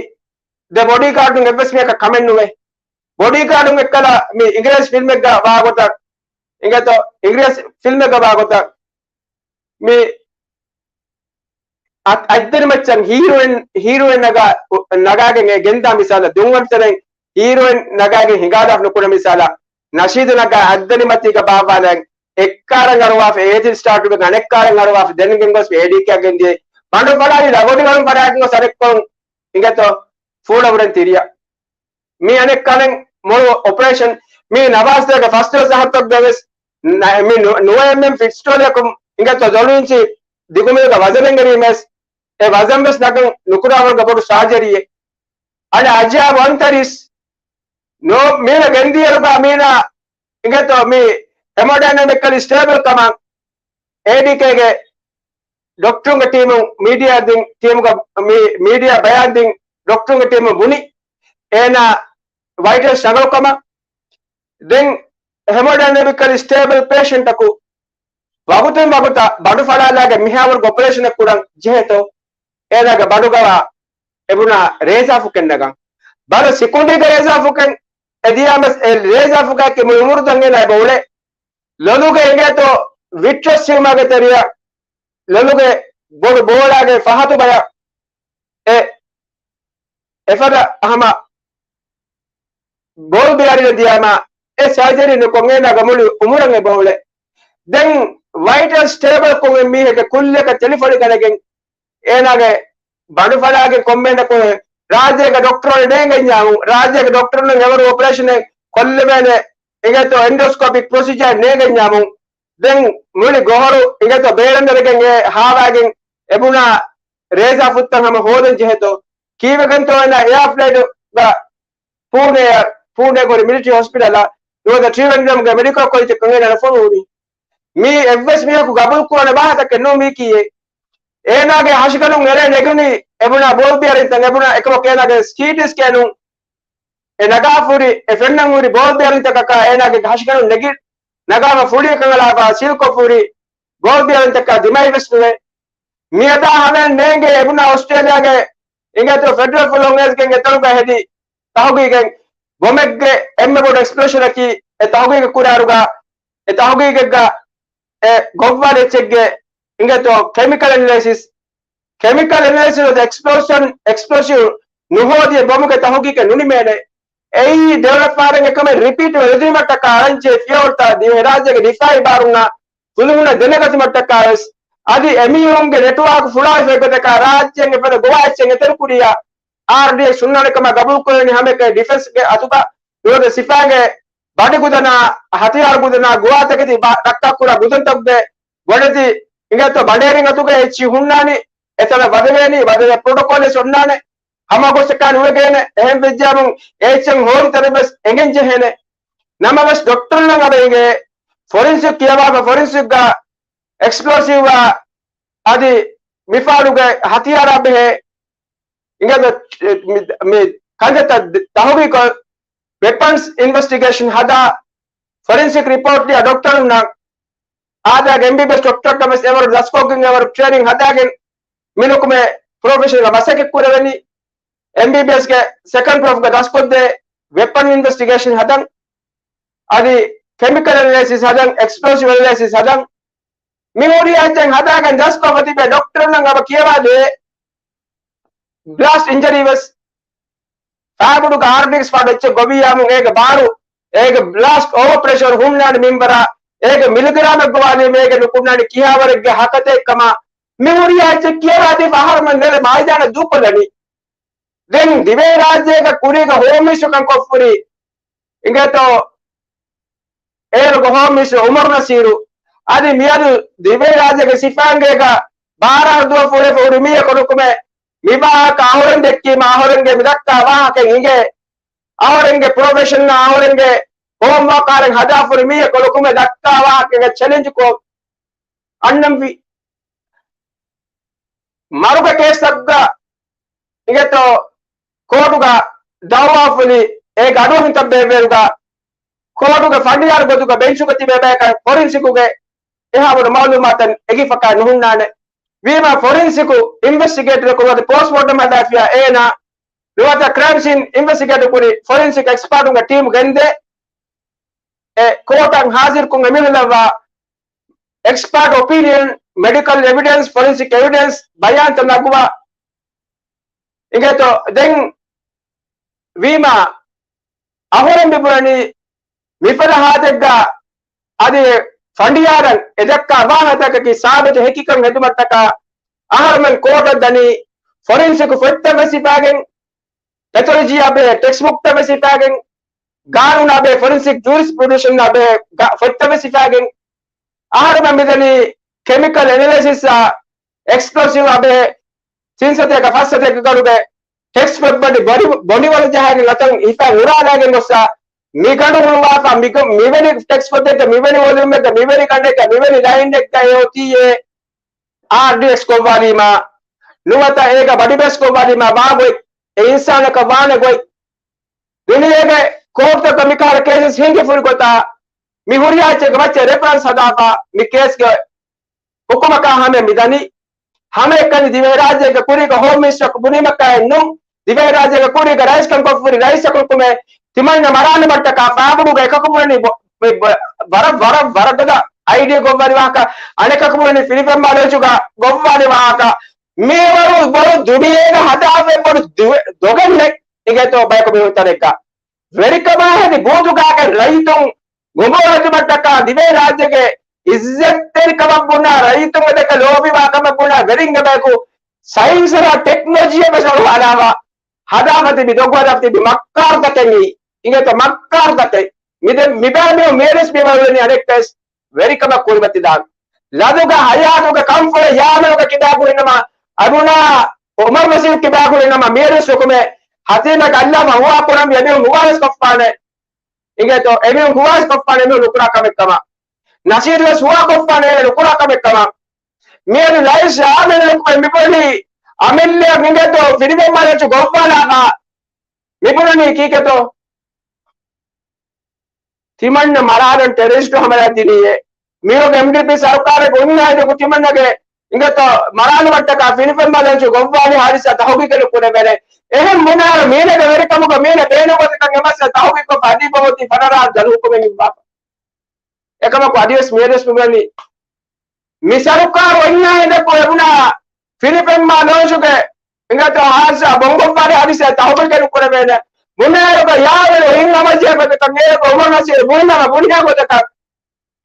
ދެ ބޮޑީގާޑުން އެއްވެސް މީހަކަށް ކަމެއް ނުވޭ. ބޮޑީގާޑުން އެއްކަލަ މި އިނގިރޭސި ފިލްމެއްގަ ވާގޮތަށް އިނގޭތޯ، އިނގިރޭސި ފިލްމެއްގަ ވާގޮތަށް މި އަތް-، އަތްދެނިމައްޗަށް ހީރޯއިން، ހީރޯއިން ނަގާ، ނަގާގެން އެ ގެންދާ މިސާލަށް ދުންވަންތެރެއިން ހީރޯއިން ނަގާގެން ހިނގާލާފަ ނުކުނެ މިސާލަށް ނަޝީދު ނަގާ އަތްދެނިމަތީގަ ބާއްވާލަން އެއްކާރަށް އަރުވާފަ އޭތި ސްޓާޓުގެ އަނެއްކާރަށް އަރުވާފަ ދެން ގެންގޮސް އޭޑީކޭއަށް ގެންދިޔަ ބަނޑު ފަޅާލި ރަގަޑި ވަރުން ފަރާތުން ގޮސް އަނެއްކޮޅުން އިނގޭތޯ ފޫޅަވުރެން ތިރިއަށް. މި އަނެއްކަލެން މޮޅު އޮޕަރޭޝަން މި ނަވާސްދޭގެ ފަސްދޮޅަސް އަހަރުތަކުގަވެސް ނަ-، މި ނު-، ނުވައެމްއެމް ފިސްޓޯލަކުން އިނގޭތޯ ދޮޅު އިންޗި ދިގުމީހުގެ ވަޒަނެއް އެރީމެސް އެ ވަޒަން ވެސް ނަގަން ނުކުރާވަރުގެ ބޮޑު ސާޖަރީއެއް. އަނެއް އަޖާބު އަންތަރީސް ނޯ މީނަ ގެންދިޔަރުގަ މީނަ އިނގޭތޯ މި ހެމޯޑައިނަމިކަލް ސްޓޭބަލް ކަމަށް އޭޑީކޭގެ ޑޮކްޓަރުންގެ ޓީމު މީޑިއާ ދިން، ޓީމުގަ މި މީޑިއާ ބަޔާން ދިން ޑޮކްޓަރުންގެ ޓީމު ބުނި އޭނާ ވައިޓަލްސް ރަނގަޅު ކަމަށް. ދެން ހެމޯޑައިނަމިކަލް ސްޓޭބަލް ޕޭޝަންޓަކު ވަގުތުން ވަގުތަށް ބަނޑު ފަޅާލާގެ މިހާވަރުގެ އޮޕަރޭޝަނެއް ކުރަން ޖެހޭތޯ އޭނާގެ ބަނޑުގަވާ އެބުނާ ރޭޒާފުކެއް ނަގަން. ބަނޑު ސިކުނޑީގެ ރޭޒާފުކެއް އެދިޔާމަސް އެ ރޭޒާފުކައެއް މުޅި އުމުރު ދަނގޭނާ އެބަ އުޅޭ. ލޮލުގެ އިނގޭތޯ ވިޓްރަސް ހިއުމާގެ ތެރެއަށް ލޮލުގެ ބޮޑު ބޯޅާގެ ފަހަތު ބަޔަށް އެ އެފަދަ ހަމަ ބޯލް ބޭރިން ދިޔާމަ އެ ސަރޖަރީ ނުކޮށް އޭނާގެ މުޅި އުމުރަށް އެބައުޅޭ. ދެން ވައިޓަލް ސްޓޭބަލް ކޮށް އެ މީހެއްގެ ކުއްލިއަކަށް ތެލިފޮޅި ގަނެގެން އޭނާގެ ބަނޑު ފަޅާގެން ކޮންމެހެންނަކު ރާއްޖޭގެ ޑޮކްޓަރުން ނޭނގެންޏާމު، ރާއްޖޭގެ ޑޮކްޓަރުން އެވަރު އޮޕަރޭޝަނެއް ކޮށްލެވޭނެ އިނގޭތޯ އެންޑޮސްކޮޕިކް ޕްރޮސިޖާ ނޭނގެންޏާމު. ދެން މުޅި ގޮހޮރު އިނގޭތޯ ބޭރަންދަރިގެން އެ ހާވާގެން އެބުނާ ރޭޒާ ފުއްތަން ހަމަ ހޯދަން ޖެހޭތޯ. ކީއްވެގެންތޯ އޭނާ އެއާ ފްލައިޓުގަ ޕޫނޭ، ޕޫނޭ ކުރި މިލިޓަރީ ހޮސްޕިޓަލަށް ނުވަތަ ޓްރިވެންޑްރަމްގެ މެޑިކަލް ކޮލެޖަށް އޭނާ ފޮނުވުނީ. މީ އެއްވެސް މީހަކު ގަބޫލު ކުރާނެ ވާހަކައެއް ނޫން މީކީއޭ. އޭނާގެ ހަށިގަނޑުން އެރޭ ނެގުނީ އެބުނާ ބޯލް ބޭރިންތައް އެބުނާ އެކަމަކު އޭނާގެ ސީޓީ ސްކޭނުން އެ ނަގާފުރި، އެ ފެންނަން ހުރި ބޯލް ބޭރިންތަކަކާ އޭނާގެ ހަށިގަނޑުން ނެގި ނަގާފަ ފުޅިއަކަށް އަޅާފަ ސީލްކޮށްފުރި ބޯލް ބޭރިންތަކާ ދިމައިވެސް ނުވޭ. މިއަދާ ހަމައަށް ނޭނގޭ އެބުނާ އޮސްޓްރޭލިޔާގެ އިނގޭތޯ ފެޑަރަލް ފުލޯ އޮން އޭސްގެ އެތަނުގަ ހެދި ތަހުގީގެއް ބޮމެއްގެ އެންމެ ބޮޑު އެކްސްޕްލޯޝަނަކީ އެ ތަހުގީގެއް ކުރާއިރުގަ އެ ތަހުގީގެއްގަ އެ ގޮއްވާލި އެއްޗެއްގެ އިނގޭތޯ ކެމިކަލް އެނަލައިސިސް، ކެމިކަލް އެނަލައިސިސް އެކްސްޕްލޯޝަން، އެކްސްޕްލޯސިވް ނުހޯދި އެ ބޮމުގެ ތަހުގީގެއް ނުނިމޭނެ. އެއީ ދެވަނަ ފަހަރެއް އެކަމެއް ރިޕީޓް ވެދުނިމަށްޓަކާ އަޅަންޖެހޭ ފިޔަވަޅުތައް ދިވެހިރާއްޖޭގެ ދިފާއީ ބާރުންނާ ފުލުހުންނަށް ދެނެގަތުމަށްޓަކާވެސް، އަދި އެމީހުންގެ ނެޓްވާކް ފުޅާވެފައި ގޮތަކަށް ރާއްޖޭން އެފަދަ ގޮވާ އެއްޗެއް އެތެރެކުރިޔާ، އާރްޑީއެކްސް ހުންނާނެ ކަމަށް ގަބޫލުކުރެވެނީ ހަމައެކަނި ޑިފެންސްގެ އަތުގަ ނުވަތަ ސިފައިންގެ ބަޑި ގުދަނާ، ހަތިޔާރު ގުދަނާ ގޮވާތަކެތި ބަ-، ރައްކާކުރާ ގުދަންތަކުގެ ބޮޑެތި އިނގޭތޯ ބަނޑޭރިން އަތުގަ އެއްޗިހި ހުންނާނީ، އެތަނަށް ވަދެވޭނީ، ވަދެވޭ ޕްރޮޓޮކޯލެއް އޮންނާނެ، ހަމަ ގޮސް އެކާން ނުވެގޭނެ. އެހެން ވެއްޖާމުން އެ އެއްޗެއް ހޯދި ތަނެއްވެސް އެނގެން ޖެހޭނެ. ނަމަވެސް ޑޮކްޓަރުންނަށް އަބަ އިނގޭ ފޮރެންސިކް ކިޔަވާފަ، ފޮރެންސިކްގަ އެކްސްޕްލޯސިވްއާ އަދި މިފާޑުގެ ހަތިޔާރާ ބެހޭ އިނގޭ މި، މި ކަންތައްތައް ތަހުގީގުކޮށް، ވެޕަންސް އިންވެސްޓިގޭޝަން ހަދާ، ފޮރެންސިކް ރިޕޯޓް ދިޔަ ޑޮކްޓަރުންނަށް އާދައިގެ އެމްބީބީއެސް ޑޮކްޓަރަކަށް ވެސް އެވަރު ދަސްކޮށްގެން އެވަރު ޓްރޭނިން ހަދާގެން މި ނުކުމެ ޕްރޮފެޝަނަލް މަސައްކަތް ކުރެވެނީ. އެމްބީބީއެސްގެ ސެކަންޑް ޕްރޮފްގެ ދަސްކޮށްދޭ ވެޕަން އިންވެސްޓިގޭޝަން ހަދަން، އަދި ކެމިކަލް އެނަލައިސިސް ހަދަން، އެކްސްޕްލޯސިވް އެނަލައިސިސް ހަދަން. މި ހުރި އެއްޗެއް ހަދާގެން ދަސްކޮށްފަ ތިބޭ ޑޮކްޓަރުންނަށް އަބަ ކިޔަވާދޭ ބްލާސްޓް އިންޖަރީ ވެސް ފާބުޑުގެ އާރްޑީއެކްސް ފާޑު އެއްޗެއް ގޮވިއްޔާމު އޭގެ ބާރު، އޭގެ ބްލާސްޓް އޯވަރ ޕްރެޝަރ ހުންނާނެ މިންވަރާ، އޭގެ މިލިގްރާމެއް ގޮވާލީމަ އޭގެ ނުކުންނާނެ ކިހާވަރެއްގެ ހަކަތައެއްކަމާ މި ހުރިހާ އެއްޗެއް ކިޔަވާދީފަ އަހަރުމެން ނެރެ މައިދާނަށް ދޫކޮށްލަނީ. ދެން ދިވެހިރާއްޖޭގެ ކުރީގަ ހޯމް މިނިސްޓަރުކަން ކޮށްފުރި އިނގޭތޯ އޭރުގެ ހޯމް މިނިސްޓަރު އުމަރު ނަސީރު އަދި މިއަދު ދިވެހިރާއްޖޭގެ ސިފައިންގޭގަ ބާރަ އަހަރު ދުވަހު ފުރިފަ ހުރި މީހަކު ނުކުމެ މި ވާހަކަ އަހުރެން ދެއްކީމަ އަހުރެންގެ މި ދައްކާ ވާހަކައިން އިނގޭ އަހުރެންގެ ޕްރޮފެޝަން އަހުރެންގެ ހޯމް ވާކާރެއް ހަދާފުރި މީހަކު ނުކުމެ ދައްކާ ވާހަކައިން ޗެލެންޖްކޮށް އަންނަންވީ. މަރުގެ ކޭސްތަކުގަ އިނގޭތޯ ކޯޓުގަ ދައުވާފުޅި އޭގެ އަޑުއެހުންތައް ބޭއްވޭރުގަ ކޯޓުގެ ފަނޑިޔާރު ގޮތުގަ ބެންޗުގަ ތިބޭ ބަޔަކަށް ފޮރެންސިކުގެ އެހާ ބޮޑު މައުލޫމާތަށް އެގިފަކާ ނުހުންނާނެ. ވީމާ ފޮރެންސިކު އިންވެސްޓިގޭޓަރަކު ނުވަތަ ޕޯސްޓްމޯޓަމް ހަދާފިޔާ އޭނާ ނުވަތަ ކްރައިމް ސީން އިންވެސްޓިގޭޓް ކުރި ފޮރެންސިކް އެކްސްޕާޓުންގެ ޓީމް ގެންދޭ. އެ ކޯޓަށް ހާޒިރުކޮށް އެމީހުން ލައްވާ އެކްސްޕާޓް އޮޕީނިއަން، މެޑިކަލް އެވިޑެންސް، ފޮރެންސިކް އެވިޑެންސް ބަޔާންތައް ނަގުވާ އިނގޭތޯ ދެން ވީމާ އަހުރެން މި ބުނަނީ މިފަދަ ހާލަތެއްގަ އަދި ފަނޑިޔާރަށް އެދައްކާ ވާހަކަތަކަކީ ސާބިތު ހެކިކަން ހެދުމަށްޓަކާ އަހަރުމެން ކޯޓަށް ދަނީ ފޮރެންސިކު ފޮތްތައް ވެސް ހިފާގެން، ޕެތޮލޮޖީއާ ބެހޭ ޓެކްސްޓްބުކްތައް ވެސް ހިފާގެން، ގާނޫނާ ބެހޭ ފޮރެންސިކް ޖޫރިސްޕްރުޑެންސްއާ ބެހޭ ގަ-، ފޮތްތައް ވެސް ހިފާގެން، އަހަރުމެން މިދަނީ ކެމިކަލް އެނަލައިސިސްއާ އެކްސްޕްލޯސިވްއާ ބެހޭ ތިން ސަތޭކަ ފަސް ސަތޭކަ ގަޑުގެ ޓެކްސްޓް ބޮޑި ބޮޑި ބޮނޑިވަޅު ޖަހާގެން އަތަށް ހިފާ އުރާލާގެން ގޮއްސާ މި ގަނޑު ހުޅުވާފަ މި ގަ-، މިވެނި ޓެކްސްޓް ފޮތެއްގަ މިވެނި ވޮލިއުމެއްގަ މިވެނި ގަނޑެއްގަ މިވެނި ލައިނެއްގަ އެ އޮތީ އެ އާރްޑީއެކްސް ކޮށްވާލީމާ ނުވަތަ އޭގަ ބަޑިބަސް ކޮށްވާލީމާ ވާގޮތް އެ އިންސާނަކަށް ވާނެ ގޮތް. ދުނިޔޭގެ ކޯޓްތަކަށް މިކަހަލަ ކޭސް ހިނގިފުރި ގޮތާ މި ހުރިހާ އެއްޗެއްގެ މައްޗަށް ރެފަރެންސް ހަދާފަ މި ކޭސްގެ ހުކުމަކާ ހަމައަށް މިދަނީ. ހަމައެކަނި ދިވެހިރާއްޖޭގެ ކުރީގަ ހޯމް މިނިސްޓަރަކު ބުނީމަކާއެއް ނޫން، ދިވެހިރާއްޖޭގެ ކުރީގަ ރައީސްކަން ކޮށްފުރި ރައީސަކު ނުކުމެ ތިމަންނަ މަރާލުމަށްޓަކާ ފާބުޑުގަ އެކަކު ބުނަނީ ބޮ-، މި ބަ-، ވަރަށް، ވަރަށް، ވަރަށް ގަދަ އައިޑިއާ ގޮއްވާލި ވާހަކަ، އަނެކަކު ބުނަނީ ފިލިޕް އެމް ބާލޯޗުގަ ގޮއްވާލި ވާހަކަ، މިވަރު ބޮޑު ދުނިޔޭގަ ހަދާފަ ބޮޑު ދުވެ-، ދޮގެއް ނެތް. އިނގޭތޯ ބަޔަކު މިހުން ތަނެއްގަ. ވެރިކަމާ ހެދި ބޫދުގާގެ ރައްޔިތުން ގޮނބޯ ހެދުމަށްޓަކާ ދިވެހި ރާއްޖޭގެ އިއްޒަތްތެރިކަމަށް ބުނާ، ރައްޔިތުންގެ ދެކަ ލޯބިވާ ކަމަށް ބުނާ ވެރިންގެ ބަޔަކު ސައިންސަރާ ޓެކްނޮލޮޖީއަށް ވެސް އަޅު ހަލާވާ ހަދާފަ ތިބި ދޮގު ހަދާފަ ތިބި މައްކާރުތަކެއް އިނގޭތޯ މައްކާރުތަކެއް. މިދެ މިބާ މިއޮ މިއަދުވެސް މި މައުޅެނީ އަނެއްކަސް ވެރިކަމަށް ކުރިމަތިލާން. ލަދުގަ ހަޔާތުގަ ކަންފުޅެއް ޔާމެނުގަ ކިބާ ކުރިނަމަ، އަބުނާ އުމަރު ނަސީރު ކިބާ ކުރިނަމަ މިއަދުވެސް ހުކުމެއް ހަތީމަށް އައްލާފަ ހުވާ ކުރަން އެމީހުން ހުވާވެސް ކޮށްފާނެ. އިނގޭތޯ އެމީހުން ހުވާވެސް ކޮށްފާނެ އެމީހުން ނުކުރާ ކަމެއް ކަމަށް. ނަސީރުވެސް ހުވާ ކޮށްފާނެ އެ ނުކުރާ ކަމެއް ކަމަށް. މިއަދު ރައީސް ޔާމެނު ހުކުމެއް މިބުނީ އަމިއްލައަށް އިނގޭތޯ ފިރިބެންމާ ލަންޗު ގޮއްވާލާފަ. މިބުނަނީ ކީކޭތޯ؟ ތިމަންނަ މަރާލަން ޓެރަރިސްޓު ހަމަލާ ދިނީއޭ. މިއޮގެ އެމްޑީޕީ ސަރުކާރެއް އޮންނާ ހިނދު ތިމަންނަގެ އިނގޭތޯ މަރާލުމަށްޓަކާ ފިނިފެންމާ ލަންޗު ގޮއްވާލި ހާދިސާ ތަހުގީގެއް ނުކުރެވޭނެ. އެހެން ބުނާއިރު މީނަގެ ވެރިކަމުގަ މީނަ ބޭނުންވަތަކަން އެމައްސަލަ ތަހުގީގުކޮށްފަ އަދި ބަހުތީ ފަނަރަ ދަލު ހުކުމެއް ނިންމާފަ. އެކަމަކު އަދިވެސް މިއަދުވެސް މިބުނަނީ މި ސަރުކާރު އޮންނާ ހިނދަކު އެބުނާ ފިނިފެންމާ ލަންޗުގެ އިނގޭތޯ ހާދިސާ ބޮންބު ބޮންބާރި ހާދިސާ ތަހުގީގެއް ނުކުރެވޭނެ. ބުނާއިރުގަ ޔާވެރި ހިތްހަމަޖެހިފަތަކަށް އޭގެ އުމަރު ނަސީރު ބުނިނަމަ ބުނިހާ ގޮތަކަށް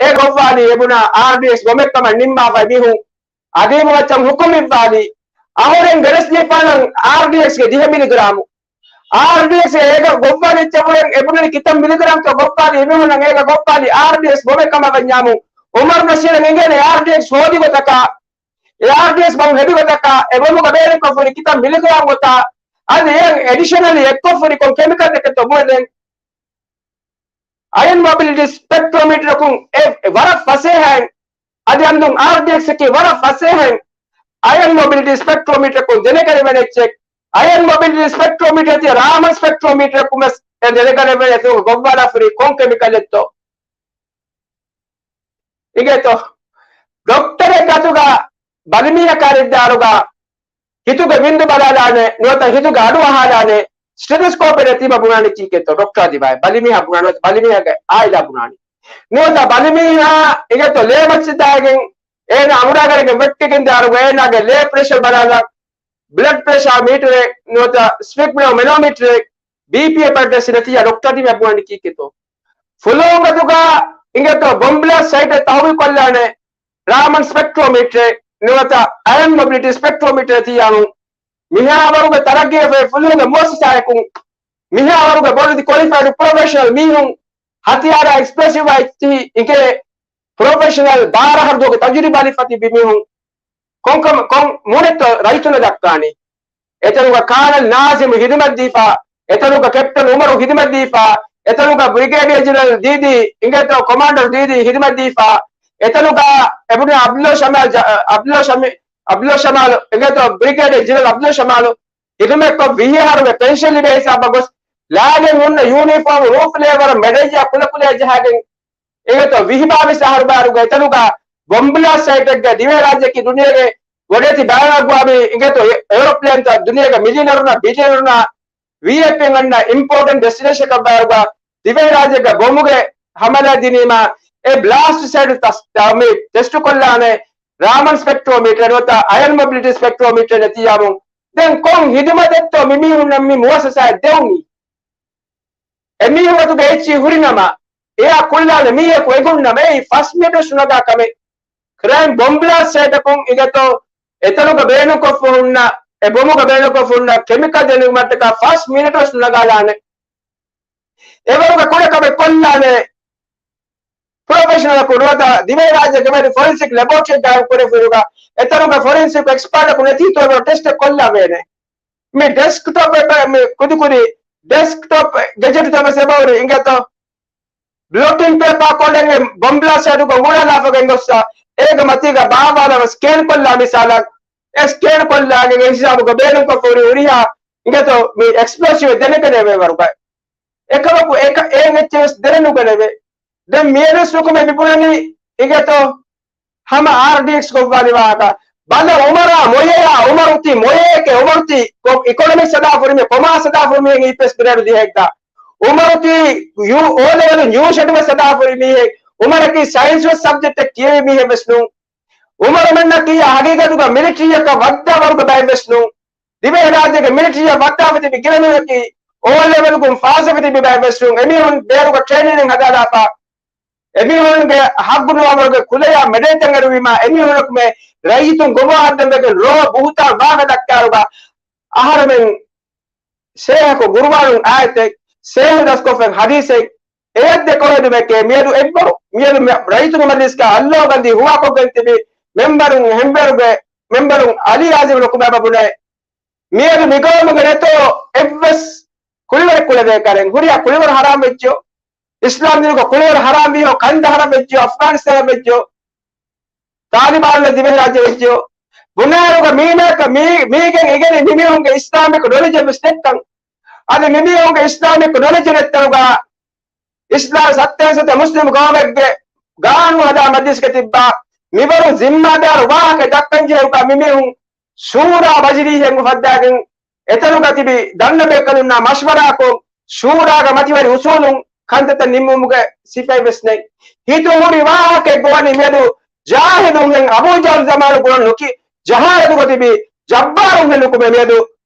އެ ގޮއްވާލީ އެބުނާ އާރްޑީއެކްސް ބޮމެއް ކަމަށް ނިންމާފަ އެމީހުން އަދީބު މައްޗަށް ހުކުމް އިއްވާލީ. އަހުރެން ގެނެސްދީފާނަން އާރްޑީއެކްސްގެ ދިހަ މިލިގްރާމު. އާރްޑީއެކްސް އޭގަ ގޮއްވާލި އެއްޗެއް އަހުރެން އެބުނަނީ ކިތައް މިލިގްރާމްތޯ ގޮއްވާލީ އެމީހުންނަށް އޭގަ ގޮއްވާލީ އާރްޑީއެކްސް ބޮމެއް ކަމަށް ވަންޏާމު. އުމަރު ނަސީރަށް އެނގޭނެ އާރްޑީއެކްސް ހޯދި ގޮތަކަށް. އެ އާރްޑީއެކްސް ބޮމް ހެދި ގޮތަކަށް އެ ބޮމުގަ ބޭނުންކޮށްފަ ހުރި ކިތައް މިލިގްރާމް ގޮތާ އަދި އެއަށް އެޑިޝަނަލީ އެއްކޮށްފަ ހުރި ކޮން ކެމިކަލްތަކެއްތޯ ބުނެދެން. އަޔަން މޮބިލިޓީ ސްޕެކްޓްރޯމީޓަރަކުން އެ ވަރަށް ފަސޭހައިން އަދި އަންދުން އާރްޑީއެކްސް އަކީ ވަރަށް ފަސޭހައިން އަޔަން މޮބިލިޓީ ސްޕެކްޓްރޯމީޓަރަކުން ދެނެގަނެވޭނެ އެއްޗެއް. އަޔަން މޮބިލިޓީ ސްޕެކްޓްރޯމީޓަރ ތިޔަ ރާމަން ސްޕެކްޓްރޯމީޓަރަކުން ވެސް އެ ދެނެގަނެވޭނެ އެތަނުގަ ގޮއްވާލާފަ ހުރީ ކޮން ކެމިކަލެއްތޯ. އިނގޭތޯ؟ ޑޮކްޓަރެއްގެ އަތުގަ ބަލިމީހަކާ ދާރުގަ ހިތުގެ ވިންދު ބަލާލާނެ، ނުވަތަ ހިތުގެ އަޑު އަހާލާނެ، ސްޓެތޮސްކޯޕެއް ނެތީމަ ބުނާނީ ކީކޭތޯ؟ ޑޮކްޓަރ ދިބާއި ބަލިމީހާ ބުނާ، ނުވަތަ ބަލިމީހާގެ އާއިލާ ބުނާނީ. ނުވަތަ ބަލިމީހާ އިނގޭތޯ ލޭ މައްޗަށް ދާގެން އޭނާ އަނބުރާގަނެގެން ވެއްޓިގެން ދާރުގަ އޭނާގެ ލޭ ޕްރެޝަރ ބަލާލާ، ބްލަޑް ޕްރެޝާ މީޓަރެއް ނުވަތަ ސްޕިކްމެނޯމީޓަރެއް ބީޕީއެއް ބައްޓަށް ސިނެތިޔާ ޑޮކްޓަރ ދިމެ ބުނަނީ ކީކޭތޯ؟ ފުލުހުންގެ އަތުގަ އިނގޭތޯ ބޮމްބް ބްލާސްޓް ސައިޓެއް ތަހުގީގު ކޮށްލާނެ ރާމަން ސްޕެކްޓްރޯމީޓަރެއް ނުވަތަ އަޔަން މޮބިލިޓީ ސްޕެކްޓްރޯމީޓަރެއް ތިއްޔާމު. މިހާވަރުގެ ތަރައްގީ ފުލުހުންގެ މުއައްސަސާއަކުން މިހާވަރުގެ ބޮޑެތި ކޮލިފައިޑް ޕްރޮފެޝަނަލް މީހުން ހަތިޔާރާ އެކްސްޕްލޯސިވް އައި އިނގޭ ޕްރޮފެޝަނަލް ބާރަ އަހަރު ދުވަހުގެ ތަޖުރިބާ ލިބިފަ ތިބި މީހުން ކޮންކަމަށް ކޮން މޫނެއްތޯ ރައްޔިތުންނަށް ދައްކާނީ؟ އެތަނުގަ ކާނަލް ނާޒިމު ހިދުމަތްދީފަ، އެތަނުގަ ކެޕްޓަން އުމަރު ހިދުމަތްދީފަ، އެތަނުގަ ބްރިގޭޑިއަރ ޖެނެރަލް ދީދީ، އިނގޭތޯ ކޮމާންޑަރ ދީދީ ހިދުމަތްދީފަ، އެތަނުގަ އެބުނި އަބްދުﷲ ޝަމާލް ޖަ-، އަބްދުﷲ ޝަމި-، އަބްދުﷲ ޝަމާލު، އިނގޭތޯ ބްރިގޭޑިއަރ ޖެނެރަލް އަބްދުﷲ ޝަމާލު ހިދުމަތްކޮށް ވިހި އަހަރުގެ ޕެންޝަން ލިބޭ ހިސާބަށް ގޮސް، ލާގެން ހުންނަ ޔޫނީފޯމު ރޫފް ލޭވަރ މެޑަލްއާ ކުލަކުލައާ ޖަހާގެން، އިނގޭތޯ ވިހި ބާވީސް އަހަރު ބާރުގަ އެތަނުގަ ބޮމްބް ބްލާސްޓް ސައިޓެއްގަ ދިވެހިރާއްޖެއަކީ ދުނިޔޭގެ ބޮޑެތި ބައިނަލްއަގްވާމީ އިނގޭތޯ އެ-، އެއުރޯޕްލޭންތައް ދުނިޔޭގެ މިލިއަނަރުންނާ ބިލިއަނަރުންނާ ވީއައިޕީން އަންނަ އިމްޕޯޓެންޓް ޑެސްޓިނޭޝަން އަކަށް ބާރުގަ ދިވެހިރާއްޖޭގަ ބޮމުގެ ހަމަލާ ދިނީމާ އެ ބްލާސްޓް ސައިޓް ތަސް-، މި ޓެސްޓު ކޮށްލާނެ ރާމަން ސްޕެކްޓްރޯމީޓަރ ނުވަތަ އަޔަން މޮބިލިޓީ ސްޕެކްޓްރޯމީޓަރ ނެތިއްޔާމު. ދެން ކޮން ހިދުމަތެއްތޯ މިމީހުންނަށް މި މުއައްސަސާއަށް ދެވުނީ؟ އެމީހުން އަތުގަ އެއްޗިހި ހުރިނަމަ، އެއާ ކުޅާލެ މީހަކު އެގޮންނަމަ އެއީ ފަސް މިނެޓު ނުނަގާ ކަމެއް. ކްރައިމް ބޮމްބް ބްލާސްޓް ސައިޓަކުން އިނގޭތޯ އެތަނުގަ ބޭނުންކޮށްފަ ހުންނަ، އެ ބޮމުގަ ބޭނުންކޮށްފަ ހުންނަ ކެމިކަލް ދެނެގުމަށްޓަކާ ފަސް މިނެޓު ނުނަގާލާނެ. އެވަރުގެ ކުޑަކަމެއް ކޮށްލާނެ ޕްރޮފެޝަނަލަކު ނުވަތަ ދިވެހިރާއްޖޭގެ ވެރި ފޮރެންސިކް ލެބޯޓްރީއެއް ގާއިމް ކުރެފަ ހުރިގަ އެތަނުގަ ފޮރެންސިކް އެކްސްޕާޓަކު ނެތީތޯ ޓެސްޓެއް ކޮށްލާވޭނެ. މި ޑެސްކްޓޮޕް އެބަ-، މި ކުދިކުދި ޑެސްކްޓޮޕް ގެޖެޓްތައް ވެސް އެބަހުރި އިނގޭތޯ. ބްލޮޓިން ޕޭޕާ ކޮށްލަން ބޮމްބް ބްލާސްޓް ސައިޓުގަ އުނގުޅާލާފަ ގެންގޮއްސާ، އޭގެ މަތީގަ ބާވާލާ ވެސް ސްކޭން ކޮށްލާ މިސާލަށް، އެ ސްކޭން ކޮށްލާގެން އެ ހިސާބުގަ ބޭނުންކޮށްފަ ހުރި ހުރިހާ އިނގޭތޯ މި އެކްސްޕްލޯސިވް ދެނެގަނެވޭ ވަރުގައި. އެކަމަކު އެކަ-، އެއްޗެއް ވެސް ދެނެނުގަނެވޭ. ދެން މިއަދު ސުކުމެ މި ބުނަނީ އިނގޭތޯ ހަމަ އާރްޑީއެކްސް ގޮއްވާލި ވާހަކަ. ބަލަ އުމަރާ މޮޔަޔާ، އުމަރު ތީ މޮޔަޔެކޭ، އުމަރު ތީ އިކޮނޮމިކް ހަދާފަ ހުރި މީހެއް، ކޮމާސް ހަދާފަ ހުރި މީހެއް އީ ޕްލަސް ގްރޭޑު ދިހައެއްގަ. އުމަރު ތީ ޔޫ އޯ ލެވެލު ޔޫ ޝެޑު ވެސް ހަދާފަ ހުރި މީހެއް. އުމަރަކީ ސައިންސް ވެސް ސަބްޖެކްޓެއް ކިޔެވި މީހެއް ވެސް ނޫން. އުމަރުމެންނަކީ ހަގީގަތުގަ މިލިޓަރީއަކަށް ވައްދާ ވަރުގެ ބައެއް ވެސް ނޫން. ދިވެހިރާއްޖޭގެ މިލިޓަރީއަށް ވައްދާފަ ތިބި ގިނަ މީހަކީ އޯ ލެވެލްގުން ފާސްވެ ތިބި ބައެއް ވެސް ނޫން. އެމީހުން ބޭރުގަ ޓްރެއިނިން ހަދާލާފަ، އެމީހުންގެ ހައްގު ނުވާވަރުގެ ކުލަޔާ މެޑޭތަން އެރުވީމާ، އެމީހުން ނުކުމެ ރައްޔިތުން ގޮވާ ހައްދަން ވެގެން ރޯ ބުހުތާން ވާހަކަ ދައްކާރުގަ އަހަރެމެން ސޭހަކު ގުރުއާނުން އާޔަތެއް، ސޭހަ ދަސްކޮށްފައި ހަދީސެއް، އެޔަށްދެ ކޮވެދުމެކޭ މިއަދު އެއްވަރު، މިއަދު މި ރައްޔިތުންގެ މަޖިލިސްގަ އައްލޯ ގަންދީ ހުވާކޮށްގެން ތިބި މެމްބަރުން، ހެމްބެރުގެ މެމްބަރުން އަލީ އާޒިމް ނުކުމެ ބުނޭ، މިއަދު މިގައުމުގެ ނެތޯ އެއްވެސް ކުޅިވަރެއް ކުޅެވޭ ކަރެން ހުރިހާ ކުޅިވަރު ހަރާމް ވެއްޖެޔޯ، އިސްލާމް ދީނުގަ ކުޅިވަރު ހަރާމް ވީހޯ، ކަންދަ ހަރަމް ވެއްޖެޔޯ، އަފްޣާނިސްތާނަށް ވެއްޖެޔޯ، ތާލިބާން ދިވެހިރާއްޖެ ވެއްޖެޔޯ، ބުނާއިރުގަ މީނައަކަށް މީ-، މީގެން އިގެނީ މިމީހުންގެ އިސްލާމިކް ނޮލެޖެއް ވެސް ނެތްކަން. އަދި މިމީހުންގެ އިސްލާމިކް ނޮލެޖެއް ނެތްތަނުގަ އިސްލާމް ސައްތަ ސައްތަ މުސްލިމް ގައުމެއްގެ ގާނޫނު ހަދާ މަޖިލިސްގަ ތިއްބާ މިވަރު ޒިންމާދާރު ވާހަކަ ދައްކަން ޖެހޭ މިމީހުން ޝޫރާ މަޖިލީހެއް އުފައްދާގެން އެތަނުގަ ތިބި ދަންނަ ބޭކަލުންނާ މަޝްވަރާކޮށް، ޝޫރާގަ މަތިވެރި އުސޫލުން ކަންތައްތައް ނިންމުމުގެ ސިފައެއް ވެސް ނެތް. ހިތު ހުރި ވާހަކައެއް ގޮވަނީ މިއަދު ޖާހިލުންހެން އަބޫ ޖަހުލް ޒަމާނު ގުޅަން ނުކި ޖަހާލަތުގަ ތިބި ޖައްބާރުންހެން ނުކުމެ މިއަދު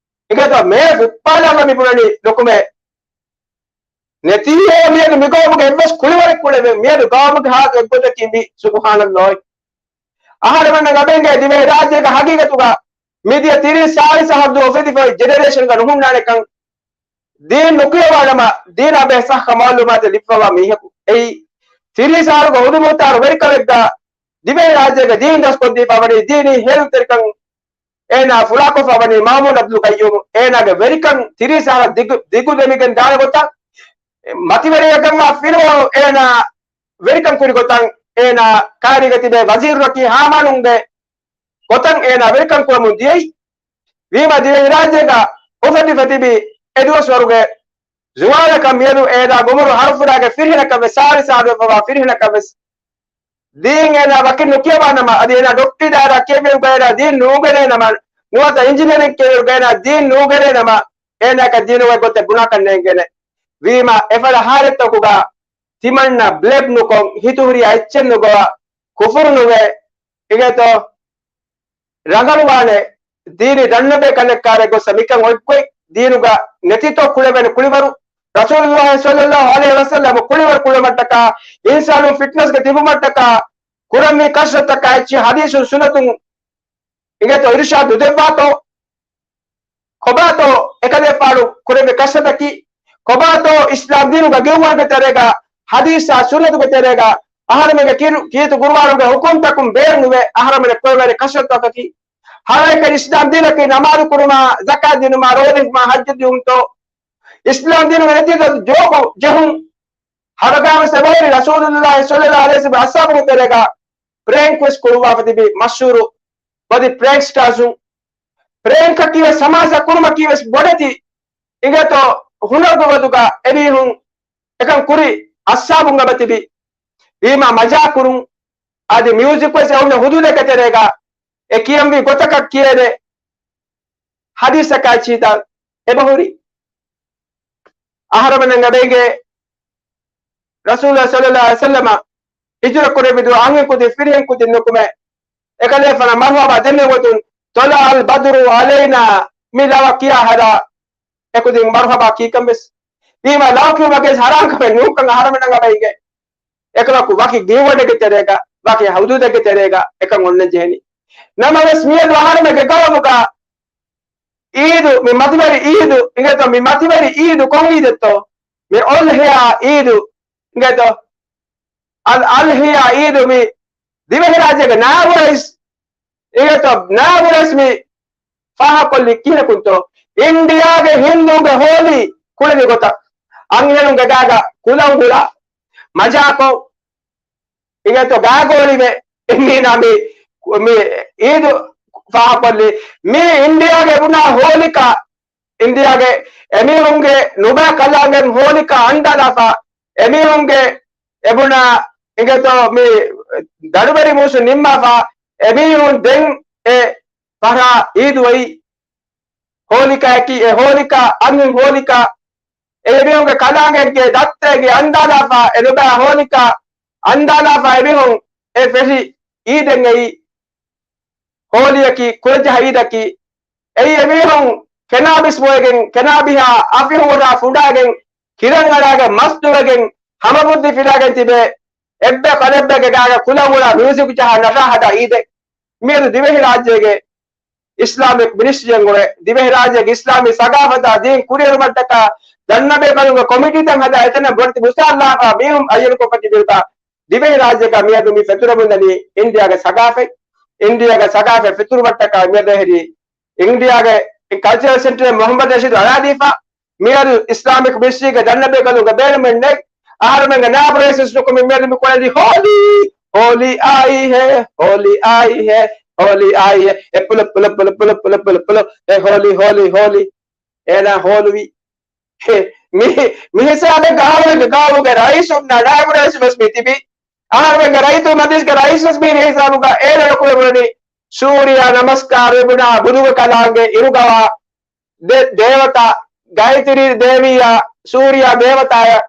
އިނގޭތޯ މޭ ފުއްޕާލާފަ މި ބުނަނީ ނުކުމެ. ނެތީހޭ މިއަދު މިގައުމުގެ އެއްވެސް ކުޅިވަރެއް ކުޅެވެ މިއަދު ގައުމުގެ ހާލު އެއްގޮތަކީ މި ސުބުހާނައްލާހި. އަހަރެމެންނަށް އަބެންގެ ދިވެހިރާއްޖޭގެ ހަގީގަތުގަ މިދިޔަ ތިރީސް ސާޅީސް އަހަރު ދުވަހު އުފެދިފައި ޖެނެރޭޝަންގަ ނުހުންނާނެކަން ދީން ނުކިޔަވާނަމަ ދީނާ ބެހޭ ސައްހަ މައުލޫމާތެއް ލިބިފަވާ މީހަކު. އެއީ ތިރީސް އަހަރުގެ ހުދުމުހުތާރު ވެރިކަމެއްގަ ދިވެހިރާއްޖޭގެ ދީން ދަސްކޮށްދީފަ ވަނީ ދީނީ ހޭލުންތެރިކަން އޭނާ ފުޅާކޮށްފަ ވަނީ މައުމޫން އަބްދުލް ޤައްޔޫމު އޭނާގެ ވެރިކަން ތިރީސް އަހަރަށް ދިގު، ދިގު ދެމިގެން ދާނެ ގޮތަށް، މަތިވެރިޔަކަށް ފިރުވަޅު އޭނާ ވެރިކަން ކުރި ގޮތަށް، އޭނާ ކާރީގަ ތިބޭ ވަޒީރުންނަކީ ހާމާނުންގެ ގޮތަށް އޭނާ ވެރިކަން ކުރަމުން ދިޔައީ. ވީމާ ދިވެހިރާއްޖޭގަ އުފެދިފަ ތިބި އެ ދުވަސްވަރުގެ ޒުވާނަކަށް މިއަދު އޭނާ ގުމުރު ހަރުފުރާގެ ފިރިހެނަކަށް ވެސް، ސާޅީސް އަހަރު ވެފަވާ ފިރިހެނަކަށް ވެސް ދީން އޭނާ ވަކި ނުކިޔަވާނަމަ، އަދި އޭނާ ޑޮކްޓަރީ ދާއިރާ ކިޔެވި ގޮތަށް އޭނާ ދީން ނުއުގެނޭ ނަމަ، ނުވަތަ އިންޖިނިއަރިން ކިޔެވި ގޮތަށް އޭނާ ދީން ނުއުގެނޭ ނަމަ، އޭނާއަކަށް ދީނުގެ ގޮތެއް ބުނާކަށް ނޭނގޭނެ. ވީމާ އެފަދަ ހާލަތްތަކުގަ ތިމަންނަ ބްލޭމް ނުކޮށް، ހިތުހުރި އެއްޗެއް ނުގޮވާ، ކުފުރު ނުވެ، އިނގޭތޯ؟ ރަނގަޅުވާނެ. ދީނީ ދަންނަބޭކަލެއް ކާރޭ ގޮއްސަ މިކަން އޮތްގޮތް ދީނުގަ ނެތިތޯ ކުޅެވޭނެ ކުޅިވަރު؟ ރަސޫލުﷲ ޞައްލަﷲ ޢަލައިހި ވަސައްލަމަ ކުޅިވަރު ކުޅެވުމަށްޓަކާ، އިންސާނުން ފިޓްނަސްގަ ތިބުމަށްޓަކާ، ކުރަންވީ ކަސްރަތަކާ އެއްޗިހި ޙަދީޘުން ސުންނަތުން އިނގޭތޯ އިރުޝާދު ދެއްވާތޯ؟ ކޮބާތޯ އެކަލޭފާނު ކުރެވޭ ކަސްރަތަކީ؟ ކޮބާތޯ އިސްލާމް ދީނުގަ ގެއުމުގެ ތެރޭގަ، ޙަދީޘާ ސުންނަތުގެ ތެރޭގަ، އަހަރެމެންގެ ކީރު، ކީރިތި ގުރުއާނުގެ ޙުކުމްތަކުން ބޭރުނުވެ، އަހަރެމެން ކުރެވޭނެ ކަސްރަތަކަކީ؟ ހަރައެކަނި އިސްލާމް ދީނަކީ ނަމާދު ކުރުމާ، ޒަކާތް ދިނުމާ، ރޯދަ ހިފުމާ، ޙައްޖު ދިޔުންތޯ؟ އިސްލާމް ދީނުގެ ނެތީގަ ޖޯކު ޖެހުން. ހަރަގާވެސް އެބަހުރި ރަސޫލުﷲ ޞައްލަﷲ ޢަލައިހި ވަސައްލަމަ އަޞްޙާބުންގެ ތެރޭގަ ޕްރޭންކް ވެސް ކުޅުއްވާފަ ތިބި މަޝްހޫރު ބޮޑި ޕްރޭންކް ސްޓާރސުން. ޕްރޭންކަކީ ވެސް ސަމާޖަ ކުރުމަކީ ވެސް ބޮޑެތި އިނގޭތޯ ހުނަރުގެ ގޮތުގަ އެމީހުން އެކަން ކުރި އަޞްޙާބުން އެބަ ތިބި. ވީމާ މަޖާ ކުރުން، އަދި މިއުޒިކް ވެސް އެ ހުންނަ ހުދޫދެއްގެ ތެރޭގަ އެ ކިޔަންވީ ގޮތަކަށް ކިޔޭނެ ޙަދީޘްތަކާ އެއްޗިހިތައް އެބަހުރި. އަހަރެމެންނަށް އެބައިނގޭ ރަސޫލުﷲ ޞައްލަﷲ ޢަލައިހި ވަސައްލަމަ ހިޖުރަ ކުރެއްވި ދުވަހު އަންހެން ކުދިން ފިރިހެން ކުދިން ނުކުމެ، އެކަލޭފާނަށް މަރުޙަބާ ދެންނެވި ގޮތުން، ޠަލަޢަލް ބަދްރު ޢަލައިނާ، މި ލަވަ ކިޔާ ހަރާ އެކުދިން މަރުޙަބާ ކީކަން ވެސް. ވީމާ ލަވަ ކިޔުމަކީ ވެސް ޙަރާމް ކަމެއް ނޫންކަން އަހަރެމެންނަށް އެބައިނގޭ. އެކަމަކު ވަކި ގިނަވަނެއްގެ ތެރޭގަ، ވަކި ހުދޫދެއްގެ ތެރޭގަ އެކަން އޮންނަން ޖެހެނީ. ނަމަވެސް މިއަދު އަހަރެމެންގެ ގައުމުގަ އީދު، މި މަތިވެރި އީދު، އިނގޭތޯ މި މަތިވެރި އީދު ކޮން އީދެއްތޯ؟ މި އުޟްޙިޔާ އީދު، އިނގޭތޯ؟ އަލް އުޟްޙިޔާ އީދު މި ދިވެހިރާއްޖޭގެ ނާއިބު ރައީސް، އިނގޭތޯ ނާއިބު ރައީސް މި ފާހަގަކޮށްލީ ކިހިނަކުންތޯ؟ އިންޑިޔާގެ ހިންދޫންގެ ހޯލީ ކުޅެވި ގޮތަށް އަންހެނުންގެ ގާގަ ކުލަން ހުޅާ މަޖާކޮށް، އިނގޭތޯ ގާގޯޅިވެ އެމީނާ މި، މި އީދު ފާހަގަކޮށްލީ. މީ އިންޑިޔާގެ އެބުނާ ހޯލިކާ، އިންޑިޔާގެ އެމީހުންގެ ނުބައި ކަލާނގެން ހޯލިކާ އަންދާލާފަ، އެމީހުންގެ އެބުނާ އިނގޭތޯ މި ދަނޑުވެރި މޫސުން ނިންމާފަ، އެމީހުން ދެން އެ ފަހަރާ އީދު އޮތް ހޯލިކާއަކީ، އެ ހޯލިކާ، އަންހެން ހޯލިކާ، އެ އެމީހުންގެ ކަލާނގެއްގެ ދައްތައެއްގެ އަންދާލާފަ، އެ ނުބައި ހޯލިކާ އަންދާލާފަ، އެމީހުން އެ ފެށި އީދެއް އެއީ. ހޯލީއަކީ ކުލަޖަހާ އީދަކީ. އެއީ އެމީހުން ކެނާބިސް ބޮއެގެން، ކެނާބިހާ އަފިހުރާ ފުނޑާގެން، ކިރަން އަޅާގެން މަސް ދުވެގެން، ހަމަބުއްދި ފިލާގެން ތިބޭ. އެއްބަ ކަލެއްބަގެ ގާގަ ކުލަނގުޅާ މިއުޒިކު ޖަހާ ނަށާ ހަދާ އީދެއް. މިއަދު ދިވެހިރާއްޖޭގެ އިސްލާމިކް މިނިސްޓްރީއަށް ގުޅޭ، ދިވެހިރާއްޖޭގެ އިސްލާމީ ސަގާފަތާ ދީން ކުރިއެރުމަށްޓަކާ ދަންނަބޭކަލުންގެ ކޮމިޓީތައް ހަދާ އެތަނަށް ބޮޑެތި މުސާލާފާ މީހުން އައްޔަނުކޮށްފަ ތިބި ދިވެހިރާއްޖޭގަ މިއަދު މި ފެތުރެމުންދަނީ އިންޑިއާގެ ސަގާފަތް، އިންޑިއާގެ ސަގާފަތް ފެތުރުމަށްޓަކާ މިއަދު އެހެރީ އިންޑިއާގެ ކަލްޗަރަލް ސެންޓަރު މުހައްމަދު ނަޝީދު އަޅާދީފަ، މިއަދު އިސްލާމިކް މިނިސްޓްރީގެ ދަންނަބޭކަލުންގެ ބޭނުމެއް ނެތް. އަހަރުމެންގެ ނާބަރަށް ވެސް ނުކުމެ މިއަދު މި ކުޅެދީ ހޯލީ، ހޯލީ އާއީ ހޭ، ހޯލީ އާއީ ހޭ، ހޯލީ އާއީ ހޭ. އެ ޕުލު، ޕުލު، ޕުލު، އެ ހޯލީ، ހޯލީ، ހޯލީ. އޭނާ ހޯލުވި. ހޭ، މި، މި ހިސާބެއްގަ އަހަރުމެންގެ ގައުމުގެ ރައީސުންނާ ނާއިބު ރައީސު ވެސް މި ތިބި. އަހަރުމެންގެ ރައްޔިތު މަޖިލިސްގެ ރައީސް ވެސް މި ހިސާބުގަ އޭނާ ނުކުމެ ބުނަނީ ސޫރިޔާ ނަމަސްކާރު އެބުނާ ބުދުގެ ކަލާނގެ އިރުގަވާ ދެ-، ދޭވަތާ ގައިތިރީ ދޭވިއްޔާ ސޫރިޔާ ދޭވަތާޔަށް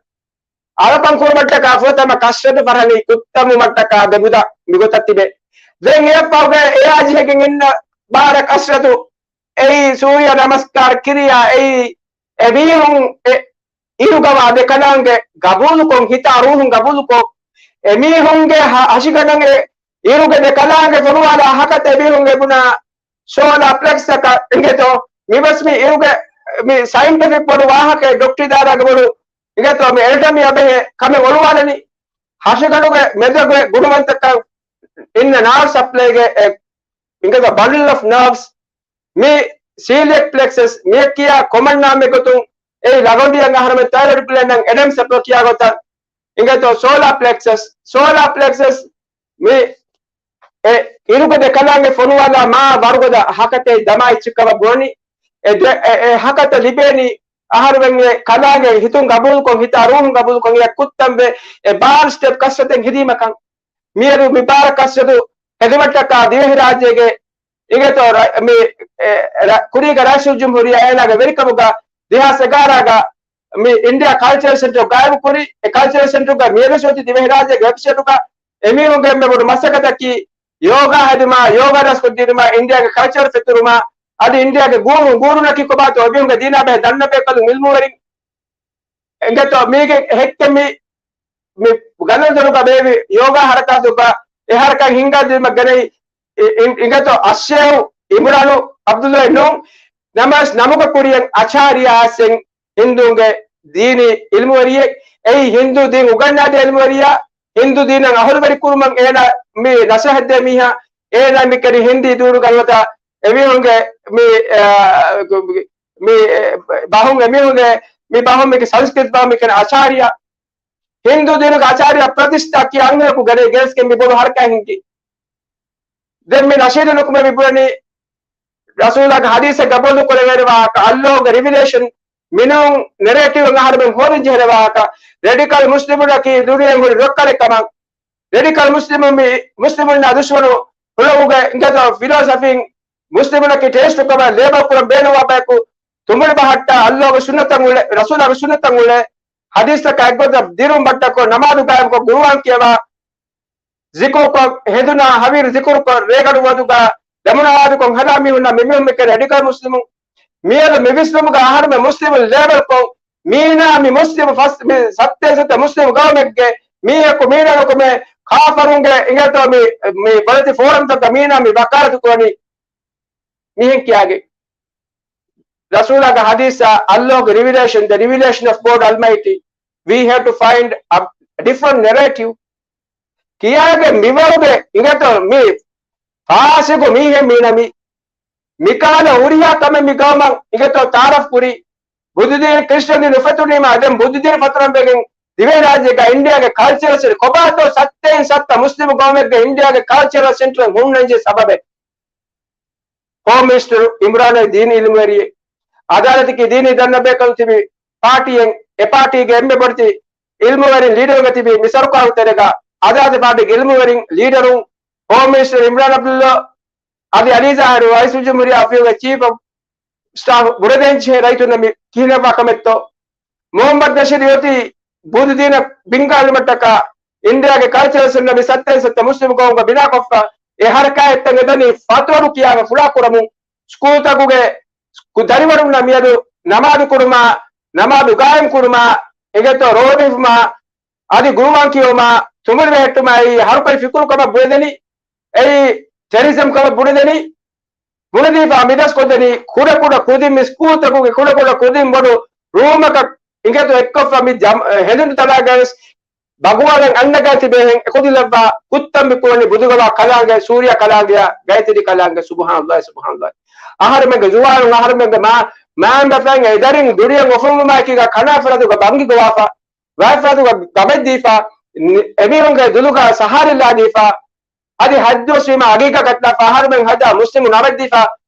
އަޅުކަން ކުރުމަށްޓަކާ ފުރަތަމަ ކަސްރަތު ފަރަހަނީ ކުއްތަންވުމަށްޓަކާ ދެބުދަ މިގޮތަށް ތިބެ. ދެން އެއަށްފަހުގަ އެއާ ޖެހިގެން އިންނަ ބާރަ ކަސްރަތު އެއީ ސޫރިޔާ ނަމަސްކާރު ކިރިޔާ އެއީ އެމީހުން އެ އިރުގަވާ ދެ ކަލާނގެ ގަބޫލުކޮށް، ހިތާ ރޫހުން ގަބޫލުކޮށް، އެމީހުންގެ ހަ-، ހަށިގަނޑަށް އެ އިރުގެ ދެ ކަލާނގެ ފޮނުވާލާ ހަކަތަ އެމީހުން އެބުނާ ސޯލާ ޕްލެކްސްއަކަށް އިނގޭތޯ. މިވެސް މި އިރުގެ މި ސައިންޓިފިކް ބޮޑު ވާހަކައެއް ޑޮކްޓަރު ދާރާގެ ބޮޑު އިނގޭތޯ މި އެނަޓަމީއާ ބެހޭ ކަމެއް އޮޅުވާލަނީ. ހަށިގަނޑުގެ މެދުގެ ގުނަވަންތަކަން އިންނަ ނާރްވް ސަޕްލައިގެ އެ އިނގޭތޯ ބަންޑަލް އޮފް ނާވްސް މި ސީލިއެކް ޕްލެކްސަސް މިއަށް ކިޔާ ކޮމަން ނާމެއް ގޮތުން އެއީ ލަގޮނޑިއަށް އަހަރުމެން ތައިރޮއިޑް ގްލޭންޑަށް އެޑަމްސް އެޕަލް ކިޔާ ގޮތަށް އިނގޭތޯ ސޯލާ ޕްލެކްސަސް، ސޯލާ ޕްލެކްސަސް މި އެ އިރުގެ ދެ ކަލާނގެ ފޮނުވާލާ މާ ވަރުގަދަ ހަކަތެއް ދަމާ އެއްޗެއްކަމަށް ބުނަނީ. އެ ދެ-، އެ، އެ ހަކަތަ ލިބޭނީ އަހަރުމެން އެ ކަލާނގެ ހިތުން ގަބޫލުކޮށް، ހިތާ ރޫހުން ގަބޫލުކޮށް އެ ކުއްތަންވެ އެ ބާރަ ސްޓެޕް ކަސްރަތެއް ހެދީމަކަން. މިއަދު މި ބާރަ ކަސްރަތު ހެދުމަށްޓަކާ ދިވެހިރާއްޖޭގެ އިނގޭތޯ ރަ-، މި، އެ، ރަ-، ކުރީގެ ރައީސުލްޖުމްހޫރިއްޔާ އޭނާގެ ވެރިކަމުގަ ދެހާސް އެގާރައިގަ މި އިންޑިއާ ކަލްޗަރަލް ސެންޓަރު ގާއިމު ކުރި. އެ ކަލްޗަރަލް ސެންޓަރުގަ މިއަދު ސޯތި ދިވެހިރާއްޖޭގެ ވެބްސައިޓުގަ އެމީހުންގެ އެންމެ ބޮޑު މަސައްކަތަކީ ޔޯގާ ހެދުމާ، ޔޯގާ ރަސްކޮށްދިނުމާ، އިންޑިއާގެ ކަލްޗަރު ފެތުރުމާ، އަދި އިންޑިއާގެ ގޫރުން، ގޫރުންނަކީ ކޮބާތޯ އެމީހުންގެ ދީނާ ބެހޭ ދަންނަބޭކަލުން އިލްމުވެރިން އިނގޭތޯ މީގެ ހެއްކެއް މި، މި ގަނެލުދޮރުގަ ބޭއްވި ޔޯގާ ހަރަކާތުގަ އެ ހަރަކާތް ހިންގާދިނުމަށް ގެނައި އި-، އިން-، އިނގޭތޯ އައްޝޭހު އިމްރާނު ޢަބްދުﷲ ނޫން ނަމަވެސް ނަމުގެ ކުރިއަށް އަޗާރިޔާ އައްސެން ހިންދޫންގެ ދީނީ އިލްމުވެރިއެއް. އެއީ ހިންދޫ ދީން އުގަންނާދޭ އިލްމުވެރިޔާ، ހިންދޫ ދީނަށް އަހުލުވެރި ކުރުމަށް އޭނާ މި ނަސޭހަތްދޭ މީހާ، އޭނާ މި ކެރި ހިންދީ ދޫނުގަ ނުވަތަ އެމީހުންގެ މި، އާ، މި ބަހުން އެމީހުންގެ މި ބަހުން މި ސަންސްކްރިތް ބަހުން މި ކެން އަޗާރިޔާ. ހިންދޫ ދީނުގެ އަޗާރިޔާ ޕްރަތިޝްޓާ ކިޔާ އަންހެނަކު ގެނެ ގެނެސްގެން މި ބޮޑު ހަރަކާތް ހިންގި. ދެން މި ނަޝީދު ނުކުމެ މި ބުނަނީ ރަސޫލާގެ ހަދީސެއް ގަބޫލު ކުރެވޭނެ ވާހަކަ، އައްލޯގެ ރިވިލޭޝަން މިނޫން ނެރޭޓިވް އަހަރުމެން ހޯދަން ޖެހޭ ވާހަކަ، ރެޑިކަލް މުސްލިމުންނަކީ ދުނިޔެ ހުރި ރޮއްކަލެއް ކަމަށް، ރެޑިކަލް މުސްލިމުން މި މުސްލިމުންނާ ދުޝްމަނު ހުޅުވުގެ އިނގޭތޯ ފިލޯސަފީން މުސްލިމުންނަކީ ޓެރަރިސްޓު ކަމަށް ލޭބަލް ކުރަން ބޭނުންވާ ބަޔަކު ތުނބުޅި ބަހައްޓާ އައްލޯގެ ސުންނަތަށް އުޅެ، ރަސޫލާގެ ސުންނަތަށް އުޅެ، ހަދީސްތަކާ އެއްގޮތަށް ދިރުން ބައްޓަކޮށް، ނަމާދު ގާއިމްކޮށް، ގުރުއާން ކިޔަވާ، ޒިކުރުކޮށް، ހެނދުނާ ހަވީރު ޒިކުރުކޮށް، ރޭގަނޑު ވަދުގާ ދެމުނާ އާދުކޮށް ހަދާ މީހުންނަށް މި މީހުން މިކަން ރެޑިކަލް މުސްލިމުން. މިއަދު މި ވިސްނުމުގަ އަހަރުމެން މުސްލިމުން ލޭބަލްކޮށް، މީނާ މި މުސްލިމު ފަސް-، މި ސައްތޭން ސައްތަ މުސްލިމު ގައުމެއްގެ މީހަކު މީނާ ނުކުމެ ކާފަރުންގެ އިނގޭތޯ މި، މި ބޮލެތި ފޯރަމްތަކަށް މީނާ މި ވަކާލަތު ކުރަނީ މިހެން ކިޔާގެ. ރަސޫލާގެ ހަދީސާ، އައްލޯގެ ރިވިލޭޝަން، the revelation of God Almighty, we have to find a different narrative. ކިޔާގެ މިވަރުގެ އިނގޭތޯ މި ފާސިގު މީހެއް މީނަ މި، މިކަހަލަ ހުރިހާ ކަމެއް މި ގައުމަށް އިނގޭތޯ ތާރަފް ކުރި. ބުދުދީން ކްރިސްޓިއަން ދީން ނުފެތުނީމާ ދެން ބުދުދީން ފަތުރަން ވެގެން ދިވެހިރާއްޖޭގަ އިންޑިއާގެ ކަލްޗަރަލް ސެންޓަރ ކޮބާތޯ ސައްތޭން ސައްތަ މުސްލިމު ގައުމެއްގެ އިންޑިއާގެ ކަލްޗަރަލް ސެންޓަރެއް ހުންނަންޖެހޭ ސަބަބެއް؟ ހޯމް މިނިސްޓަރު އިމްރާނާ ދީނީ އިލްމުވެރިއެއް، އަދާލަތަކީ ދީނީ ދަންނަބޭކަލުން ތިބި ޕާޓީއެއް، އެ ޕާޓީގެ އެންމެ ބޮޑެތި އިލްމުވެރިން ލީޑަރުންގެ ތިބި މި ސަރުކާރު ތެރޭގަ އަދާލަތް ޕާޓީގެ އިލްމުވެރިން ލީޑަރުން ހޯމް މިނިސްޓަރު އިމްރާން އަބްދުﷲ އަދި އަލީޒާހިރު ރައީސުލްޖުމްހޫރިއްޔާ އޮފީހުގެ ޗީފް އޮފް ސްޓާފް ބުނެދޭންޖެހޭ ރައްޔިތުންނަށް މި ކިހިނެއްވާ ކަމެއްތޯ؟ މުހައްމަދު ނަޝީދު އޮތީ ބުދުދީނަށް ބިންގާލުމަށްޓަކާ އިންޑިއާގެ ކަލްޗަރަލް ސެންޓަރ މި ސައްތޭން ސައްތަ މުސްލިމު ގައުމުގަ ބިނާކޮށްފަ، އެ ހަރަކާތްތައް އެދަނީ ފަތުރު ކިޔާގެ ފުޅާ ކުރަމުން، ސްކޫލްތަކުގެ ދަރިވަރުންނަށް މިއަދު ނަމާދު ކުރުމާ، ނަމާދު ގާއިމް ކުރުމާ، އިނގޭތޯ ރޯދަ ހިފުމާ، އަދި ގުރުއާން ކިޔުމާ، ތުނބުލި ބެހެއްޓުމާ، އެއީ ހަރުކަށި ފިކުރު ކަމަށް ބުނެދެނީ، އެއީ ޓެރިޒަމް ކަމަށް ބުނެދެނީ، ބުނެދީފާ މި ދަސްކޮށްދެނީ ކުޑަކުޑަ ކުދިން، މި ސްކޫލްތަކުގެ ކުޑަކުޑަ ކުދިން ބޮޑު ރޫމަކަށް އިނގޭތޯ އެއްކޮށްފަ މި ޖަމް-، އެ، ހެނދުނު ތަޅާގައި ވެސް ބަގުވާލަން އަންނަގާތިބޭހެން އެކުދިލައްވާ ކުއްތަން މި ކުޅަނީ ބުދުގަވާ ކަލާނގެ، ސޫރިޔާ ކަލާނގެއާ، ގައިތެރި ކަލާނގެ. ސުބުހާނައްލާހި، ސުބުހާނައްލާހި. އަހަރެމެންގެ ޒުވާނުން، އަހަރެމެންގެ މާ-، މައިންބަފައިން އެ ދަރިން ދުރިޔަށް އޮފުންވުމާއެކީގަ ކަނާފަރަދުގަ ބަންގި ގޮވާފަ، ވައިފަރަދުގަ ގަމެއްދީފަ، އެމީހުންގެ ދުލުގަ ސަހާރިލާދީފަ، އަދި ހައްދުވަސްވީމަ އަގީގާ ކައްޓާފަ، އަހަރެމެން ހަދާ މުސްލިމު ނަމެއްދީފަ،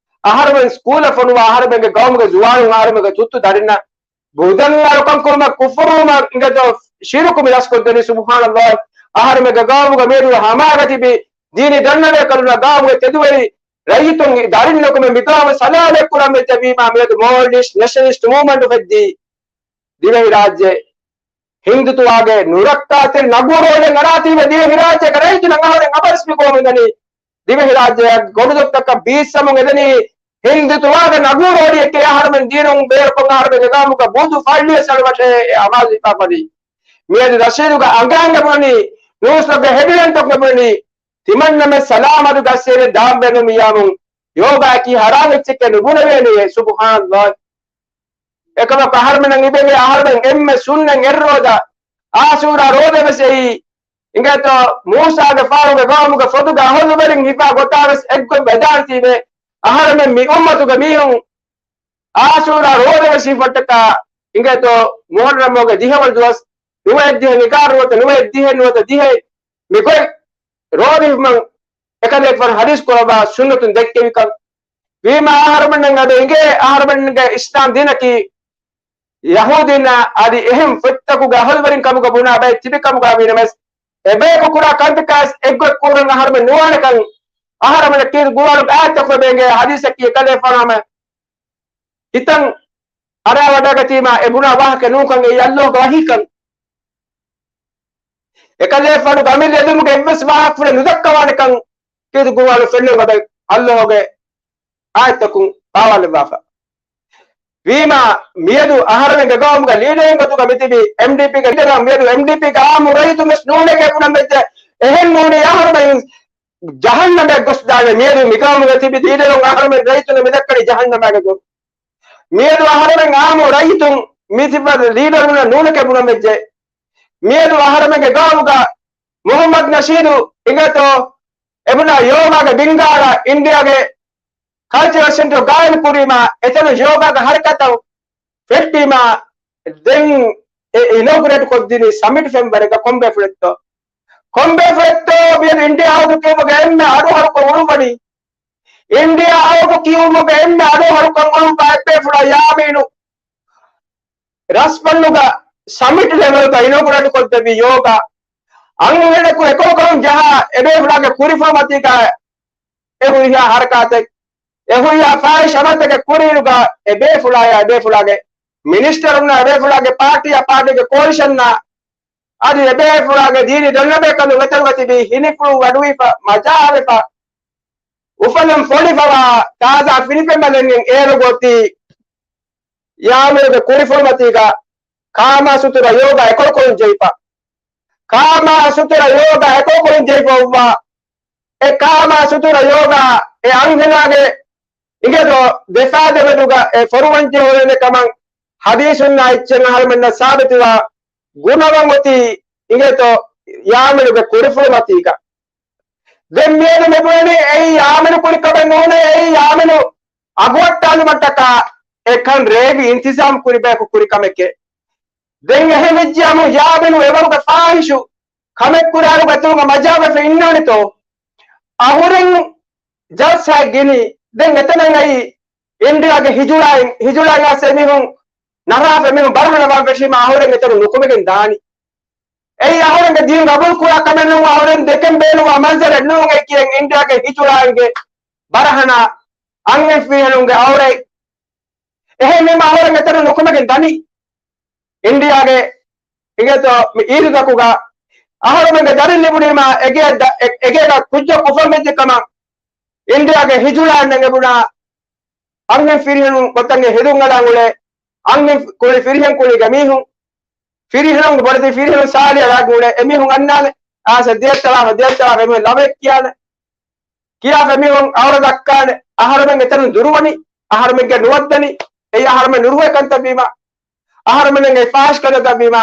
އަހަރެމެން ސްކޫލަށް ފޮނުވާ، އަހަރެމެންގެ ގައުމުގެ ޒުވާނުން އަހަރެމެންގެ ތުއްތު ދަރިންނަށް ބުދަން އަޅުކަން ކުރުމަށް ކުފުރުވުމަށް އިނގޭތޯ ޝިރުކު މި ދަސްކޮށްދެނީ. ސުބުހާނައްލާހް. އަހަރެމެންގެ ގައުމުގަ މިއަދު ހަމައަށް ތިބި ދީނީ ދަންނަވޭކަލުންނަށް ގައުމުގެ ތެދުވެރި ރައްޔިތުން ދަރިންނަކުމެ މި ގައުމު ސަލާމަތް ކުރަން މެއްޗެއް ވީމާ މިއަދު މޯލްޑިވްސް ނެޝަނަލިސްޓް މޫވްމަންޓު ހެއްދީ ދިވެހިރާއްޖެ ހިންދުތުވާގެ ނުރައްކާތެރި ނަގޫރޯލެއް އަރާތީވެ ދިވެހިރާއްޖޭގެ ރައްޔިތުންނަށް އަހަރެން އަބަރަސް މި ގޮވަމުންދަނީ. ދިވެހިރާއްޖެ ގޮނޑުދޮށްޓަކަށް ބީއްސަމުން އެދެނީ ހިންދުތުވާގެ ނަގޫރޯލިއެއްގެ އަހަރެމެން ދީނުން ބޭރުކޮށް އަހަރެމެންގެ ގައުމުގަ ބުދު ފައްޅިވެސް އަޅުވަށޭ އެ އަމާޒު ހިފާފަދީ. މިއަދު ރަޝީދުގެ އަނގައިން ބުނަނީ، ނޫސްގެ ހެޑްލައިންތަކުން ބުނަނީ، ތިމަންނަމެ ސަލާމަތު ގަސްއޭރެ ދާން ބޭނުމިއްޔާމުން ޔޯގާއަކީ ހަރާމް އެއްޗެކޭ ނުބުނެވޭނެޔޭ. ސުބުހާނައްލާހް. އެކަމަކު އަހަރެމެންނަށް އިބެގެ އަހަރެމެން އެންމެ ސުންނަތް އެއް ރޯދަ، އާޝޫރާ ރޯދަ ވެސް އެއީ، އިނގޭތޯ މޫސާގެފާރުގެ ގައުމުގެ ފޮދުގެ އަހުލުވެރިން ހިފާ ގޮތާ ވެސް އެއްގޮތް ވެދާންތީވެ، އަހަރެމެން މި އުއްމަތުގެ މީހުން އާޝޫރާ ރޯދަ ވެސް ހިފައްޓަކާ، އިނގޭތޯ މުހައްރަމް މަހުގެ ދިހަވަނަ ދުވަސް، ނުވައެއް ދިހަ ނިގާރު ނުވަތަ ނުވައެއް ދިހަ ނުވަތަ ދިހަ މި ގޮތް ރޯދަ ހިފުމަށް އެކަލޭގެފާނު ހަދީސް ކުރައްވާ ސުންނަތުން ދެއްކެވިކަން. ވީމާ އަހަރެމެންނަށް އަދި އިނގޭ އަހަރެމެންގެ އިސްލާމް ދީނަކީ ޔަހޫދީންނާ އަދި އެހެން ފޮތްތަކުގެ އަހުލުވެރިން ކަމުގަ ބުނާ ބައެއް ތިބި ކަމުގަ ވީނަމަވެސް، އެބަޔަކު ކުރާ ކަންތަކާވެސް އެއްގޮތް ކުރަން އަހަރެމެން ނުވާނެކަން އަހަރެމެންނަށް ކީރިތި ގުރުއާނުގެ އާޔަތްތަކުގަ ބޭނގޭ ހަދީސަކީ އެކަލޭގެފާނު ހަމަ ހިތަށް އަރާވަޑައިގަތީމާ އެ ބުނާ ވާހަކަ ނޫންކަން އެއީ އައްލޯހުގެ ވަޙީކަން. އެކަލޭގެފާނުގެ އަމިއްލަ އެދުމުގެ އެއްވެސް ވާހަކަފުޅެއް ނުދައްކަވާނެކަން ކީރިތި ގުރުއާނު ފެންނަން އަބަދު އައްލޯހުގެ އާޔަތްތަކުން ބާވާލެއްވާފަ. ވީމާ، މިއަދު އަހަރެމެންގެ ގައުމުގެ ލީޑަރުން ގޮތުގަ މިތިބީ އެމްޑީޕީގެ ލީޑަރުން މިއަދު އެމްޑީޕީގެ އާއްމު ރައްޔިތުން ވެސް ނޫނެކޭ ބުނަން ވެއްޖެ. އެހެން ނޫނީ އަހަރެމެން ޖަހަންނަމަށް ގޮސްދާނެ. މިއަދު މި ގައުމުގަ ތިބި ލީޑަރުން އަހަރެމެން ރައްޔިތުންނަށް މިދައްކަނީ ޖަހަންނަމާގެ ދޮރު. މިއަދު އަހަރެމެން އާއްމު ރައްޔިތުން މި ތިބި ލީޑަރުންނަށް ނޫނެކޭ ބުނަން ވެއްޖެ. މިއަދު އަހަރެމެންގެ ގައުމުގަ މުހައްމަދު ނަޝީދު އިނގޭތޯ އެބުނާ ޔޯގާގެ ބިންގާރަށް އިންޑިއާގެ ކަލްޗަރަލް ސެންޓަރު ގާއިމް ކުރީމާ، އެތަނު ޔޯގާގެ ހަރަކާތްތައް ފެއްޓީމާ، ދެން އެ އިނޯގުރޭޓް ކޮށްދިނީ ސަމިޓް ފެންވަރެއްގަ ކޮންބޭފުޅެއްތޯ؟ ކޮންބޭފުޅެއްތޯ މިއަދު އިންޑިއާ އައުޓު ކިޔުމުގެ އެންމެ އަޑު ހަރުކޮށް އުޅުއްވަނީ؟ އިންޑިއާ އައުޓު ކިޔުމުގެ އެންމެ އަޑު ހަރުކޮށް އުޅުއްވާ އެއްބޭފުޅާ ޔާމީނު ރަސްފަންނުގަ ސަމިޓް ލެވެލްގަ އިނޯގުރޭޓް ކޮށްދެއްވި ޔޯގާ އަންހެނަކު އެކަކުކަމުން ޖަހާ އެބޭފުޅާގެ ކުރިފުޅުމަތީގަ އެ ހުރިހާ ހަރަކާތެއް، އެ ހުރިހާ ފާހިޝް އަމަލްތަކެއް ކުރިއިރުގަ އެބޭފުޅާޔާ އެބޭފުޅާގެ މިނިސްޓަރުންނާ އެބޭފުޅާގެ ޕާޓީއާ ޕާޓީގެ ކޯލިޝަންނާ އަދި އެބޭފުޅާގެ ދީނީ ދޮންނަބޭކަލުން އެތަނުގަ ތިބީ ހިނިފުޅު ވަޑުވީފަ، މަޖާވެފަ، އުފަލުން ފޮނިފަވާ ތާޒާ ފިނިފެންމަލެއްގެ އޭރުގަ އޮތީ ޔާމީނުގެ ކުރިފުޅުމަތީގަ ކާމާ ސުތުރަ ޔޯގާ އެކޮޅުކޮޅުން ޖެހިފަ. ކާމާ ސުތުރަ ޔޯގާ އެކޮޅުކޮޅުން ޖެހިފަ އޮއްވާ. އެ ކާމާ ސުތުރަ ޔޯގާ އެ އަންހެނާގެ އިނގޭތޯ ދެފާދެމެދުގަ އެ ފޮރުވަންޖެހޭނެ ކަމަށް ހަދީސުންނާ އެއްޗެއް އަހަރުމެންނަށް ސާބިތުވާ ގުނަވަން އޮތީ އިނގޭތޯ ޔާމީނުގެ ކުރިފުޅުމަތީގަ. ދެން މިއަދު މިބުނަނީ އެއީ ޔާމީނު ކުރި ކަމެއް ނޫނޭ، އެއީ ޔާމީނު އަގުވައްޓާލުމަށްޓަކާ އެކަން ރޭވި އިންތިޒާމް ކުރި ބަޔަކު ކުރި ކަމެކޭ. ދެން އެހެން ވެއްޖިއްޔާމު ޔާމީނު އެވަރުގެ ފާހިޝު ކަމެއް ކުރާއިރު އެތަނުގަ މަޖާވެފަ އިންނާނެތޯ؟ އަހުރެން ޖަލްސާއެއް ގިނީ. ދެން އެތަނަށް އައީ އިންޑިއާގެ ހިޖުޅާއިން، ހިޖުޅާއިން އައިސް އެމީހުން ނަރާފަ އެމީހުން ބަރަހަނަ ވާން ވެށީމަ އަހުރެން އެތަނުން ނުކުމެގެން ދާނީ. އެއީ އަހުރެންގެ ދީން ގަބޫލު ކުރާ ކަމެއް ނޫން، އަހުރެން ދެކެން ބޭނުންވާ މަންޒަރެއް ނޫން އެ ކިޔަން އިންޑިއާގެ ހިޖުޅާއިންގެ ބަރަހަނާ އަންހެންފިރިހެނުންގެ އައުރަތް. އެހެންވީމަ އަހުރެން އެތަނުން ނުކުމެގެން ދަނީ. އިންޑިއާގެ އިނގޭތޯ މި އީދުތަކުގަ އަހަރުމެންގެ ދަރިން ލިބުނީމަ އެގޭ ދަ-، އެ-، އެގޭގަ ކުއްޖަކު އުފަންވެއްޖެ ކަމަށް އިންޑިއާގެ ހިޖުޅާއިން އެބުނާ އަންހެން ފިރިހެނުން ގޮތަށް ހެދުން އަޅާން އުޅޭ، އަންހެން ކުޅި ފިރިހެން ކުޅީގެ މީހުން، ފިރިހެނުން ބޮޑެތި ފިރިހެނުން ސާޅިއަޅާގެ އުޅޭ އެމީހުން އަންނާނެ. އާސަ ދިޔައްތަޅާފަ ދިޔައްތަޅާފަ އެމީހުން ލަވައެއް ކިޔާނެ. ކިޔާފަ އެމީހުން އަވަރ ދައްކާނެ. އަހަރުމެން އެތަނުން ދުރުވަނީ، އަހަރުމެންގެ ނުވައްދަނީ، އެއީ އަހަރުމެން ނުރުހޭ ކަންތައް ވީމާ، އަހަރުމެންގެ ފާހިޝް ކަންތައް ވީމާ.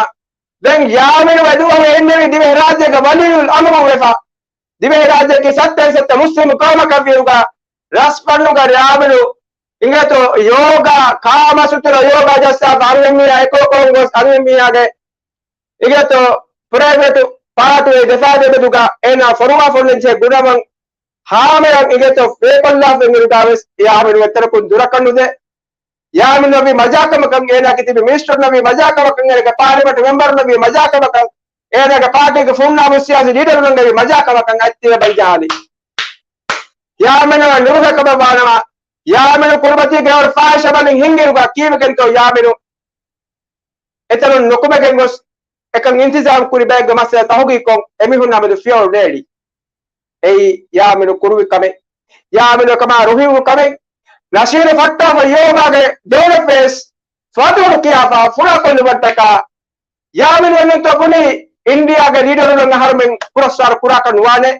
ދެން ޔާމިނު އެދުވަހު އެންނެވި ދިވެހިރާއްޖޭގެ ވަލިއުލް އަމުރު ވެފަ. ދިވެހިރާއްޖެއަކީ ސައްތައިން ސައްތަ މުސްލިމު ޤައުމަކަށް ވިއުގަ، ރަސްފަންނުގަ ޔާމިނު އިނގޭތޯ ޔޯގާ، ކާމަސުތުރަ ޔޯގާ ޖައްސާފަ އަންހެންމީހާ އެކޯކޮން ގޮސް އަންހެންމީހާގެ އިނގޭތޯ ޕްރައިވެޓު ޕާޓު އެ ދެފާދޭ މެދުގަ އޭނާ ފޮރުވާ ފޮންނަންޖެހޭ ގުނަވަން ހާމަޔަށް އިނގޭތޯ ފޭކޮށްލާފަ އިރުގަވެސް ޔާމިނު އެތަނަކުން ދުރަކަށް ނުދޭ. ޔާމިނު ނުވި މަޖާކަމަކަށް އޭނާގެ ތިބި މިނިސްޓަރު ނުވި މަޖާކަމަކަށް އޭނާގެ ޕާލިމަންޓް މެމްބަރު ނުވި މަޖާކަމަކަށް އޭނާގެ ޕާޓީގެ ފުންނާމު ސިޔާސީ ލީޑަރުން ނުވި މަޖާކަމަކަށް އަތްތިބެ ބަލިޖަހާލި. ޔާމިނު ނުރުހެކަމަށް ވާނަމަ، ޔާމިނު ކުރިމަތީގެ އަވަރ ފާހިޝް އަމަލެއް ހިންގިއިރުގަ ކީއްވެގެންތޯ ޔާމިނު އެތަނުން ނުކުމެގެން ގޮސް އެކަން އިންތިޒާމް ކުރި ބައެއްގެ މައްސަލަ ތަހުގީގުކޮށް އެމީހުންނާ މެދު ފިޔަވަޅު ނޭޅި. އެއީ ޔާމިނު ކުރުވި ކަމެއް. ޔާމިނު އެކަމާ ރުހިވު ކަމެއް. ނަޝީދު ފައްޓާފަ ޔޯގާގެ ދެވަނަ ފޭސް ފަދުވަޑު ކިޔާފަ ފުރާކޮށްލުމަށްޓަކާ ޔާމިނު އެންނެންތޯ ބުނީ އިންޑިއާގެ ލީޑަރުން އަހަރުމެން ކުރައްސާރު ކުރާކަށް ނުވާނެ.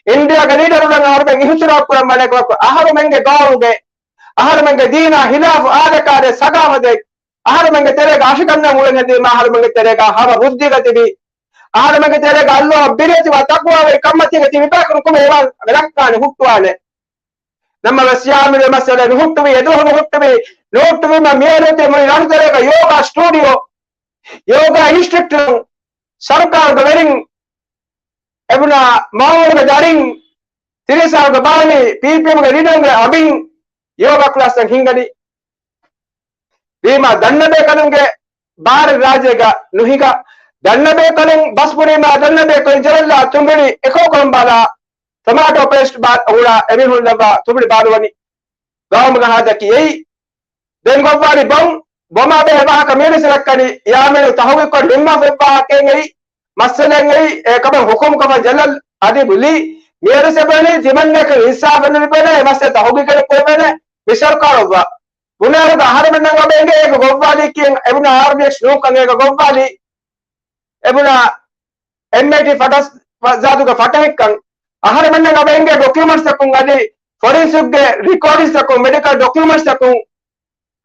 އިންޑިއާގެ ލީޑަރުން އަހަރުމެން އިހުތިރާމް ކުރަން މަނޭކަމަކު އަހަރުމެންގެ ގައުމުގެ، އަހަރުމެންގެ ދީނާ ހިލާފު އާދަކާދެ ސަގާފަތެއް އަހަރުމެންގެ ތެރޭގަ އަށިގަންނަ މުޅެން ހެދީމާ އަހަރުމެންގެ ތެރޭގަ ހަމަ ބުއްދީގަ ތިބި، އަހަރުމެންގެ ތެރޭގަ އައްލޯހަށް ބިރޭތިވާ ތަޤްވާވެރި ކަންމަތީގަ ތިބި ބަޔަކުން ކުމެ އެވާން ދައްކާނެ ހުއްޓުވާނެ. ނަމަވެސް ޔާމިނު އެ މައްސަލަ ނުހުއްޓުވި، އެދުވަހު ނުހުއްޓުވި، ނުހުއްޓުވީމަ މިއަދު މުޅި ރަށުތެރޭގަ ޔޯގާ ސްޓޫޑިއޯ، ޔޯގާ އިންސްޓްރަކްޓަރުން، ސަރުކާރުގެ ވެރިން، އެބުނާ މާހައުލުގެ ދަރިން، ތިރީސް ސާލުގެ ބާލި، ޕީޕީއެމްގެ ލީޑަރުންގެ އަބިން ޔޯގާ ކްލާސްތައް ހިންގަނީ. ވީމާ ދަންނަބޭކަލުންގެ ބާރެއް ރާއްޖޭގަ ނުހިނގާ، ދަންނަބޭކަލުން ބަސް ބުނީމާ ދަންނަބޭކަލުން ޖެހިލާ ތުނބުޅި އެކޯކޮޅުން ބާލާ، ޓޮމާޓޯ ޕޭސްޓް ބާ އުޅާ އެމީހުން ލައްވާ ތުނބުޅި ބާލުވަނީ ގައުމުގަ ހާދަކީ އެއީ. ދެން ގޮއްވާލި ބޮން، ބޮމާ ބެހޭ ވާހަކަ މިއަދު ސިލައްކަނީ ޔާމިނު ތަހުގީގުކޮށް ނިންމާފައި ވާހަކައެއް އެއީ، މައްސަލައެއް އެއީ، އެ ކަމަށް ހުކުމް ކަމަށް ޖަލަލް އަދިބުލީ މިއަދު ސެބަނީ ތިމަންނަކަށް އިންސާފެއް ނުލިބޭނެ، އެ މައްސަލަ ތަހުގީގެއް ކުރެވޭނެ މި ސަރުކާރު އޮއްވާ. ބުނާއިރުގަ އަހަރެމެންނަށް އަބަ އެނގޭ އޭގަ ގޮއްވާލީ ކިޔަން އެބުނާ އާރްޑީއެކްސް ނޫންކަން އޭގަ ގޮއްވާލީ. އެބުނާ އެމްއައިޓީ ފަޓަސް ޒާތުގެ ފަޓަހެއްކަން. އަހަރެމެންނަށް އަބަ އެނގޭ ޑޮކިއުމަންޓްސްތަކުން އަދި ފޮރެންސިކްގެ ރިކޯޑިންސްތަކުން، މެޑިކަލް ޑޮކިއުމަންޓްސްތަކުން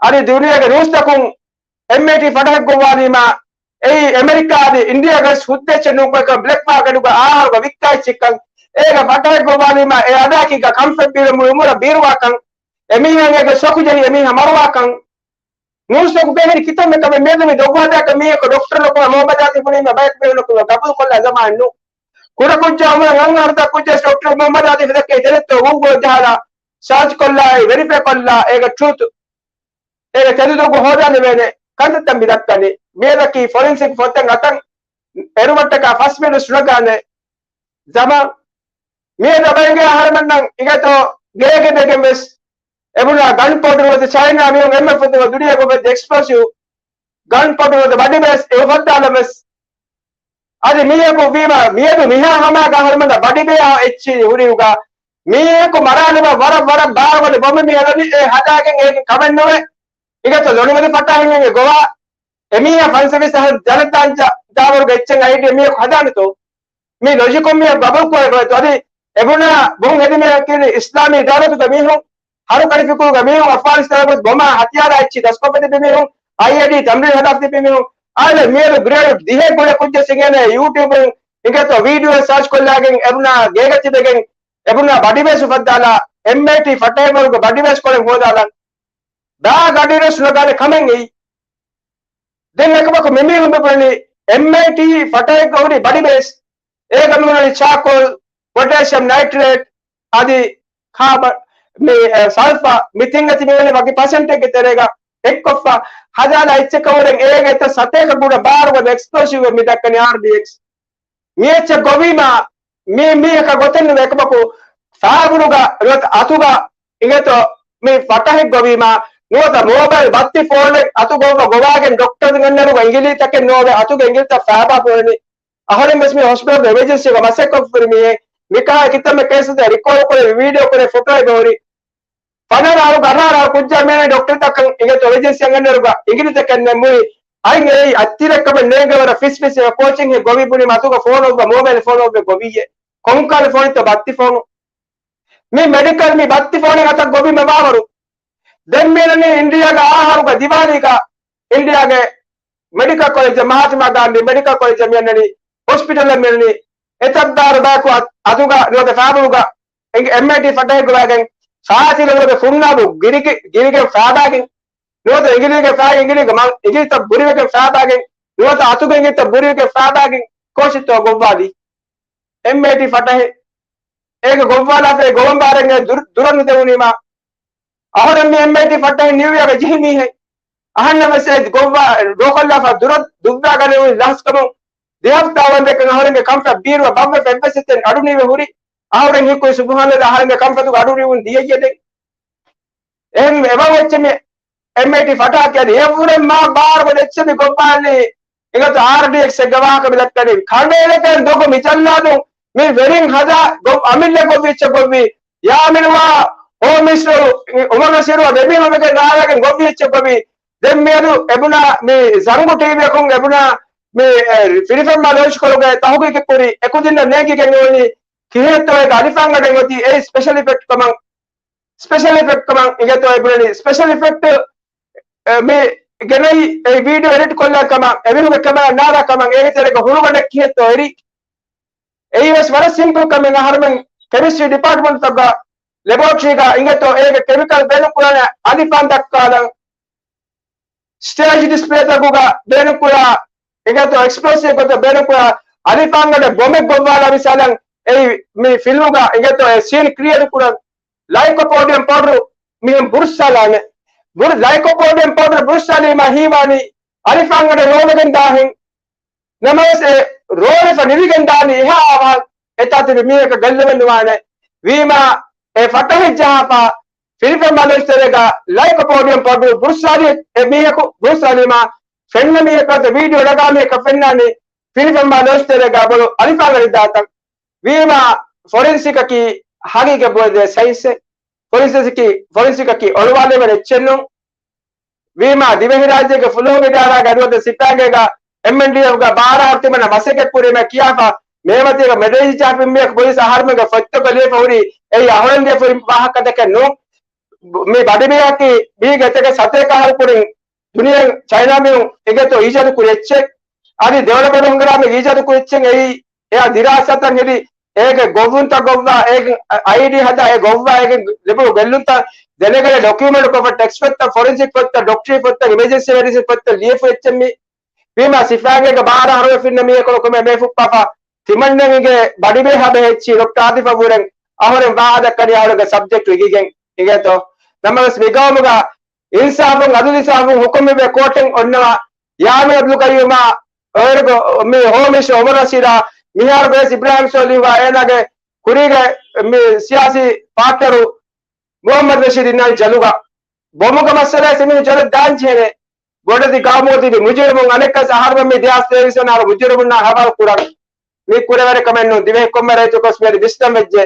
އަދި ދުނިޔޭގެ ނޫސްތަކުން އެމްއައިޓީ ފަޓަހެއް ގޮއްވާލީމާ އެއީ އެމެރިކާ އަދި އިންޑިއާގެ ހުއްދައެއްޗެއް ނޫންކޮށް ބްލެކް މާކެޓުގަ އާހާރުގަ ވިއްކާ އެއްޗެއްކަން. އޭގަ ފަޓަހެއް ގޮއްވާލީމާ އެ އަދާކީގަ ކަންފަތް ބީރު މުޅި އުމުރަށް ބީރުވާކަން. އެމީހާ އޭގެ ޝޮކު ޖެހި އެމީހާ މަރުވާކަން. ނޫސްތަކުގެ ހެރި ކިތަންމެ ކަމެއް މިއަދު މި ދޮގުހަދާކަށް މީހަކު ޑޮކްޓަރު ނުކުމެ މޮހައްމަދާތި ބުނީމަ ބަޔަކު ބޭނުންކުރުމަށް ގަބޫލުކޮށްލާ ޒަމާން ނޫން. ކުޑަކުއްޖާ އުމުރަށް އަންހަރުތައް ކުއްޖެއް ޑޮކްޓަރު މޮހައްމަދާތި ފެދަކޭ ތެރެއްތޯ ގޫގުލް ޖަހާލާ ސާޗް ކޮށްލާއި ވެރިފައި ކޮށްލާ އޭގެ ޓްރޫތު، އޭގެ ތެދު ދޮގު ހޯދާލެވޭނެ ކަންތައްތައް މި ދައްކަނީ. މިއަދަކީ ފޮރެންސިކް ފޮތެއް އަތަށް އެރުމަށްޓަކާ ފަސް މިނިޓް ސުނަގާނެ ޒަމާން. މިއަދު އަބައިގެ އަހަރެމެންނަށް އިނގޭތޯ ގޭގެ ދެގެން ވެސް އެބުނާ ގަން ޕައުޑަރު އަދި ޗައިނާ މިހުން އެންމެ ފުދު ދުނިޔޭގެ އެކްސްޕްލޯސިވް ގަން ޕައުޑަރު އަދި ބަޑި ބޭސް އެ އުފައްދާލަމެސް. އަދި މީހަކު ވީމަ މިއަދު މިހާ ހަމައަކަށް އަހަރުމެންނަށް ބަޑި ބޭހާ އެއްޗި ހުރިއުގަ މީހަކު މަރާލުމަށް ވަރަށް ވަރަށް ބާރުގަނޑު ބޮމެއް މި ހެދަނީ އެ ހަދާގެން އޭގެ ކަމެއް ނުވެ. އިނގޭތޯ ލޮނުމެދު ފައްޓާ ހިނގަން އެ ގޮވާ އެމީހާ ފަންސަވީސް އަހަރު ޖަނަތާން ޖާވަރުގެ އެއްޗެއް އައިޑިއާ މީހަކު ހަދާނެތޯ؟ މި ލޮޖިކުން މި ގަބޫލު ކުރެވޭތޯ؟ އަދި އެބުނާ ބޮން ހެދި މީހަކީ އިސްލާމީ ދައުލަތުގެ މީހުން، ހަރުކަނި ފިކުރުގެ މީހުން، އަފްޣާނިސްތާނަށް ގޮސް ބޮމާ ހަތިޔާރާ އެއްޗި ދަސްކޮށްފަ ތިބި މީހުން، އައިއީޑީ ތަމްރީން ހަދާފަ ތިބި މީހުން، އާދެ މިއަދު ގްރޭޑް ދިހަ ގުޅޭ ކުއްޖެއް ސިނގޭނެ ޔޫޓިއުބުން އިނގޭތޯ ވީޑިއޯ ސާޗް ކޮށްލާގެން އެބުނާ ގޭގަ ތިބެގެން އެބުނާ ބަޑިބޭސް އުފައްދާލާ، އެމްއައިޓީ ފަޓައިމަރުގެ ބަޑިބޭސް ކޮޅެއް ހޯދާލަން. ދާ ގަޑިރަށް ސުނަގާނެ ކަމެއް އެއީ. ދެން އެކަމަކު މިމީހުން މިބުނަނީ އެމްއައިޓީ ފަޓައެއްގަ ހުރި ބަޑިބޭސް. އޭގަ މިބުނަނީ ޗާކޯލް، ޕޮޓޭޝިއަމް ނައިޓްރޭޓް، އަދި ކާބަން، މި، އެ، ސަލްފާ، މި ތިން އެތި މިވެނި ވަކި ޕަސެންޓެއްގެ ތެރޭގަ އެއްކޮށްފަ ހަދާލާ އެއްޗަކަށް ވުރެން އޭގެ އެތައް ސަތޭކަ ގުނަ ބާރުގަ އެކްސްޕްލޯސިވް މި ދައްކަނީ އާރްޑީއެކްސް. މި އެއްޗެއް ގޮވީމާ މީ މީހަކަށް ގޮތެއް ނުވޭ. އެކަމަކު ފާބުރުގަ ނުވަތަ އަތުގަ އިނގޭތޯ މި ފަޓަހެއް ގޮވީމާ ނުވަތަ މޯބައިލް ބައްތި ފޯނެއް އަތު ގޮއްވަ ގޮވާގެން ޑޮކްޓަރުން އަންނައިރުގަ އިނގިލީ ތަކެއް ނޯވޭ އަތުގެ އިނގިލިތައް ފާބާ ފޯނެއް. އަހަރެން ވެސް މި ހޮސްޕިޓަލްގެ އެމަޖެންސީގަ މަސައްކަތް ކުރި މީހެއް މިކާ ކިތަންމެ ކޭސްތައް ރިކޯޑް ކުރެވި ވީޑިއޯ ކުރެ ފޮޓޯއެއް ހުރި. ފަނަރަ އަހަރު އަށާރަ އަހަރު ކުއްޖާ މޭނެ ޑޮކްޓަރުތަކަށް އިނގޭތޯ އެމަރޖެންސީ އަންގަންނައިރުގަ އިނގިލިތަކެއް ނެއްމުއި. އައި އެއީ އައްތިރެއްކަމެއް ނޭނގެވަރަށް ފިސްފިސް އެ ކޯޗިން ހެ ގޮވި ބުނީ މަތުގަ ފޯނު އޮއްވަ މޯބައިލް ފޯނު އޮއްވެ ގޮވިއްޔެ. ކޮންކަހަލަ ފޯނެއްތޯ ބައްތި ފޯނު. މި މެޑިކަލް މި ބައްތި ފޯނެއް އަތަށް ގޮވި މަ ބާވަރު. ދެން މިއަންނަނީ އިންޑިއާގަ އާހަރުގަ ދިވާލީގަ އިންޑިއާގެ މެޑިކަލް ކޮލެޖަށް، މަހާތްމާ ގާންދީ މެޑިކަލް ކޮލެޖަށް މިއަންނަނީ، ހޮސްޕިޓަލަށް މިއަންނަނީ، އެތައް ދާރު ބަޔަކު އަތުގަ ނުވަތަ ފާބުރުގަ އެމްއޭޓީ ފަޓަހެއްގަ ވައިގެން ފާތިލަވުރުގެ ފުންނާބު ގިރިގެ-، ގިރިގެން ފާބާގެން ނުވަތަ އިނގިލީގެ ފާ-، އިނގިލީގެ މަ-، އިނގިލިތައް ބުރިވެގެން ފާބާގެން ނުވަތަ އަތުގެ އިނގިލިތައް ބުރިވެގެން ފާބާގެން ކޯޗިތޯ ގޮއްވާލީ. އެމްއޭޓީ ފަޓަހެއް އޭގެ ގޮއްވާލާފައި ގޮވަން ބާރެއް ދުރު-، ދުރަށް ނުދެވުނީމާ. އަހަރެން މި އެމްއޭޓީ ފައްޓަހެން ނިއުޔޯކަށް ޖެހި މީހެއް. އަހަންނަށް ވެސް އެ ގޮއްވާ ޑޯކޮށްލާފަ ދުރަށް ދުއްވާގަނެވުނީ ލަސްކަމުން. ދެ ހަފްތާ ވަންދެކަން އަހަރެންގެ ކަންފަތް ބީރުވަ ބައްވަ ފެއްވެސް އެތެން އަޑުނީވެ ހުރި. އަހަރެން ހީކުރި ސުބުހާނައްލާ އަހަރެންގެ ކަންފަތުގަ އަޑުނިވުން ދިޔައްޔެދެން. އެހެން އެވަން އެއްޗެއް މި އެމްއޭޓީ ފަޓާ ކިޔަނީ. އެއްވުރެން މާ ބާރުގަ އެއްޗެއް މި ގޮއްވާލީ. އިނގޭތޯ އާރްޑީއެކްސް އެއްގެ ވާހަކަ މި ދައްކަނީ. ކަނޑައެޅިގެން ދޮގު މި ޖައްލާދުން މި ވެރިން ހަދާ ގޮ-، އަމިއްލަ ގޮއްވި އެއްޗެއް ގޮއްވީ. ޔާމިނުވާ ހޯމިސްރު އުމަރު ނަސީރު ދެމީހުން ވެގެން ރާވެގެން ގޮއްވި އެއްޗެއް ގޮވީ. ދެން މިއަދު އެބުނާ މި ޒަނގު ޓީވީއަކުން އެބުނާ މި، އެ، ފިރިފެންމާ ލޯންޗްކޮޅުގައި ތަހުގީގެއް ކުރި އެކުދިންނަށް ނޭނގިގެން އެވަނީ ކިހިނެއްތޯ އޭގެ އަލިފާންގަޑެއް އޮތީ އެއީ ސްޕެޝަލް އިފެކްޓް ކަމަށް، ސްޕެޝަލް އިފެކްޓް ކަމަށް އިނގޭތޯ އެބުނަނީ. ސްޕެޝަލް އިފެކްޓް، އެ، މި ގެނައީ އެ ވީޑިއޯ އެޑިޓް ކޮށްލާ ކަމަށް، އެމީހުންގެ ކެމެރާ ނާދާ ކަމަށް، އޭގެ ތެރޭގަ ހުޅުގަނޑެއް ކިހިނެއްތޯ އެރި. އެއީވެސް ވަރަށް ސިމްޕަލް ކަމެއް. އަހަރުމެން ކެމިސްޓްރީ ޑިޕާޓްމަންޓްތަކުގަ ލެބޯޓްރީގަ އިނގޭތޯ އޭގެ ކެމިކަލް ބޭނުންކުރާނެ އަލިފާން ދައްކާލަން. ސްޓޭޖް ޑިސްޕްލޭތަކުގަ ބޭނުންކުރާ، އިނގޭތޯ އެކްސްޕްލޯސިވް ގޮތަށް ބޭނުންކުރާ އަލިފާންގަޑެއް ބޮމެއް ގޮއްވާލާ މިސާލަށް އެއީ މި ފިލްމުގަ އިނގޭތޯ އެ ސީން ކްރިއޭޓް ކުރަން. ލައިކޮޕޯޑިއަމް ޕައުޑަރު މިހެން ބުރުއްސާލާނެ. ބުރު-، ލައިކޮޕޯޑިއަމް ޕައުޑަރު ބުރުއްސާލީމާ ހީވާނީ އަލިފާންގަޑެއް ރޯލަގެން ދާހެން. ނަމަވެސް އެ ރޯލެފަ ނިވިގެން ދާނީ އެހާ އަވަހަށް އެތާ ތިބި މީހަކަށް ގެއްލުމެއް ނުވާނެ. ވީމާ އެ ފަޓަހެއް ޖަހާފަ ފިރިފެންމާ ލޯންޗް ތެރޭގަ ލައިކޮޕޯޑިއަމް ޕައުޑަރު ބުރުއްސާލި އެ މީހަކު ބުރުއްސާލީމާ ފެންނަ މީހަކަށް ވީޑިއޯ ނަގާ މީހަކަށް ފެންނާނީ ފިރިފެންމާ ލޯންޗް ތެރޭގަ ބޮޑު އަލިފާންގަޑި ދާތަން. ވީމާ ފޮރެންސިކަކީ ހަގީގަތް ބުނެދޭ ސައިންސެއް. ފޮރެންސިކަކީ، ފޮރެންސިކަކީ އޮޅުވާލެވޭނެ އެއްޗެއް ނޫން. ވީމާ ދިވެހިރާއްޖޭގެ ފުލުހުން އިދާރާގެ އަދުވަދަ ސިފައިންގޭގަ އެމްއެންޑީއެފްގަ ބާރަ އަހަރު ތިމަންނަ މަސައްކަތް ކުރީމޭ ކިޔާފަ މޭމަތީގަ މެޑޭޖި ޖަހަފިން މީހަކު ބޮލީސް އަހަރުމެންގެ ފޮތްތަކަށް ލިޔެފަ ހުރީ އެއީ އަހުރެން ލިޔެފަ ހުރި ވާހަކަތަކެއް ނޫން. މި ބަޑިމީހަކީ މީގެ އެތަކެއް ސަތޭކަ އަހަރު ކުރިން ދުނިޔެ ޗައިނާ މީހުން އިނގޭތޯ އީޖާދު ކުރި އެއްޗެއް. އަދި ދެވަނަ ބޮޑު ހަނގުރާމަ އީޖާދު ކުރި އެއްޗެއް އެއީ އެއާ ދިރާސާތައް ހެދި އޭގެ ގޮއްވުންތައް ގޮއްވާ، އޭގެ އައިޑިއާ ހަދާ، އެ ގޮއްވާ، އޭގެ ލިބުނު ގެއްލުންތައް ދެނެގަނެ ޑޮކިއުމެންޓް ކޮށްފަ ޓެކްސްޓް ފޮތްތައް، ފޮރެންސިކް ފޮތްތައް، ޑޮކްޓަރީ ފޮތްތައް، އިމަޖެންސީ މެޑިސިން ފޮތްތައް ލިޔެފު އެއްޗެއް މީ. ވީމާ ސިފައިންގޭގެ ބާރަ އަހަރު ފިންނަ މީހަކު ނުކުމެ މޭ ފުއްޕާފަ ތިމަންނަން އިނގޭ ބަޑިބޭހާ ބެހެއްޗި ޑޮކްޓަރ އާތިފަށް ވުރެން އަހުރެން ވާހަކަ ދައްކަނީ އަހުރެންގެ ސަބްޖެކްޓް އިގިގެން އިނގޭތޯ. ނަމަވެސް މިގައުމުގަ އިންސާފުން އަދުލު އިންސާފުން ހުކުމް މިވޭ ކޯޓެއް އޮންނަވާ. ޔާމީން އަބްދުލް ޤައްޔޫމާ އޭރުގަ މި ހޯމިސް އުމަރު ނަސީރާ މިހާރު ވެސް އިބްރާހިމް ސޯލިހުއާ އޭނާގެ ކުރީގެ މި ސިޔާސީ ޕާޓްނަރު މުޙައްމަދު ރަޝީދު އިންނާނީ ޖަލުގަ. ބޮމުގެ މައްސަލައަށް އެމީހުން ޖަލަށް ދާން ޖެހޭނެ. ބޮޑެތި ގައުމުގަ ތިބި މުޖުރިމުން އަނެއްކާސް އަހަރުމެން މި ދެހާސް ތޭވީސް ވަނަ އަހަރު މުޖުރިމުންނާ ހަވާލު ކުރަން. މީ ކުރެވޭނެ ކަމެއް ނޫން. ދިވެހި ކޮންމެ ރައްޔިތަކު ވެސް މިއަދު ވިސްނަން ވެއްޖެ.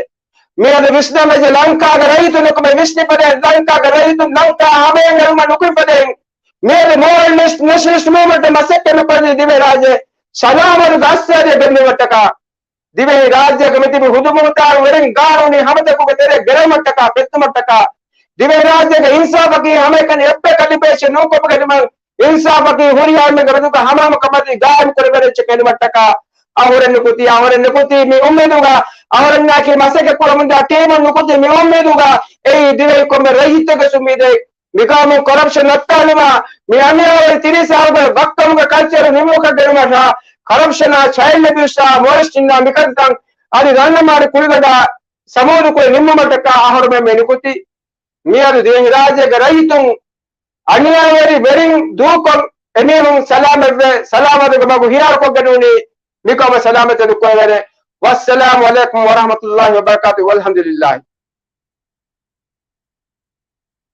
މިއަދު ވިސްނަން ވެއްޖެ ލަންކާގެ ރައްޔިތުން ނުކުމެ ވިސްނިފަދައިން، ލަންކާގެ ރައްޔިތުން ލަންކާ ހަމައަށް އެޅުމަށް ނުކުތްފަދައިން. މިއަދު މޯރަލް ނެޝް-، ނެޝަނަލިސްޓް މޫވްމަންޓް މަސައްކަތް ނުކުރެވި ދިވެހި ރާއްޖެ ސަލާމަތުގެ އައްސޭރި ގެންދިއުމަށްޓަކާ. ދިވެހި ރާއްޖޭގެ މިތިބި ހުދު މުހުތާރު ވެރިން ގާނޫނީ ހަމަތަކުގެ ތެރެއަށް ގެނައުމަށްޓަކާ، ފެއްތުމަށްޓަކާ، ދިވެހި ރާއްޖޭގެ އިންސާފަކީ ހަމައެކަނި އެއްބައެއް ކަލިބޭށެއް ނޫންކޮށްގެނުމަށް، އިންސާފަކީ ހުރިހާ އެންމެ ގަބަދުގަ ހަމަހަމަ ކަމަށް ގާއިމް ކުރެވޭނެ އެއްޗެއް ކެނޑުމަށްޓަކާ، އަހުރެން ނުކުތީ، އަހުރެން ނުކުތީ، މި އުއްމީދުގަ އަހުރެންނާއެކީ މަސައްކަތް ކުރަމުންދާ ޓީމުން ނުކުތީ، މި އުއްމީދުގަ އެއީ ދިވެހި ކޮންމެ ރައްޔިތެއްގެ އުއްމީދެއް. މިގައުމުން ކޮރަޕްޝަން ނައްތާލުމާ، މި އަނިޔާވެރި ތިރީސް އަހަރުގެ ވައްކަމުގެ ކަލްޗަރު ނިމުމަކަށް ގެނުމަށާ، ކޮރަޕްޝަނާ، ޗައިލްޑް އެބިއުސްއާ، މޯލެސްޓިންއާ މިކަންކަން އަދި ރަންނަމާރި ކުޅިގަނޑާ ސަމޫދުކުރި ނިންމުމަށްޓަކާ އަހަރުމެން މި ނުކުތީ. މިއަދު ދިވެހިރާއްޖޭގެ ރައްޔިތުން އަނިޔާވެރި ވެރިން ދޫކޮށް، އެމީހުން ސަލާމަތްވެ، ސަލާމަތުގެ މަގު ހިޔާރުކޮށްގެން ނޫނީ މިގައުމަށް ސަލާމަތްތައް ދުއްކުވެވޭނެ. ވައްސަލާމު ޢަލައިކުމް ވަރަޙްމަތުﷲި ވަބަރަކާތުހު. ވަލްޙަމްދުލިﷲި.